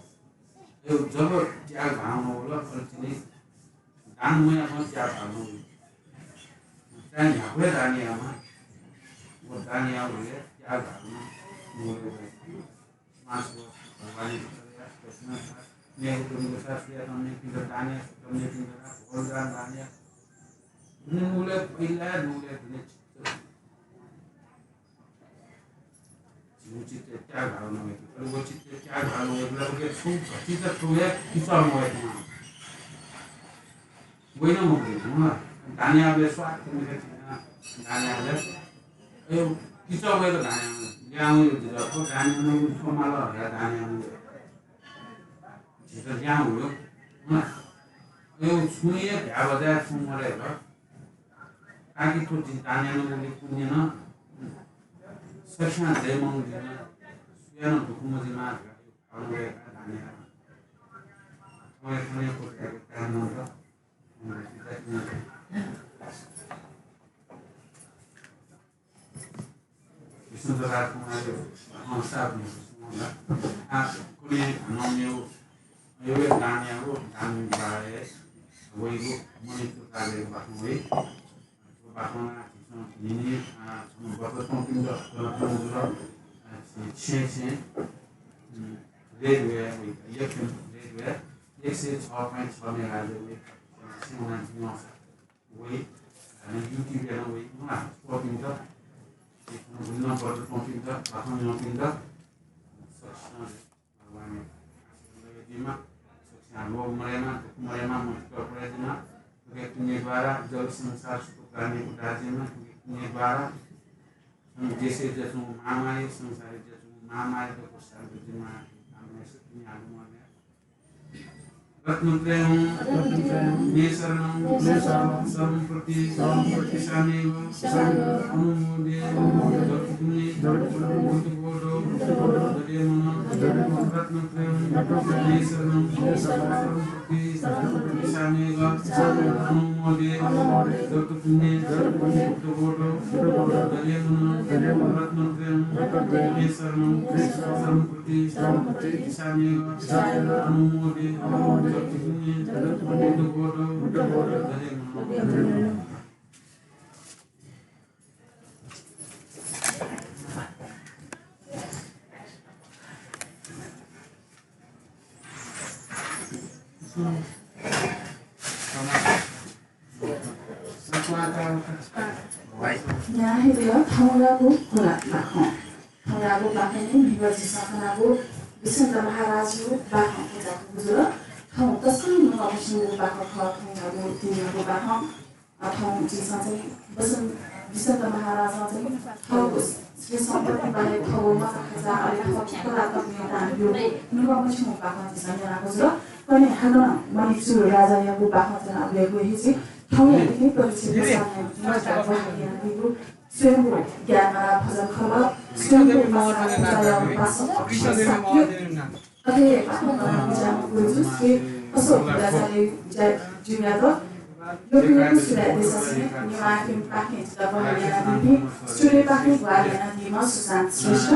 ए, जब त्याग भावना वल, अले तिनि दान मयाः पण त्याग भावना वल। दान न्ह्याक्व हे दान याःम्ह। व दान याःबलय् त्याग भावना नुगलय् वल। मासु, भगवानया दक्षिणा, मेगु दुगु सा, सुयातं मेपिन्त दान या, सुयातं मेपिन्त दान, भोजन दान, दान या। नुगलय् पहिला नुगलय् दुने चित्त। झीगु चित्त त्याग भावना वय्‌कल। अले व चित्त त्याग भावना वय्‌कल, उके छुं घटित छुं हे किचः मवय्‌कल। वइन मखु, हँ। दान याःबलय् स्वार्थ मिले चिना, दान याःबलय्। अयो, किचः वय्‌कल दान याःबलय्। ल्याहां वय्‌कल जितः, अ, दान याःबलय् थ्व माल, या दान याःबलय्। झीत ल्याहां वय्‌कल, हँ। अयो, छुं हे भ्याः बजाय छुं मदय्‌कल। ताकि थ्व जिं दान यानागुलिं पुण्य नं सकसियां दयेमाःगु जुइमा, सुयां नं दुःख मजुइमा धकाः भावना वय्‌काः दान याये। थौंया खँ नं क्वचायेके कायेमाःगु दु। विष्णु दलाल कुमार, अँ, साहब, आ, कुने हनम यो, यो दान यागु, दान बारे, वइगु, मणिपुर काले बाखं वइ। बाखं ना, झीसं न्हिन्हि, आ, छम्ह व्रत च्वंपिन्त, व्रत च्वंपिन्त, आ, छेँ, छेँ, उम्, रेड वे, वइ, एक रेड वे, एक सय छ point छ मेगा रेड वे, छेँ वना जिं वइ, अनि YouTube याना वइ, उहाँ च्वंपिन्त, गुलिनं व्रत च्वंपिन्त, बाखं न्यंपिन्त, सकसिनं भगवानया आशीर्वाद दयेमा, सकसियां रोग मदयेमा, दुःख मदयेमा, मतिका परे जुइमा, थुके पुण्य द्वारा जग संसार सुख प्राणी उद्धार जुइमा, थुके पुण्य द्वारा देशय् जुयाच्वंगु महामारी, संसारय् जुयाच्वंगु महामारी दक्व शान्त जुइमा, कामना शक्ति न्यागू मदयेमा। रत्नत्रयं मे शरणं शरणं शरणं प्रति शरणं प्रति गच्छाम्यहम्। अनुमोदे जगत्पुण्ये बुद्धबोधो दधे मनः। रत्नत्रयं मे शरणं शरणं प्रति शरणं प्रति गच्छाम्यहम्। अनुमोदे जगत्पुण्ये बुद्धबोधो दधे मनः। रत्नत्रयं मे शरणं शरणं प्रति गच्छाम्यहम्। अनुमोदे जगत्पुण्ये बुद्धबोधो दधे मनः। न्ह्याबलें थौंयागु बाखं। थौंयागु बाखं नं भिंगः झीसं कनागु बिसन्त महाराजयागु बाखं कयातःगु जुल। थौं तसकं नुगः मछिंगु बाखं खः थौंयागु दिनयागु बाखं। अ, थौं झीसं चाहिँ बसं-, बिसन्त महाराजं चाहिँ थःगु श्रीसम्पत्ति बाहेक थःगु मचा खचा अले थःगु कलात्मक योगदान ब्यूगु नुगः मछिंगु बाखं झीसं न्यनागु जुल। कन्हय् हाकनं मणिचूड राजायागु बाखं च्वनागु हे झी थौंया दिं परिचित मचा ग्वाहालि यानादीगु स्वयम्भू ज्ञानमाला भजन खलः, स्वयम्भू मचा खचाया पासापिं शाक्य, अथे हे बाखं कनाः बिज्याःम्ह गुरुजु श्री अशोक बज्राचार्य ज्यूयात यक्व यक्व सुभाय् देछासें नेवाः एफएम पाखें जितः ग्वाहालि यानादीपिं, स्टुडियोपाखें ग्वाहालि यानादीम्ह सुशान्त श्रेष्ठ,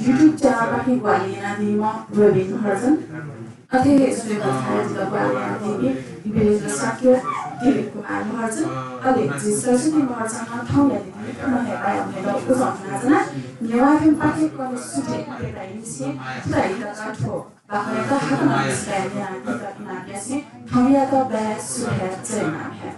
YouTube च्यानलपाखें ग्वाहालि यानादीम्ह रवि महर्जन, अथे हे स्टुडियोपाखें जितः ग्वाहालि यानादीपिं वीरेन्द्र शाक्य, दिलीप कुमार महर्जन, अले झी सरस्वती महर्जन नं थौंया दिं थन हे बाय् वनेत उजं कनाच्वना। नेवाः एफएम पाखें कन्हय् सुथय् अप्यताःनिसें थुलि तक थ्व बाखंयात हाकनं बिस्तारं न्यनादीत इनाप यासें थौंयात बाय्, सुभाय्, जय मांभाय्।